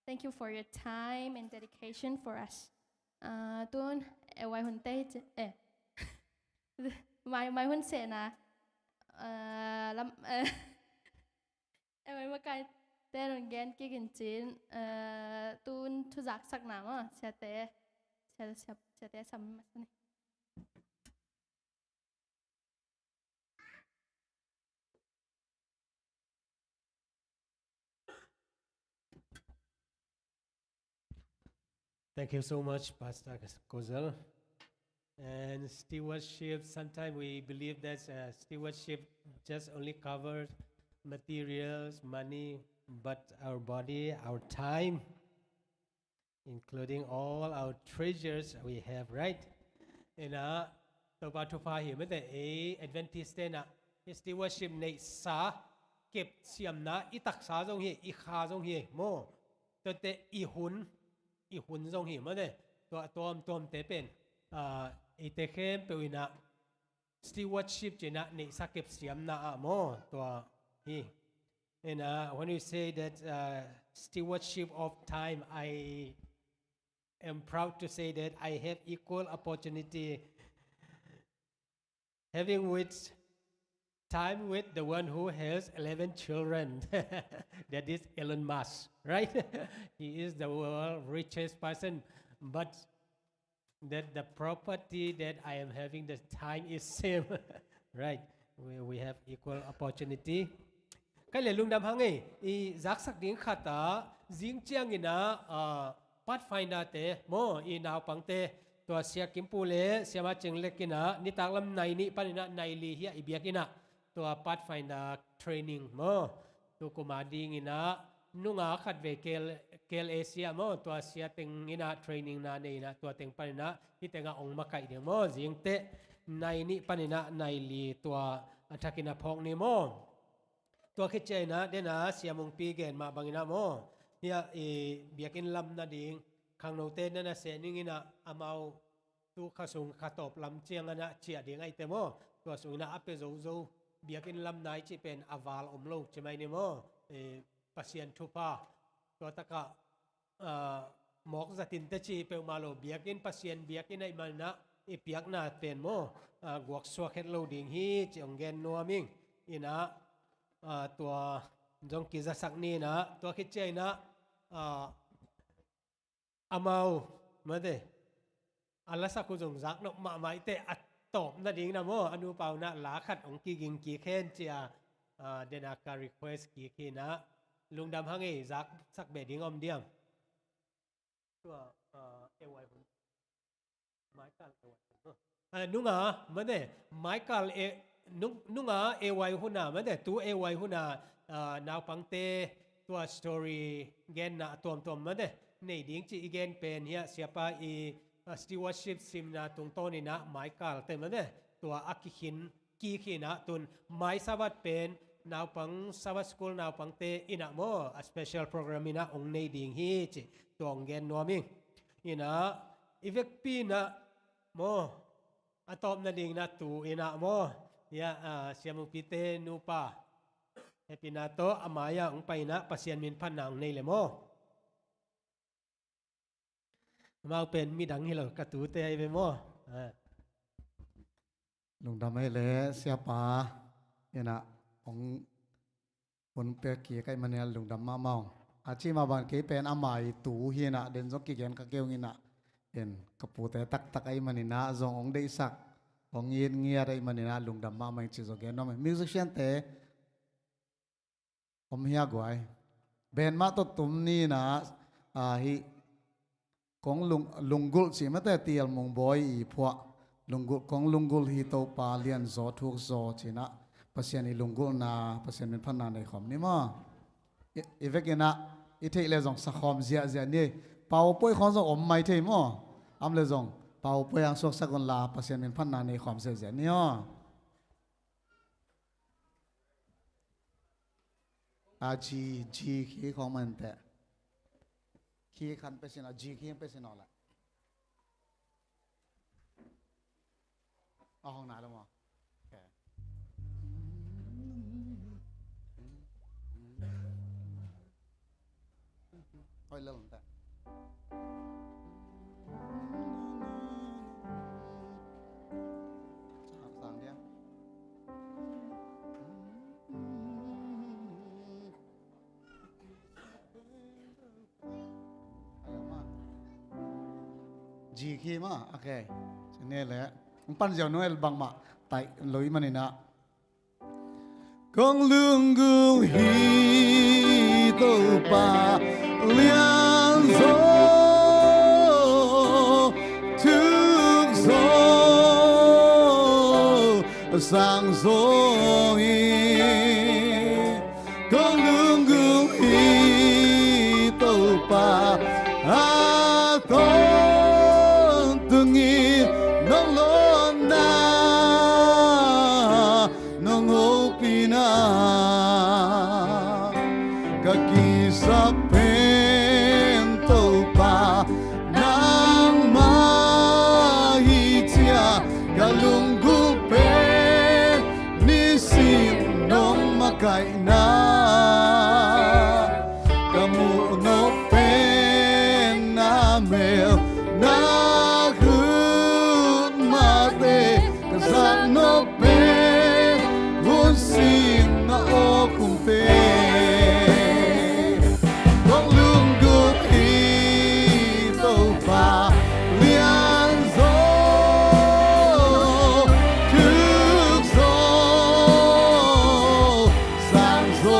Thank you for your time and dedication for us. Ah, tun, eh, wai hun te, eh. Mai, mai hun sena. Ah, lam, eh. Eh, mai makai te nong gen kik in cin, eh, tun thuzak sakna maw, siate, siate, siate, siate sam masa ni. Thank you so much, Pastor Kozel. And stewardship, sometimes we believe that, uh, stewardship just only covers materials, money, but our body, our time, including all our treasures we have, right? Ina, Topa thupha hi mate, ei Adventist te na, stewardship neihsa, kepsiamna, i taksa zong hi, i kha zong hi, maw. Tuate i hun, i hun zong hi mate. Tua tuamtuamte pen, ah, eite khempeuh ina, stewardship cina neihsa kepsiamna ah maw, tua hi. And, uh, when you say that, uh, stewardship of time, I am proud to say that I have equal opportunity having with time with the one who has eleven children. That is Elon Musk, right? He is the world richest person, but that the property that I am having, the time is same. Right. We, we have equal opportunity. Kai le lungdam hang ei, i zaksak ding khat a, zing ciangin a, ah, Pathfinder te, maw, i naupangte, tua Sia Kim Pu le Siama Cing Lek in a, nitak lam nai nih panin a, nai li hi a i biakinn ah, tua Pathfinder training, maw. Tu kum a dingin a, nunga khat vei K L, K L A C ah maw, tua sia teng in a training na nei in a, tua teng panin a, hih teng ah ong makaih ding maw, zingteh nai nih panin a nai li tua a thakin a phawk ni maw. Tua khit ciangin a, den a Sia Mungpi gen mah bangin a maw, hih a i biakinn lam nading, khangnote na na seh ning in a, amau tu kha sung kha tawp lam ciang a na ciah ding ahih teh maw, tua sungin a a pia zozo, biakinn lam nai cih pen a val om lo ci mai ni maw. Eh, Pasian thupha, tua takah, ah, mawk zatin te ci peuhmah lo, biakinn, Pasian biakinn ahih manin a i piakna pen maw, ah, guak suak het lo ding hi ci ong gen nuam ing. In a, ah, tua zong kizasak ni in a, tua khit ciangin a, ah, amau, mate, a lasak uh zong zak nop mahmah i teh, a tawp nading na maw, a nupa uh na la khat ong kiging kik hen ci a, ah, den a ka request kik hi in a, lungdam hang ei, zaksak beh ding om diam? Tua, ah, A Y hun. Michael A Y hun. Ah, nunga, mate, Michael e, nung-, nunga A Y hun a, mate, tu A Y hun a, ah, naupangte tua story genna a tuamtuam, mate, nei ding ci i gen pen hi a, siapa i, ah, stewardship simna tungtawnin a Michael te, mate, tua a kikhin kik hi in a, tun mai Sabbath pen naupang, Sabbath School naupangte in a maw, a special program in a ong nei ding hi ci tua ong gen nuam ing. In a, i vekpi in a maw, a tawp nading in a tu in a maw, ya, ah, Sia Mungpi te nupa Happy na tawh a mai-ah ong pai in a Pasian min phatna ong nei le maw. Amau pen midang hi lo, ka tute ahi ve maw? Ah. Lungdam ahih leh siapa, ina, hong hun pia kik ahih manin ah lungdam mahmah ung. A ci mah bang kei pen ama i tu hi ina, den zong kigen kha kei ung ina. In, ka pute taktak ahih manin ah zong hong deihsak, hong ngiatngiat ahih manin ah lungdam mahmah ing ci zong gen nuam ing. Musician te om hia guai? Band mah tawh tum ni ina, ah, hih kong lung, lunggulh cih mate, T L Mung Bawi i phuah lunggulh, kong lunggulh hi Topa, lianzaw thukzaw ci ina, Pasian i lunggulhna, Pasian minphatna nei khawm ni maw? I, i vek ina, i theih leh zong sa khawm ziahziah ni. Pau Puai khawng zong om mai thei maw? Om leh zong Pau Puai hong suaksak un la, Pasian minphatna nei khawm ziahziah ni aw. A G, G key khawng mah inteh. Key khat pia sin aw, G key pia sin aw leh. A hong nai lo maw? Ok. Hoih lel inteh. Sang, sang dia. G key mah, ok. Ci ni leh. Hong pan ziau nuai bangmah taih lo ahih manin ah. Kong lunggulh hi Topa, lianzaw thukzaw sangzaw hi. Kong lunggulh hi Topa, a tawntung in nong lawnna, nong hopihna. Ka kisap pen Topa nangmah hi ci-a, ka lunggulh pen nisim nong makaihna. Ka muh nop pen na mel, na khut mahte, ka zak nop pen hun sihna awkhumte. Kong lunggulh hi Topa, lianzaw thukzaw sangzaw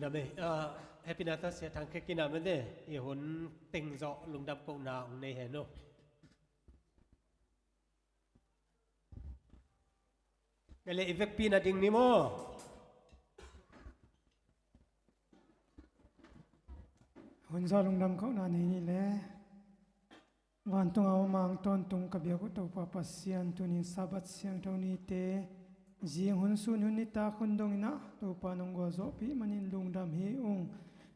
Name, ah, happy Natal sia thang khe kinam de, i hun teng zawh lungdam kohna hong nei hen uh. Kei le i vekpi na ding ni maw? Hun zawh lungdam kohna nei ni le. Vantung a om a hong tawntung ka biak uh Topa Pasian, tunin Sabbath siangtho nite, zing hun, sun hun, nitak hun dongin ah Topa nong gualzawhpih manin lungdam hi ung.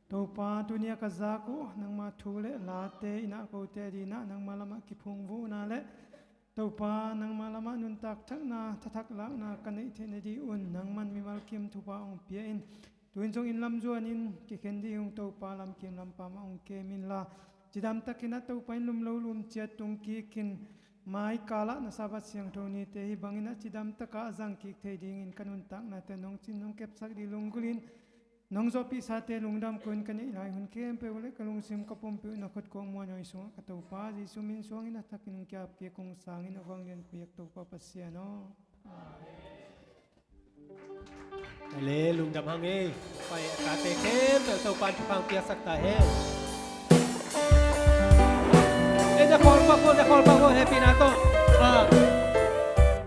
Topa, tuni a ka zak uh nangma thu le late in ah kote adingin ah nangma lamah kiphungvuhna le Topa, nangma lamah nuntak thakna, thathak lakna ka neih theih nading un nangman mimal kim thupha hong pia in. Tu-in zong inn lam zuanin kikhen ding hong Topa, lamkim lampa mah hong kem inla, cidam takin ah Topa in lum lo lum ciat tung kikin, mai kalah na Sabbath siangtho nite hih bangin ah cidam takah a zang kik thei dingin ka nuntaknate nong cin nong kepsak ding lunggulhin nong zawhpihsate lungdam koin ka neih lai hun khempeuh le ka lungsim ka pumpi uh na khut kong muanhuai sungah ka Topa Jesu min suangin a thakin hong kiap kik, hong sangin a vanglian piak Topa Pasian aw. Amen. Ale, lungdam hang ei. Pai a tate khempeuh Topa in thupha hong piaksak ta hen. Ei, na khawl pak vo, na khawl pak vo, happy na tawh. Ah,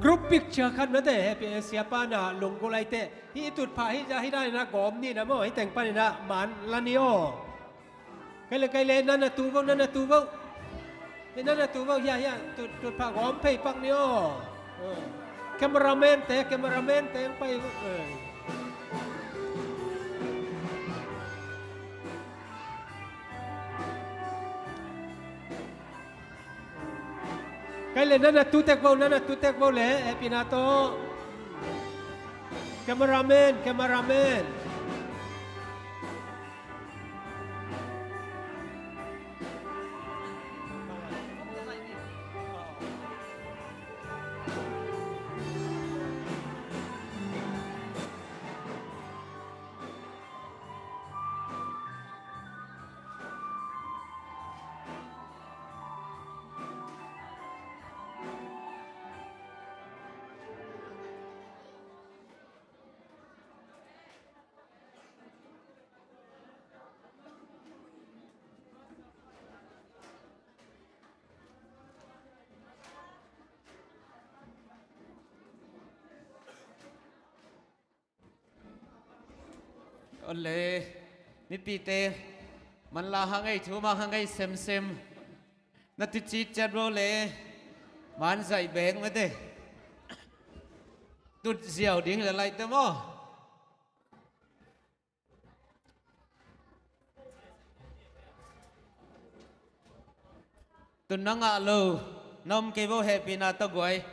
group picture khat mate, happy, eh, siapa na lunggulh ai teh. Hih tutphah hih zah hih dan in a gawm ni na maw, hih teng panin a man la ni aw. Kei le, kei le, na na tu vo, na na tu vo. Hih na na tu vo, hiah, hiah, tut, tutphah gawm phei pak ni aw. Cameraman te, cameraman te hong pai vo. Kei le, na na tu tek vo, na na tu tek vo le, happy na tawh. Cameraman, cameraman. Ole, mipite, manla hang ei, thumang hang ei semsem. Na ti citciat vo le, man zaih beng mate. Tut ziau ding le laite maw. Tun na ngah lo, na om kei vo, hehpihna tawh guai.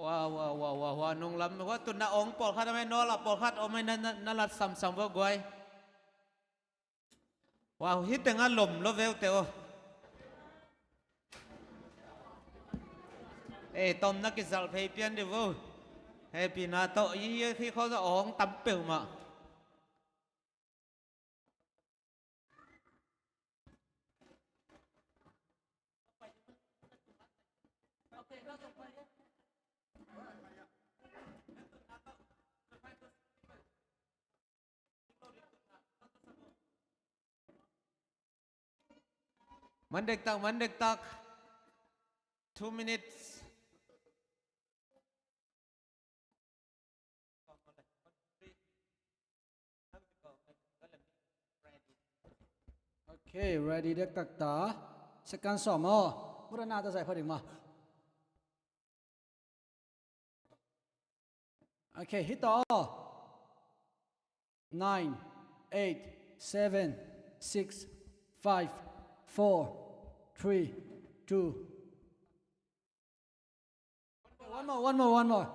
Wa, wa, wa, wa, wa, nung lam, wa, tun na ong pawlkhat om ei, nawl ah pawlkhat om ei, na, na, na lat samsam vo guai. Wow, hih tengah lom lo veu te aw. Ei, tom na kizalh phei pian dih vo. Hehpihna tawh, i, i, hih khawng a awng tam peuhmah. Man dektak, man dektak. Two minutes. Okay, ready dektak ta. Second sawm aw. Mura na ta zai pha ding ma. Okay, hit aw. Nine, eight, seven, six, five, four, three, two. One more, one more, one more.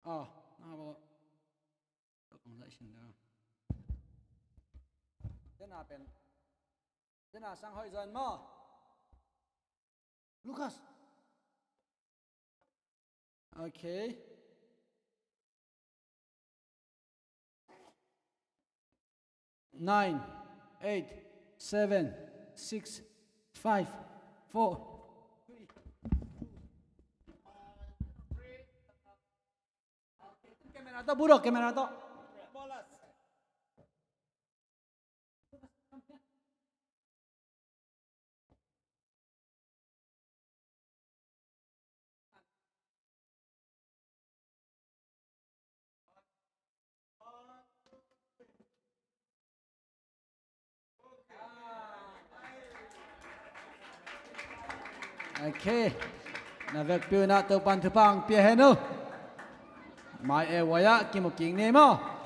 Oh, na bo. Tena pen. Tena sang hoi zon mo. Lucas. Okay. Nine, eight, seven, six, five, four, Tawh bu dawh, camera tawh. Ok. Na vekpi un ah Topa'n thupha hong pia hen uh. Mai e wai ah kimu kik ni maw.